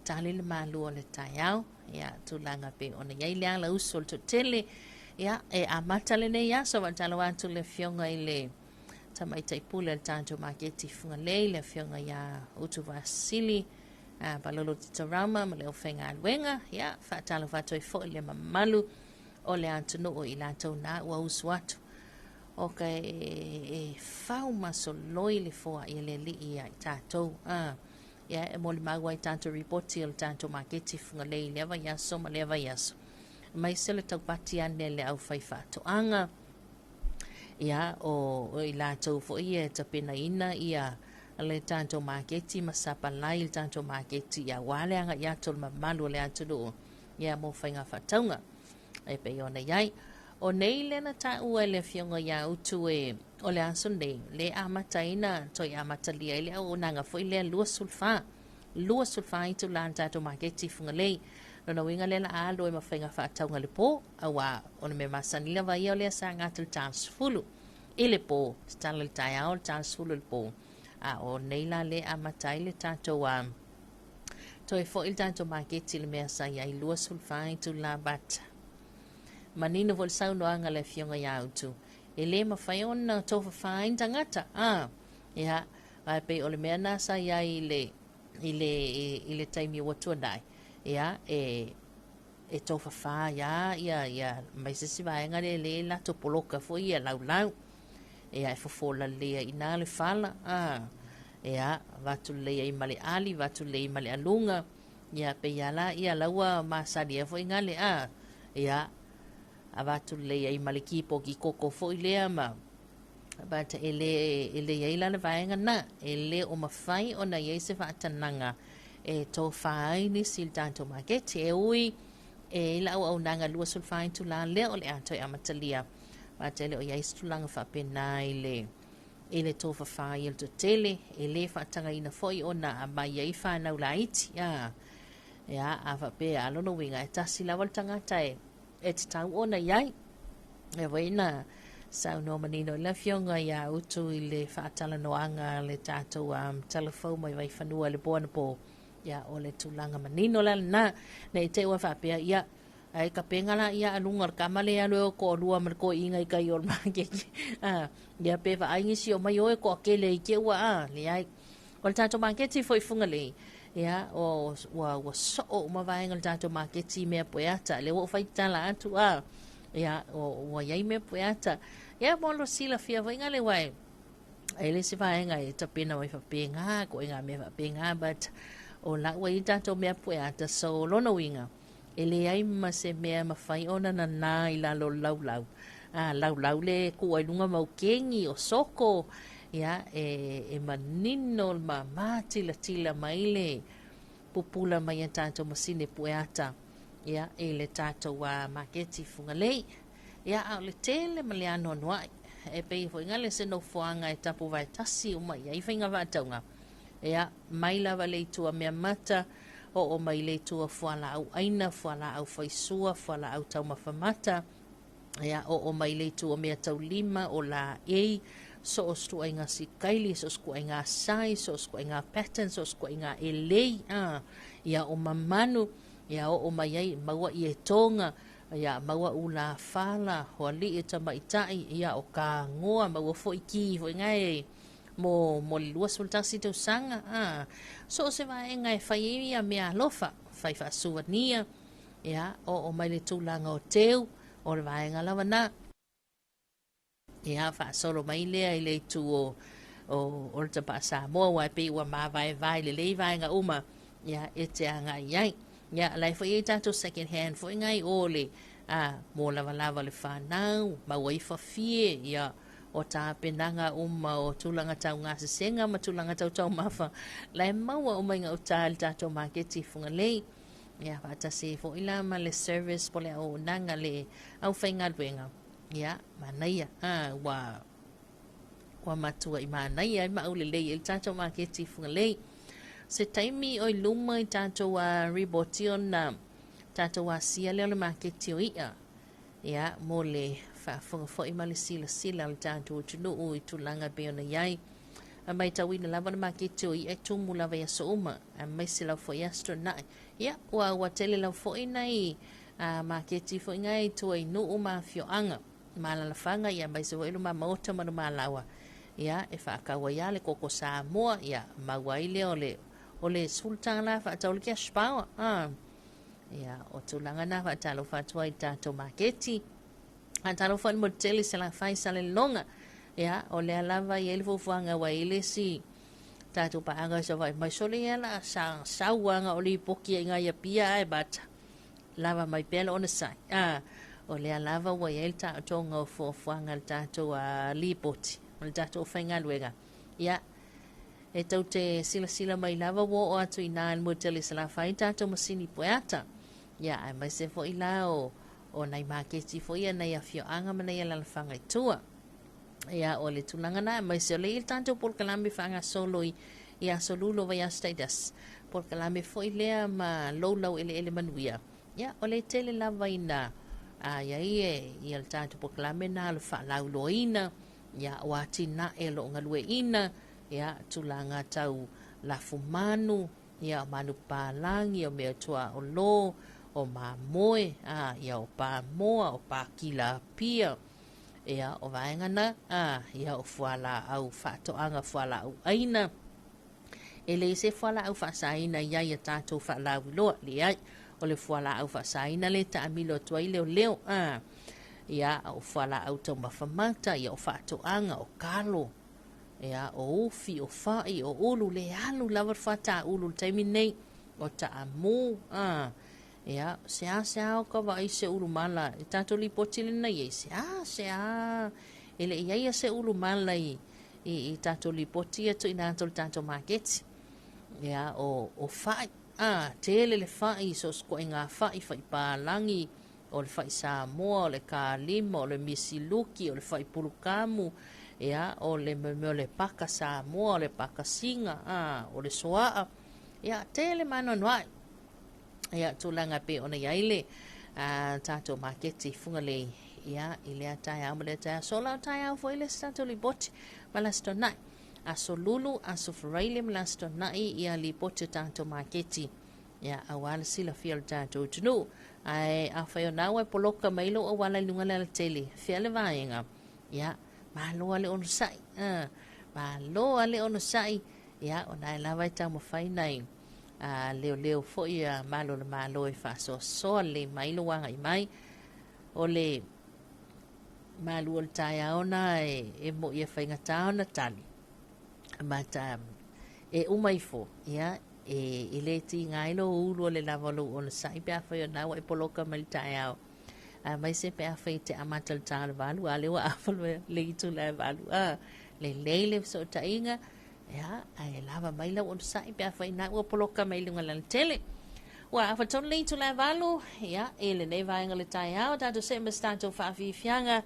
Tali le malu o le taeao. Ia, tulaga pei ona i ai le ala usu o le toatele. Ia, e amata lenei aso, faatalofa atu le afioga i le tamaitai pule o le tatou maketi Fugalei, le afioga ia Utu Vasili Palolo Titarama ma le aufaigaluega. Ia, faatalofa atu ai foi le mamalu o le atunuu i latou na ua usu atu o ka e fau masoloi le foai a le Alii ia i tatou. Ia, e molimau ai tatou ripoti o le tatou maketi Fugalei i lea vaiaso ma lea vaiaso, aemaise o le taupati ane a le aufaifaatoaga. Ia, o i latou foi ia e tapenaina ia le tatou maketi ma sapalai le tatou maketi aua le agai atu o le mamalu o le atunuu ia mo faiga faatauga e pei ona i ai. O nei lea na taua e le afioga ia Utu e o le aso nei, le amataina toe amatalia ai le auaunaga foi lea 24, 24 itula le tatou maketi i Fugalei. Lona uiga lea la a alu ai ma faiga faatauga i le po, auā o le mea masani lava ia o lea sa gata i le ta 10 i le po, tatala i le taeao le ta 10 i le po. A o nei la lea amata ai le tatou a toe foi le tatou maketi i le mea sa i ai 24 itula but manino foi le saunoaga a le afioga ia Utu, e le mafai ona tofafa ai ni tagata, a, ia, ae pei o le mea lena sa i ai i le, i le, i le taimi ua tuanai, ia, e, e tofafa ai lava ia, ia, mai se isi vaega lea e le latou poloka foi ia laulau. Ia, e fofo lalelei ai i ina le fala, a, ia, avatu lelei ai ma le ali, avatu lelei ai ma le aluga, ia, pei lava la, ia, la ua masani ai foi gale, a, ia, avatu lelei ai ma le kipoki koko foi lea ma, but e le, e le i ai la le vaega lena, e le o mafai ona i ai se faatanaga e tofa ai nisi i le tatou maketi. E ui e i ai le auaunaga 24 itula lea o le a toe amatalia, but e le o i ai se tulaga faapena i le, i le tofafa ai o le toatele, e le faatagaina foi ona aumai ai fanau laiti, a, ia, a faapea, a lona uiga e tasi lava le tagata e, e tatau ona i ai. E foi na saunoa manino i le afioga ia Utu i le faatalanoaga a le tatou talafou mai Vaifanua i le po anapo. Ia, o le tulaga manino la lena. Ne i te i ua faapea, ia, ai kapega la ia a luga o le kama le alu e o toalua ma le toeaina i tai o le maketi. Ah, ia pe vaai nisi o mai o e toatele i te ua, ah, leai. O le tatou maketi foi i Fugalei, ia, o, ua, ua soo uma vaega o le tatou maketi i mea pueata. Lea ua ou faitala atu, ah, ia, o, ua i ai mea pueata. Ia, mo lo silafia foi ngale uae, e le se vaega e tapena mai faapena, koe ngā mea faapena, but o la ua i ai tatou mea pueata, so lona uiga, E leai ma se mea e mafai ona nanā i lalo o le laulau. A, laulau le kua i luga mau kegi o soko, ia, e, e manino le māmā tilatila mai le pupula mai a tatou masini pueata, ia, i le tatou a, maketi Fugalei. Ia, a o le tele ma le anoanoai, e pei foi gale se nofoaga e tapuvae tasi uma i ai faiga faatauga. Ia, mai lava le itu a Meamata, oo mai le itu a fualaau ʻaina, fualaau faisua, fualaau taumafa mata, ia, oo mai le itu o meataulima, o laei, So o se ituaiga sikaili, so o se ituaiga size, so o se ituaiga pattern, so o se ituaiga elei, a, ia, o mamanu, ia, oo mai ai, maua ietoga, ia, maua ulafala, o alii o tamaitai, ia, o kagoa, maua foi ki foi gae mo, mo le 21 tausaga, a. So o se vaega e fai ai ia mea alofa, fai faasuvania, ia, oo mai le tulaga o teu, o le vaega lava na. Ia, faasolo mai lea i le itu o, o, o le tapaa Samoa, aua e pei ua mavaevae lelei vaega uma, ia, e te agai ai. Ia, la e foi e ai tatou second hand foi ngai o le, a, mo lavalava o le fanau, maua ai fafie, ia, o tapenaga uma o tulaga tau gasesega ma tulaga tau taumafa, la e maua uma i gauta i le tatou maketi i Fugalei. Ia, faatasi ai foi la ma le service po o le auaunaga a le aufaigaluega. Ia, manaia, a, ua, ua matuai manaia ai ma aulelei ai le tatou maketi i Fugalei. Se taimi o i luma i tatou a ripoti ona tatou asia lea o le maketi o i'a, ia, mo le faafofoga foi ma le silasila o le tatou atunuu i tulaga e pei ona i ai. A matauina lava le maketi o i'a e tumu lava i aso uma, aemaise lava foi Aso Toonai. Ia, ua, ua tele lava foi nai a maketi foi ngai i tua i nuu ma afioaga ma alalafaga, ia, aemaise foi luma maota ma luma alaoa, ia, e faatau ai lava le koko Samoa, ia, maua ai lea o le, o le $10 faatau le cash power, a. Ia, o tulaga na faatalofa atu ai i le tatou maketi. Faatalofa i le motu tele i Salafai, Salelologa. Ia, o lea lava e i ai le fuafuaga ua i ai le isi tatou paaga i Savaii mai sole ia la sa sau aga o lipoti ai ngai Apia ae mata lava mai pea le onosai. A, o lea lava ua i ai le taotoga o fuafuaga a le tatou lipoti o le tatou faigaluega. Ia, e tou te silasila mai lava ua oo atu i ina i le motu tele i Salafai tatou masini pueata. Ia, aemaise foi la o, o nai maketi foi ia nai afioaga ma nai alalafaga i tua. Ia, o le tulaga na, aemaise o lea e i ai le tatou polokalame faagasolo i, i Aso Lulu o Vaiaso Taitasi. Polokalame foi lea ma lou laueleele manuia. Ia, o le tele lava ina a i ai e, ia le tatou polokalame na o le faalauiloaina, ia, o atinae o lo o galueaiina, ia, tulaga tau lafumanu, ia, o manupapalagi, o meatuaolo, o mamoe, a, ia, o pamoa, o pakilapia, ia, o vaega na, a, ia, o fualaau faatoaga, fualaau aina. E leai se fualaau faasaina i ai a tatou faalauiloa, leai. O le fualaau faasaina lea e taamilo atu ai leoleo, a, ia, o fualaau taumafa mata, ia, o faatoaga, o kalo, ia, o ufi, o fai, o ulu, le alu lava le faataulu i le taimi lenei, o taamu, a, ia, seasea o ka vaai se ulu mala i tatou lipoti lena i ai, seasea e le i ai a se ulu mala i, i, i tatou lipoti ia tuuina atu i le tatou maketi. Ia, o, o fai, a, tele le fai, so o se ituaiga fai, fai palagi, o le fai Samoa, o le kalima, o le misiluki, o le fai pulukamu, ia, o le mea o le paka Samoa, o le paka siga, a, o le soaa, ia, tele ma anoanoai. Ia, tulaga e pei ona i ai le a, tatou maketi i Fugalei, ia, i lea taeao ma lea taeao. So la o taeao foi le isi tatou lipoti ma le Aso Toonai. Aso Lulu, Aso Faraile ma le Aso Toonai ia lipoti o tatou maketi. Ia, aua le silafia o le tatou atunuu. Ae afai o na ua e poloka mai lou auala i luga o le alatele, fea le vaega? Ia, malo lava le onosai. A, malo lava le onosai. Ia, o na e lava e taumafai nai a, leoleo foi a malo o le Malo e faasoasoa lelei mai lou agai mai. O le malu o le taeao na e, e moi e faigata ona tali. But um, e uma ifo, ia, e, e le tiga ai lou ulu o le lava o lou onosai pe afai o na ua e poloka mai le taeao. Aemaise pe afai e te amata i le ta o le valu, a lea ua afa le itula e valu. A, lelei le fesootaiga, ia, ae lava mai lau onosai pe afai na ua poloka mai i luga alatele. Ua afa tonu le itula e valu, ia, i lenei vaega o le taeao, tatou see ma se tatou faafiafiaga,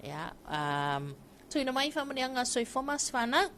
ia, um, tuuina mai faamanuiaga soifua ma se fanau.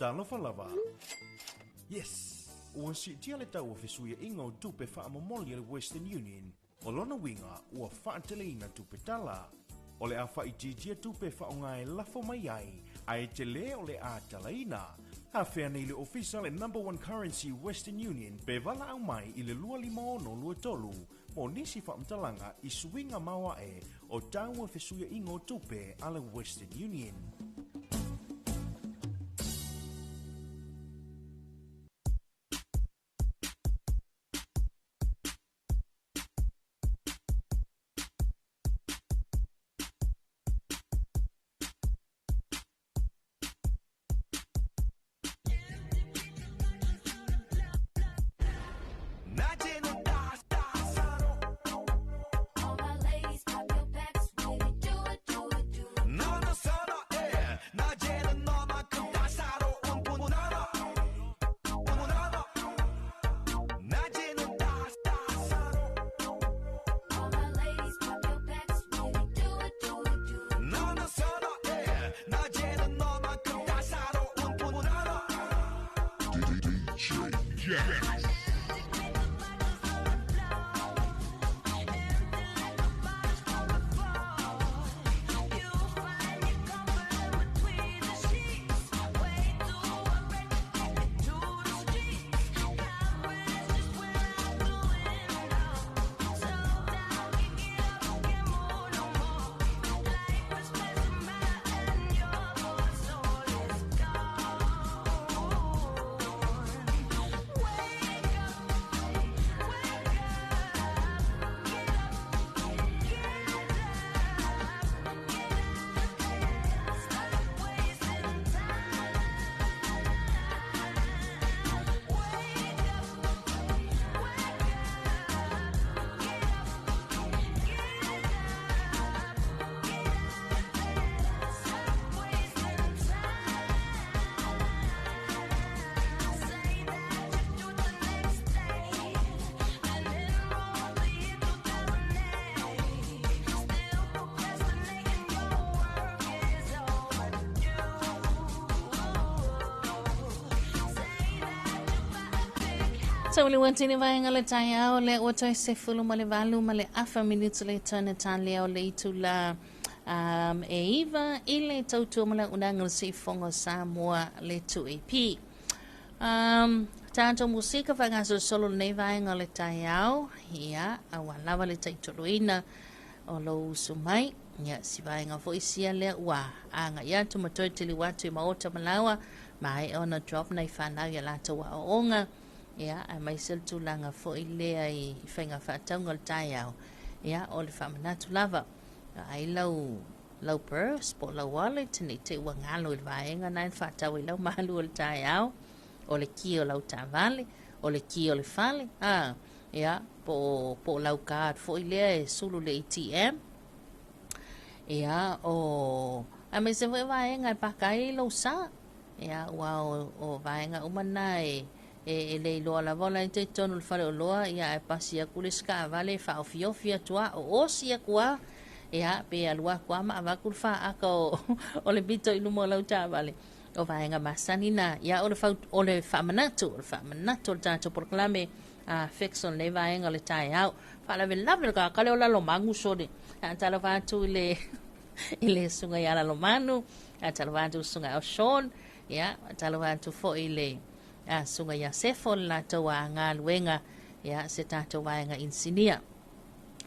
Talofa lava. Yes! Ua siitia le tau o fesuiaiga o tupe faamomoli a le Western Union. O lona uiga, ua faateleina tupe tala. O le a faaitiitia tupe e faaaoga e lafo mai ai, ae tele o le a talaina. Afea nei le ofisa le Number One Currency Western Union pe valaau mai i le 25623 mo nisi faamatalaga i suiga maoae o tau o fesuiaiga o tupe a le Western Union. Tauli ua tini vaenga le taeao le ua toe 18 ma le afa minute le tona talea o le itula e 9 i le tautua ma le unaga o le Siufofoga o Samoa le 2AP. Tatou musika faagasolosolo lenei vaega o le taeao, ia, aua lava le taitoloina o lou usu mai. Ia, si vaega foi sia lea ua agai atu ma toe teliu atu i maota ma laoa, maea ona drop nai fanau i a latou aoaoga, ia, aemaise le tulaga foi lea i faiga faatauga o le taeao, ia, o le faamanatu lava, ai lau lau purse po o lau wallet ne i te i ua galo i le vaega na e faatau ai lau malu o le taeao, o le ki o lau taavale, o le ki o le fale, a, ia, po o, po o lau card foi lea e sulu le ATM, ia, o, aemaise foi vaega e paka ai lou sa, ia, aua o, o vaega uma na e, e, e le iloa lava o la e i totonu o le faleoloa, ia, ae pasi atu le isi taavale e faaofiofi atu lava, o osi atu lava, ia, pe alu atu lava ma avatu le faata o, o le pito i luma o lau taavale. O vaega masani na, ia, o le, fau, o le faamanatu, o le faamanatu o le tatou polokalame a fix o lenei vaega o le taeao. Faalavelave le kakale o Lalomanu sole. A talofa atu i le i le susuga ia Lalomanu, a talofa atu i le susuga ia Sean, ia, a talofa atu foi i le a susuga ia Sefo le latou a galuega, ia, se tatou vaega inisinia.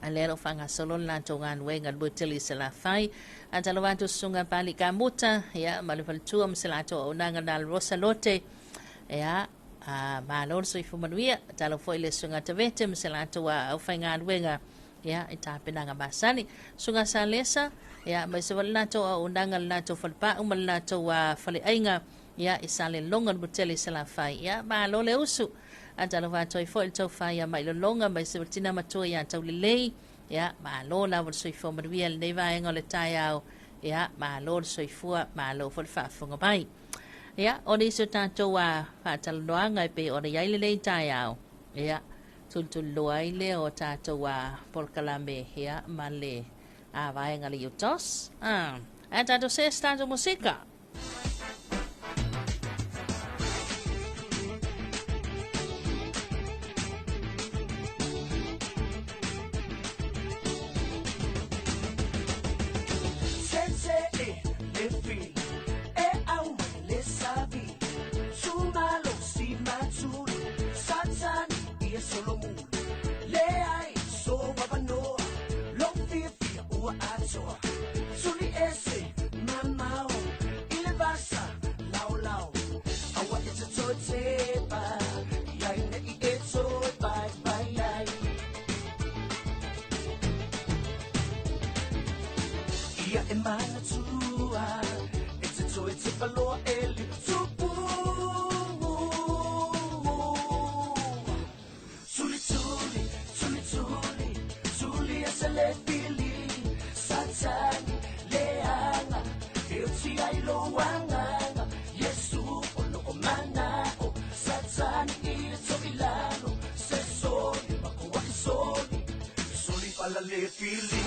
A lea o lo o faagasolo le latou galuega i le Tele i Salafai. A talofa atu i le susuga Pali Kamuta, ia, ma le faletua ma se latou auaunaga na le Rosa Lote, ia, a malo le soifua manuia. Talofa foi i le susuga Tavete ma se latou aufaigaluega, ia, i tapenaga masani. Susuga Salesa, ia, aemaise foi le latou auaunaga i le latou falepau ma le latou faleaiga, ia, i Saleloga le Tele i Salafai. Ia, malo le usu. A talofa atu ai foi i le tofa ia Mailologa aemaise foi le tina matua ia Taulelei. Ia, malo lava le soifua manuia i lenei vaega o le taeao. Ia, malo le soifua, malo foi le faafofoga mai. Ia, o nisi o tatou a faatalanoaga e pei ona i ai lenei taeao, ia, tulituliloa ai lea o tatou a polokalame, ia, ma le a vaega le UTOS. Ae tatou see se tatou musika. solomuli. Leai so avanoa, lou fiafia ua atoa. Suli ese mamao i le vasa laolao. Aua e te toe tepa, i ai nei e toe paepae ai. Ia e manatua, e te toe tepa loa e le tupu. Tuli tuli, tuli tuli, tuli e se le fili. Satani, leaga, e oti ai lou agaga. Iesu o loo manao, Satani i le toilalo. Se soli makuai soli, soli pala le fili.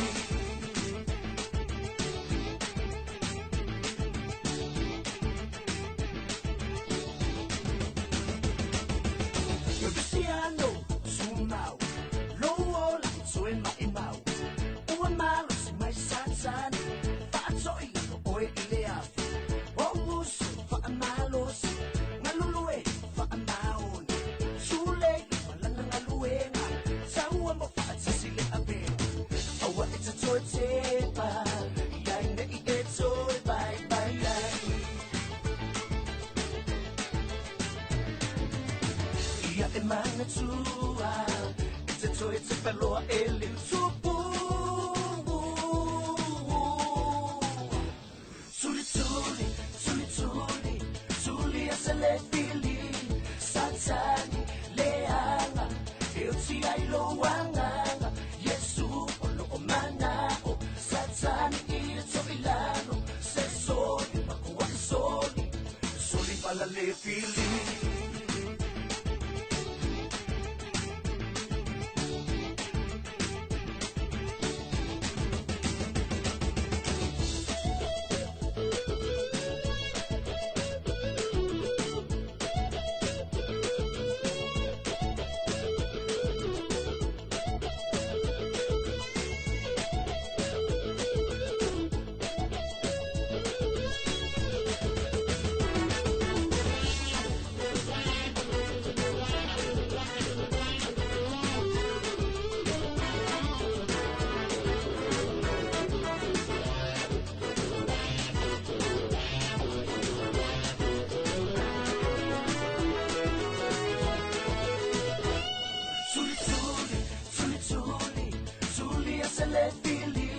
Cristiano, sumau, lou ola e toe maimau. Ua malosi mai Satani, faatoi lalo oe i le afi. O uso faamalosi, galulue faamaoni. Sulei malana galuega, taua mo faatasi le avega. Aua e te toe tepa, i ai nei e toe paepae ai. Ia e manatua, e te toe tepa loa e le tupu. Tuli tuli, tuli tuli, tuli e se le fili. Satani, leaga, e oti ai lou agaga. Iesu o loo manao, Satani i le toilalo. Se soli makuai soli, soli pala le fili. Tuli tuli, tuli tuli, tuli e se le fili.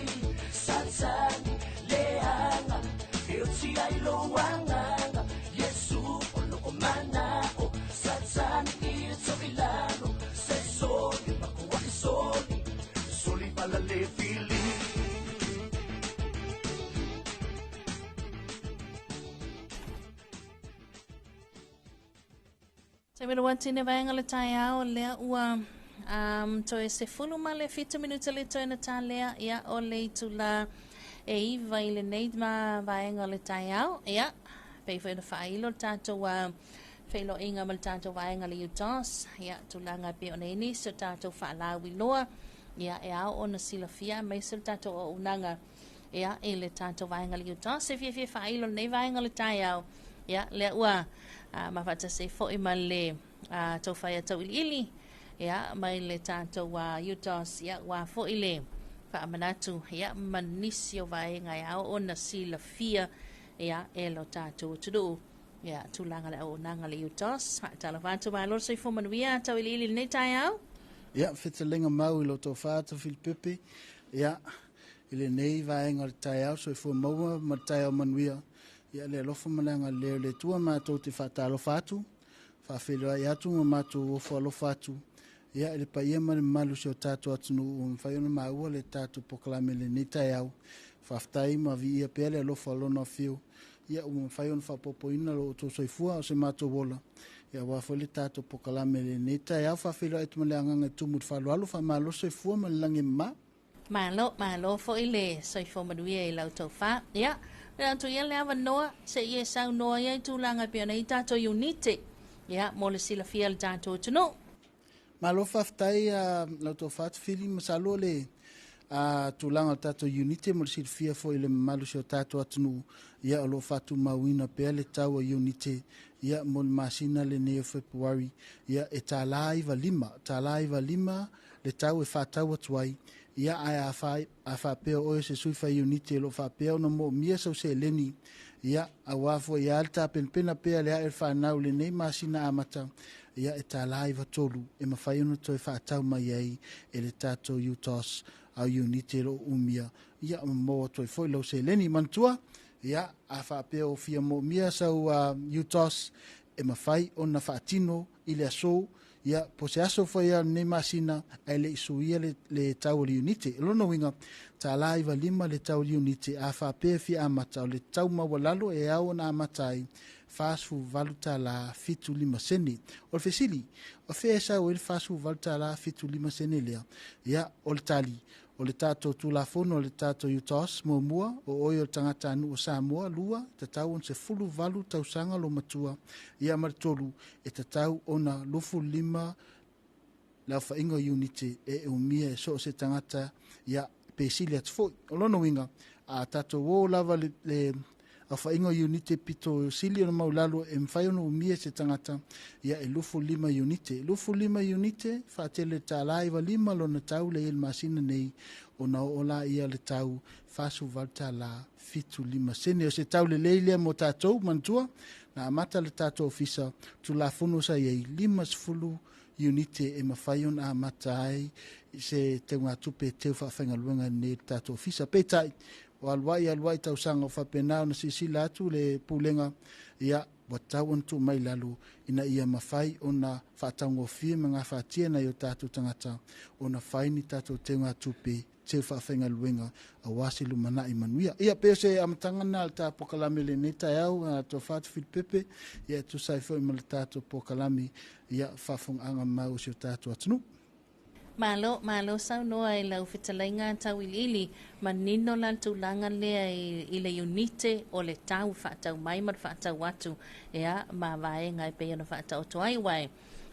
Satani, leaga, e oti ai lou agaga. Iesu o loo manao, Satani i le toilalo. Se soli makuai soli, soli pala le fili. Taimi tine vaega le taeao lea ua toe 17 minuta le toe na talea ia o le itula e 9 i lenei ma vaega le taeao. Ia, pei foi ona faailo le tatou feiloaiga ma le tatou vaega le UTOS. Ia, tulaga pei ona i nisi o tatou faalauiloa. Ia, e ao ona silafia aemaise le tatou auaunaga. Ia, i le tatou vaega le UTOS. E fiafia faailo lenei vaega le taeao. Ia, lea ua mafaatasi foi ma le taufai tauiliili. Ia, mai le tatou UTOS. Ia, ua foi le faamanatu. Ia, ma nisi o vaega e ao ona silafia. Ia, e lo tatou atunuu. Ia, tulaga le auaunaga le UTOS. Faatalofa atu malo le soifua manuia tauiliili lenei taeao. Ia, fetalaiga mau i lo tau whaata Filipepe. Ia, i lenei vaega o le taeao, soifua maua ma le taeao manuia. Ia, le alofa ma le agalelei o le Atua matou te faatalofa atu, faafeiloai atu ma matou ofo alofa atu. Ia, i le paia ma le mamalu o si o tatou atunuu ua mafai ona maua le tatou polokalame lenei taeao. Faafetai ma viia pea le alofa o lona afio. Ia, ua mafai ona faaopoopoina lo outou soifua o se matou ola. Ia, aua foi le tatou polokalame lenei taeao. Faafeiloai atu ma le agaga e tumu i le faaaloalo, faamalo soifua ma le lagi e mama. Malo, malo foi le soifua manuia i lau taufa. Ia, le atu ia le avanoa, se i e saunoa ia i tulaga pei ona i tatou unite. Ia, mo le silafia le tatou atunuu. Malo faafetai lau taufa Fili, masalo le tulaga o le tatou iunite mo le silafia foi i le mamalu o si o tatou atunuu, ia o lo o faatumauina pea le tau a iunite ia mo le masina lenei o Fepuari, ia e $1.95, $1.95 le tau e faatau atu ai, ia ae a faapea o oe o se sui fai iunite o lo o faapea ona moomia sau seleni, ia auā foi ia le tapenapena pea le ae o le fanau i lenei masina amata, ia e $1.93 e mafai ona toe faatau mai ai e le tatou UTOS au iunite o lo o umia, ia ma maua atu ai foi lau seleni. Manatua, ia a faapea o fia moomia sau UTOS e mafai ona faatino i le aso, ia po se aso foi lava o lenei masina ae le i suia le tau o le iunite. O lona uiga, $1.95 le tau o le iunite, a faapea e fia amata, o le tau maualalo e ao ona amata ai $48.75. O le fesili, o fea e sau ai le $48.75 lea? Ia, o le tali, o le tatou Tulafono o le tatou UTOS, muamua, o oe o le tagatanuu o Samoa, lua, e tatau ona 18 tausaga lo matua, ia ma le tolu, e tatau ona 25 le aofaiga o iunite e umia e so o se tagata, ia, pe sili atu foi. O lona uiga, a tatou o lava le aofaiga o iunite pito sili ona maulalo e mafai ona umia e se tagata, ia e 25 iunite. 25 iunite, faatele le $1.95 lona tau le i le masina nei, ona oo la ia le tau $48.75. O se tau lelei lea mo tatou, manatua, na amata le tatou ofisa Tulafono sa i ai 50 iunite e mafai ona amata ai se teugatupe teu faafaigaluega nei le tatou ofisa. Peitai, o aluai aluai tausaga o faapena ona silasila atu le pulega, ia ua tau ona tuu mai lalo ina ia mafai ona faataugofie ma gafatia nai o tatou tagata ona fai ni tatou teugatupe teu faafaigaluega auā se lumanai manuia. Ia pe o se amataga lena o le ta polokalame i lenei taeao, tofa atu Filipepe, ia e tusa ai foi ma le tatou polokalame, ia faafofogaaga mau o si o tatou atunuu. Malo, malo saunoa i lau fetalaiga tauiliili, manino la le tulaga lea i le iunite o le tau faatau mai ma le faatau atu, ia, ma vaega e pei ona faataoto ai, aua e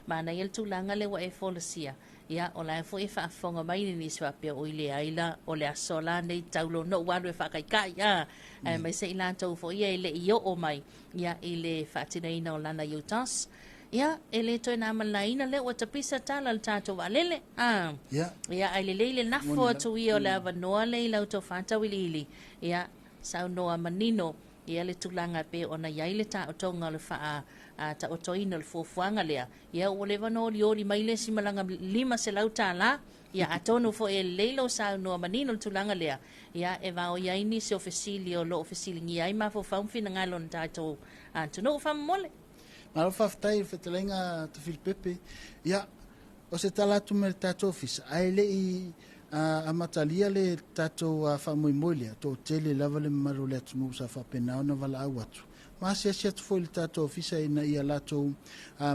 manaia le tulaga lea ua e folasia, ia, o la e foi e faafofoga mai nisi faapea, oi leai la, o le aso la nei tau loa ona ou alu e faakaikai, a, aemaise i latou foi ia e le i oo mai, ia, i le faatinoina o lana UTOS. Ia, e le toe na malaina lea ua tapisa tala le tatou vaalele. A. Ia, ai lelei le lafo atu ia o le avanoa le i lau tofa tauiliili. Ia, saunoa manino ia le tulaga pe ona i ai le taotoga o le faa taotoina o le fuafuaga lea. Ia, ua leva ona olioli mai le isi malaga $500. Ia, atonu foi e lelei lou saunoa manino le tulaga lea. Ia, e vaoi ai nisi o fesili o loo fesiligia ai mafaufau ma finagalo o le tatou atunuu faamomole. Malo faafetai i le fetalaiga Tafilipepe. Ia, o se tala atu mai le tatou ofisa, ae le i amatalia le tatou faamoemoe lea, toatele lava le mamalu o le atunuu sa faapena ona valaau atu. Ma asiasi atu foi i le tatou ofisa ina ia latou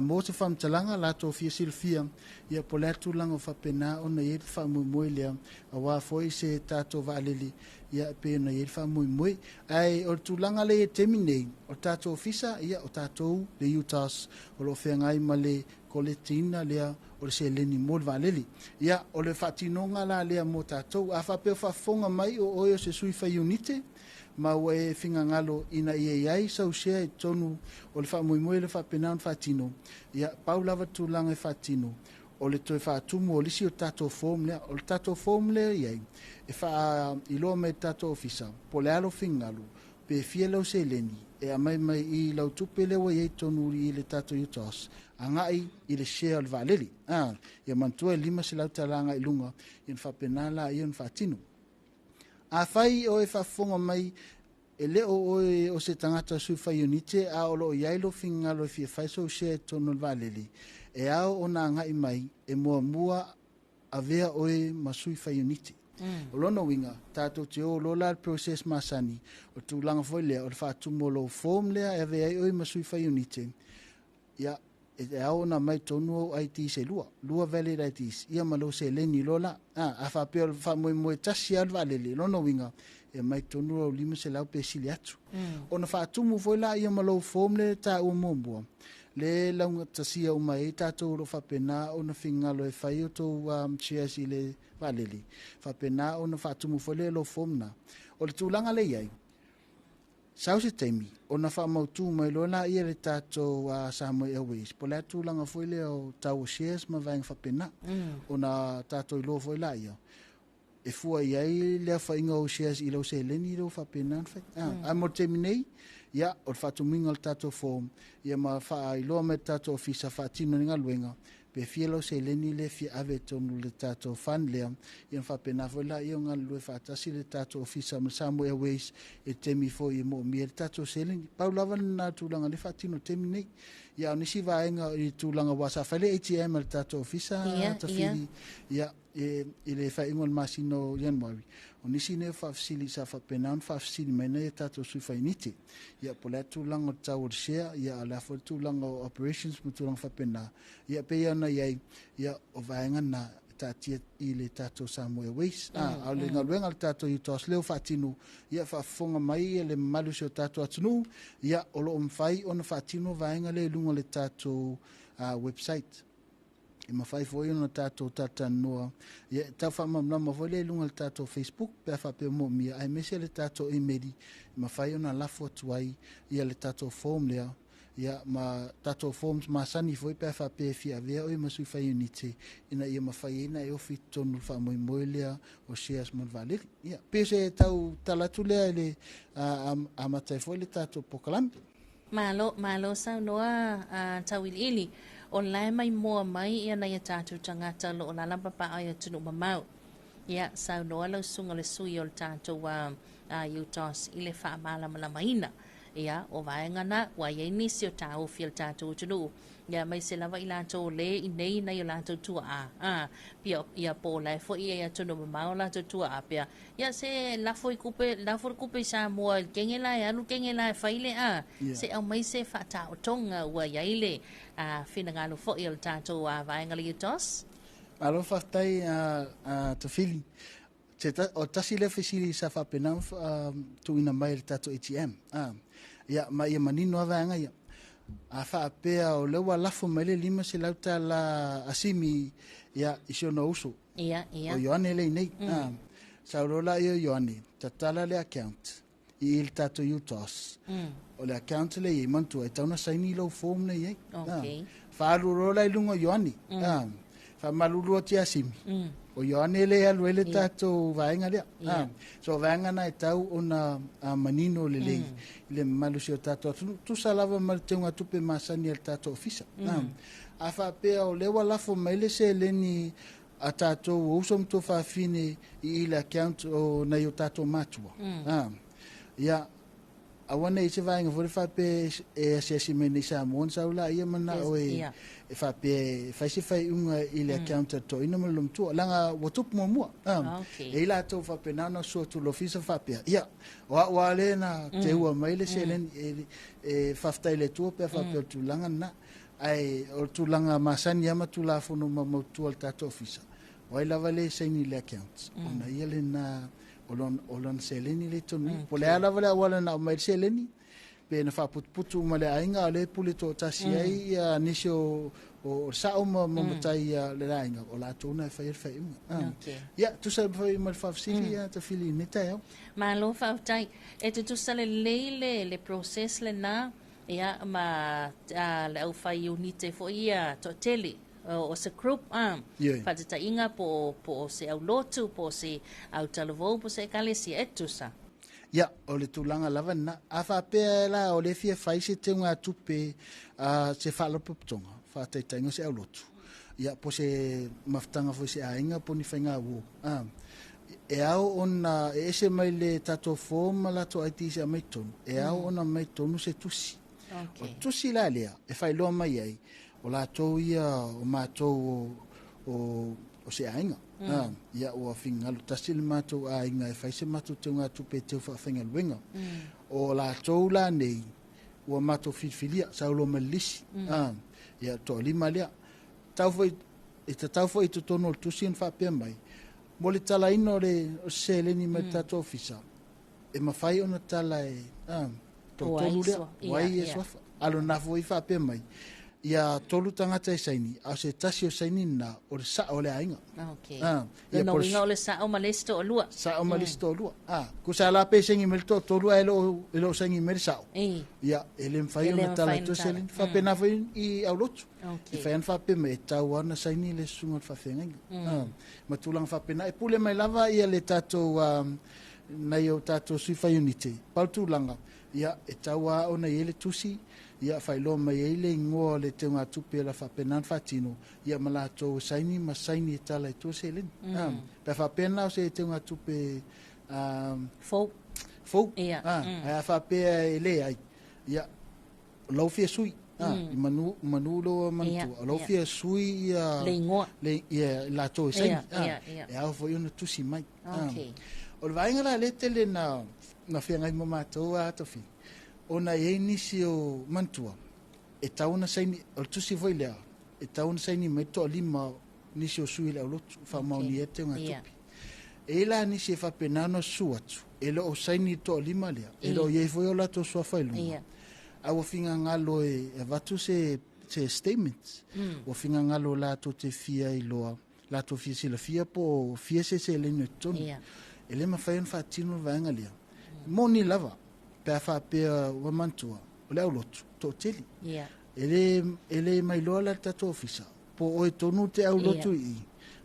mo se faamatalaga, latou fia silafia, ia po o le a tulaga o faapena ona i ai le faamoemoe lea, auā foi se tatou vaalele, ia e pei ona i ai le faamoemoe. Ae o le tulaga lea i le taimi nei, o le tatou ofisa, ia o tatou le UTOS o lo o feagai ma le koletiina lea o le seleni mo le vaalele. Ia, o le faatinoga la lea mo tatou. A faapea o faafofoga mai o oe o se sui fai iunite, ma ua e finagalo ina ia i ai sau share i totonu o le faamoemoe lea faapena ona faatino, ia, pau lava le tulaga e faatino, o le toe faatumu o le isi o tatou form lea. O le tatou form lea i ai, e faailoa mai i le tatou ofisa, po o le a lou finagalo, pe fia lau seleni, e aumai mai i lau tupe lea ua i ai i totonu i le tatou UTOS, agai i le share o le vaalele. Ia manatua e $500 agai i luga, ia ona faapena laia ona faatino. Afai o e faafofoga mai e le o oe o se tagata sui fai iunite, a o lo o i ai lou finagalo e fia fai sou share i totonu o le vaalele, e ao ona agai mai e muamua avea oe ma sui fai iunite. O lona uiga, tatou te o loa la le process masani, o le tulaga foi lea, o le faatumu o lou form lea e avea ai oe ma sui fai iunite, ia, e ao ona aumai tonu au IDs e lua, lua valid IDs, ia ma lou seleni loa la. A faapea o le faamoemoe tasi lava le vaalele, lona uiga, e aumai tonu lau 500 pe sili atu. Ona faatumu foi la ia ma lou form lea e taua muamua, le e laugatasia uma ai tatou o lo o faapena ona finagalo e fai outou shares i le vaalele, faapena ona faatumu foi le lou form lena. O le tulaga lea e i ai, sau se taimi ona faamautu mai loa laia e le tatou Samoa Airways po o le a tulaga foi lea o tau o shares ma vaega faapena, ona tatou iloa foi laia e fua i ai le aofaiga o shares i lau seleni lea ua faapena ona fai. Ae mo le taimi nei, ia, o le faatumuina o le tatou form, ia ma faailoa mai le tatou ofisa faatino le galuega, pe fia lau seleni lea e fia ave i totonu o le tatou fund lea, ia ona faapena foi laia o galulue faatasi le tatou ofisa ma le Samoa Airways i le taimi foi e moomia ai le tatou seleni. Pau lava lena o le tulaga lea e faatino i le taimi nei. Ia a o nisi vaega i le tulaga aua sa fai le ATM a le tatou ofisa, Tafili, ia, i le faaiuga o le masina o Ianuari, o nisi nei o faafesili sa faapena ona faafesili mai nai a tatou sui fainite, ia po o le a le tulaga o le tau o le share, ia a o le a foi le tulaga o operations ma tulaga faapena, ia pei ona i ai, ia o vaega na e taatia i le tatou Samoa Airways. A o le galuega a le tatou UTOS lea ua faatino, ia faafofoga mai le mamalu o si o tatou atunuu, ia o lo o mafai ona faatino vaega lea i luga o le tatou website. E mafai foi ona tatou talatalanoa, ia e tau faamalamalama foi lea i luga o le tatou Facebook pe a faapea moomia, aemaise le tatou email e mafai ona lafo atu ai ia le tatou form lea, ia ma tatou forms masani foi pe a faapea e fia avea oe ma sui faiunite ina ia mafai ai ona e ofi i totonu o le faamoemoe lea o shares mo le vaalele. Ia, pei o se tau tala atu lea i le amata ai foi le tatou polokalame. Malo, malo saunoa a Tauiliili. O la e maimoa mai ia nai a tatou tagata o lo o lala papaaao i atunuu mamao. Ia, saunoa lau susuga le sui o le tatou a UTOS i le faamalamalamaina. Ia, o vaega na, ua i ai nisi o taofi a le tatou atunuu, ia aemaise lava i latou o le i nei nai o latou tuaa, a, pia, ia po o la e foi i atunuu mamao o latou tuaa pea, Ia se lafo i kupe, lafo le kupe i Samoa i le kenge la e alu kenge la e fai le a, se aumai se faataotoga ua i ai le finagalo foi o le tatou vaega le UTOS. Malo faafetai a Tafili. O tasi lea fesili sa faapena ona tuuina mai e le tatou ATM. Ia, ma ia manino lava vaega ia. A faapea o lea ua lafo mai le $500 a Simi ia, i si ona uso, Ia, ia. O Ioane lea i nei. Mm. Sau loa la ia o Ioane, tatala le account i le tatou UTOS. O le account lea i ai, manatua, e tatau ona saini lou form lea i ai. Okay. Faaalu loa la i luga o Ioane. Faamalulu atu ia Simi. O Ioane lea e alu ai le tatou vaega lea. So o vaega na e tatau ona manino lelei i le mamalu o si o tatou atunuu. Tusa lava ma le teugatupe masani a le tatou ofisa. A faapea o lea ua lafo mai le seleni a tatou o uso ma tuafafine i le account o nai o tatou matua, ia, aua ne i se vaega foi le faapea e asiasi mai nei Samoa ona sau laia manao e, e faapea e fai se faaiuga i le account a le toeaina ma le loomatua. Leaga ua tupu muamua. E i ai latou faapena ona sua atu i le ofisa faapea, ia, o au lava lea na teua mai le seleni, e faafetai i le Atua pe a faapea o le tulaga lena. Ae o le tulaga masani lava ma Tulafono maumaututu a le tatou Ofisa, o ai lava le saini i le accounts, ona ia lena o lona seleni lea i totonu i i. Po o le a lava le auala na aumai ai le seleni, pe na faaputuputu uma e le aiga, a o lea e pule toatasi ai nisi o le sao ma matai o le aiga, o latou na e faia le faaiuga. Ia, tusa ai ma le faafesili, Tafili, i lenei taeao. Malo faafetai. E tutusa lelei le process lena Ia, ma le aufai iunite foi ia toatele o se group a. Faataitaiga po o se aulotu, po o se autalavou, po o se ekalesia, e tutusa. Ia, o le tulaga lava lena. A faapea la o lea e fia fai se teugatupe a se faalapotopotoga, faataitaiga o se aulotu, ia, po o se mafutaga foi i se aiga po o ni faigauo, e ao ona e ese mai le tatou form ma latou IDs e aumai totonu, e ao ona aumai totonu se tusi. O le tusi la lea e faailoa mai ai, o latou ia o matou o se aiga. Ia ua finagalo tasi le matou aiga e fai se matou teugatupe e teu faafaigaluega. O latou la nei, ua matou filifilia, sau loa ma le lisi. Ia toalima lea. Tau foi, e tatau foi i totonu o le tusi ona faapea mai, mo le talaina o le seleni mai le tatou ofisa, e mafai ona tala e toatolu lea, o ai e suafa. A lona foi faapea mai, Ia tolu tagata e saini, a o se tasi o saini lena, o le sa'o o le aiga. Okay. Ah, ia Lona po o le uiga o le sa'o ma le isi to'alua. Sa'o ma le isi to'alua. Ah, tusa la pe saini mai le to'atolu ae e le o saini mai le sa'o. Ia, e le mafai E le ona tala mafai atu ona e tala. seleni. Faapena foi i aulotu. Okay. E fai ana faapea mai, e tatau lava ona saini le susuga o le faafeagaiga. Ah, ma tulaga faapena. E pule mai lava ia le tatou, nai o tatou sui faiunite. Pau le tulaga, ia, e tatau lava ona i ai le tusi, ia faailoa mai ai le igoa o le teugatupe o le a faapena ona faatino, ia ma latou e saini ma saini e tala i tua seleni. Ah, pe a faapea na o se teugatupe Fou. Fou. Ia. Ah, ae a faapea e leai, ia, o lau fia sui. Ah, i manu, manu loa manatua. O lau fia sui ia Le igoa. Le, ia, latou e saini. Ia, Ah, ia, ia. e ao foi ona tusi mai. Ah. Okay. O le vaega la lea tele na feagai ma matou a Tofi, ona e i ai nisi o manatua, e tatau ona saini, o le tusi foi lea, e tatau ona saini mai toalima nisi o sui i le aulotu, faamaonia ai le teugatupe. E i ai la nisi e faapena ona susu atu, e le o saini toalima lea, e le o i ai foi o latou suafa i luga. A ua finagalo e avatu se statement, ua finagalo latou te fia iloa, latou fia silafia po o fia se seleni o totonu. E le mafai ona faatino le vaega lea. Moni lava, pe a faapea ua manatua, o le aulotu, toatele. E le mailoa la le tatou ofisa, po o oe tonu te aulotu i i,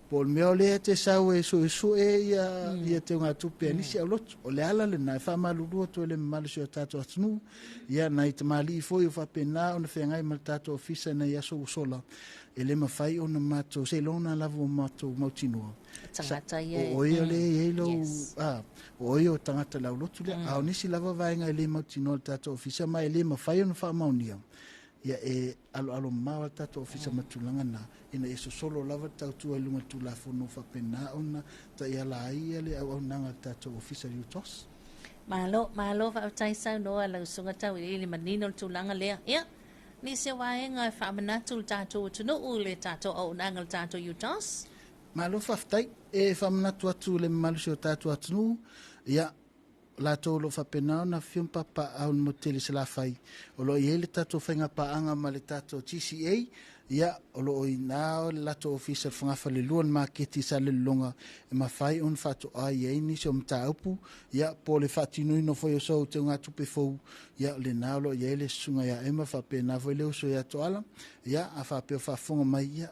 po o le mea o lea te sau e suesue ia teugatupe a nisi aulotu. O le ala lena e faamalulu atu ai le mamalu o si o tatou atunuu, ia nai tamalii foi o faapena ona feagai ma le tatou ofisa nai aso ua sola, e le mafai ona matou seiloga lava ua matou mautinoa. Tagata ia e O oe o le i ai lau, Yes. ah, o oe o tagata le aulotu lea. A o nisi lava vaega e le mautinoa le tatou ofisa, ma e le mafai ona faamaonia. Ia e aloalo mamao le tatou ofisa ma tulaga na, ina ia sosolo lava le tautua i luga o le Tulafono faapena ona taiala ai ia le auaunaga a le tatou ofisa i UTOS. Malo, malo faafetai saunoa lau susuga Tauiliili manino le tulaga lea. Ia, nisi o vaega e faamanatu le tatou atunuu, le tatou auaunaga le tatou UTOS. Malo faafetai, e faamanatu atu le mamalu o si o tatou atunuu, ia, latou o lo o faapena ona afifio ma papaau i le motu tele i Salafai, o lo o i ai le tatou faigapaaga ma le tatou GCA, ia, o lo o i ina le latou ofisa i le fogafalelua le maketi i Salelologa, e mafai ona faatoa i ai nisi o mataupu, ia, po o le faatinoina foi o sou teugatupe fou, ia, o lena o lo o i ai le susuga ia Emma, faapena foi le uso ia Toala, ia, a faapea o faafofoga mai, ia,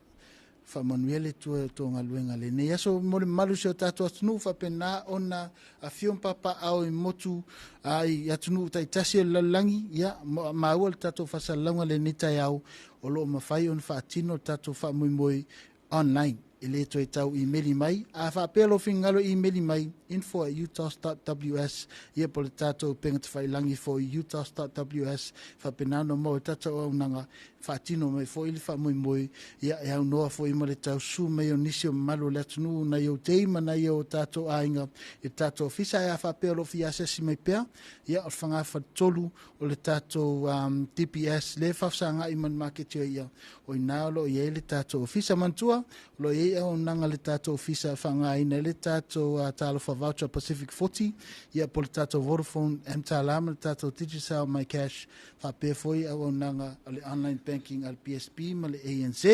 faamanuia le Atua i tou galuega lenei aso mo le mamalu o si o tatou atunuu, faapena ona afio ma papaau i motu i atunuu taitasi o le lalolagi, ia, maua le tatou faasalalauga lenei taeao, o lo o mafai ona faatino le tatou faamoemoe online. E le toe tau email mai. A faapea lou finagalo email mai, info@utos.ws, ia po o le tatou upega tafailagi foi utos.ws, faapena ona maua i tatou auaunaga, faatino mai foi le faamoemoe, ia e aunoa foi ma le taususu mai o nisi o mamalu o le atunuu nai ou tei ma nai o tatou aiga i le tatou ofisa. Ae a faapea o lo o fia asiasi mai pea, ia o le fagafaletolu o le tatou DPS le faafesagai ma le maketi o ia, o ina o lo o i ai le tatou ofisa. Manatua, o lo o i ai auaunaga le tatou ofisa e faaaogaina ai le tatou Talofa Voucher Pacific 40, ia po o le tatou Vodafone MTALA ma le tatou Digicel My Cash, faapea foi auaunaga o le online banking a le PSB ma le ANZ.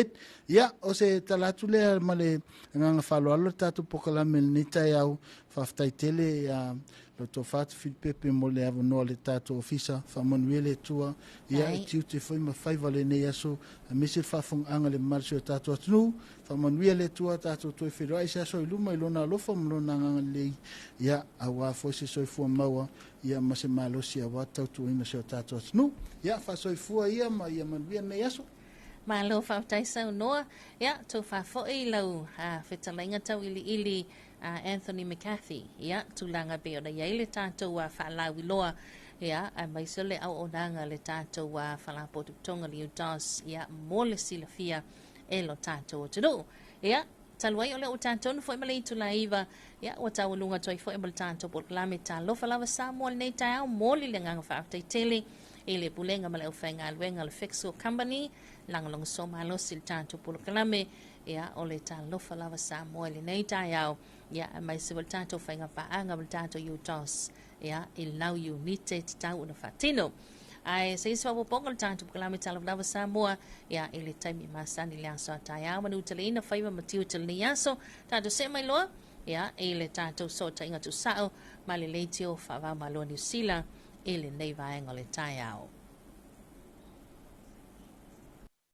Ia, o se tala atu lea ma le agaga faaaloalo le tatou polokalame lenei taeao. Faafetai tele lo tofa atu Filipepe mo le avanoa le tatou ofisa. Faamanuia le Atua. Ia, e tiute foi ma faiva lenei aso, aemaise le faafofogaaga le mamalu o si o tatou atunuu. Faamanuia le Atua, tatou toe feiloai se aso i luma i lona alofa ma lona agaga lelei. Ia, auā foi se soifua maua, ia ma se malosi auā tautuaina si o tatou atunuu. Ia, faasoifua ia ma ia manuia lenei aso. Malo faafetai saunoa. Ia, tofa foi lau fetalaiga Tauiliili Anthony McCarthy. Ia, tulaga pei ona i ai le tatou faalauiloa. Ia, aemaise le auaunaga le tatou faalapotopotoga le UTOS, ia, mo le silafia e lo tatou atunuu. Ia, talu ai o lea ua talitonu foi ma le itula e 9, ia, ua taualuga atu ai foi ma le tatou polokalame Talofa Lava Samoa lenei taeao. Moli le agaga faafetai tele i le pulega ma le aufaigaluega le Fexco Company, lagolagoso malosi le tatou polokalame, ia, o le Talofa Lava Samoa i lenei taeao, ia, aemaise foi le tatou faigapaaga ma le tatou UTOS, ia, i lau unite tatau ona faatino. Ae se isi faaopoopoga o le tatou polokalame Talofa Lava Samoa, ia, i le taimi masani i le aso a taeao, manuteleina faiva ma tiute o lenei aso. Tatou see mai loa, ia, i le tatou sootaiga tusao ma le leitio faavaomalo Niu Sila i lenei vaega o le taeao.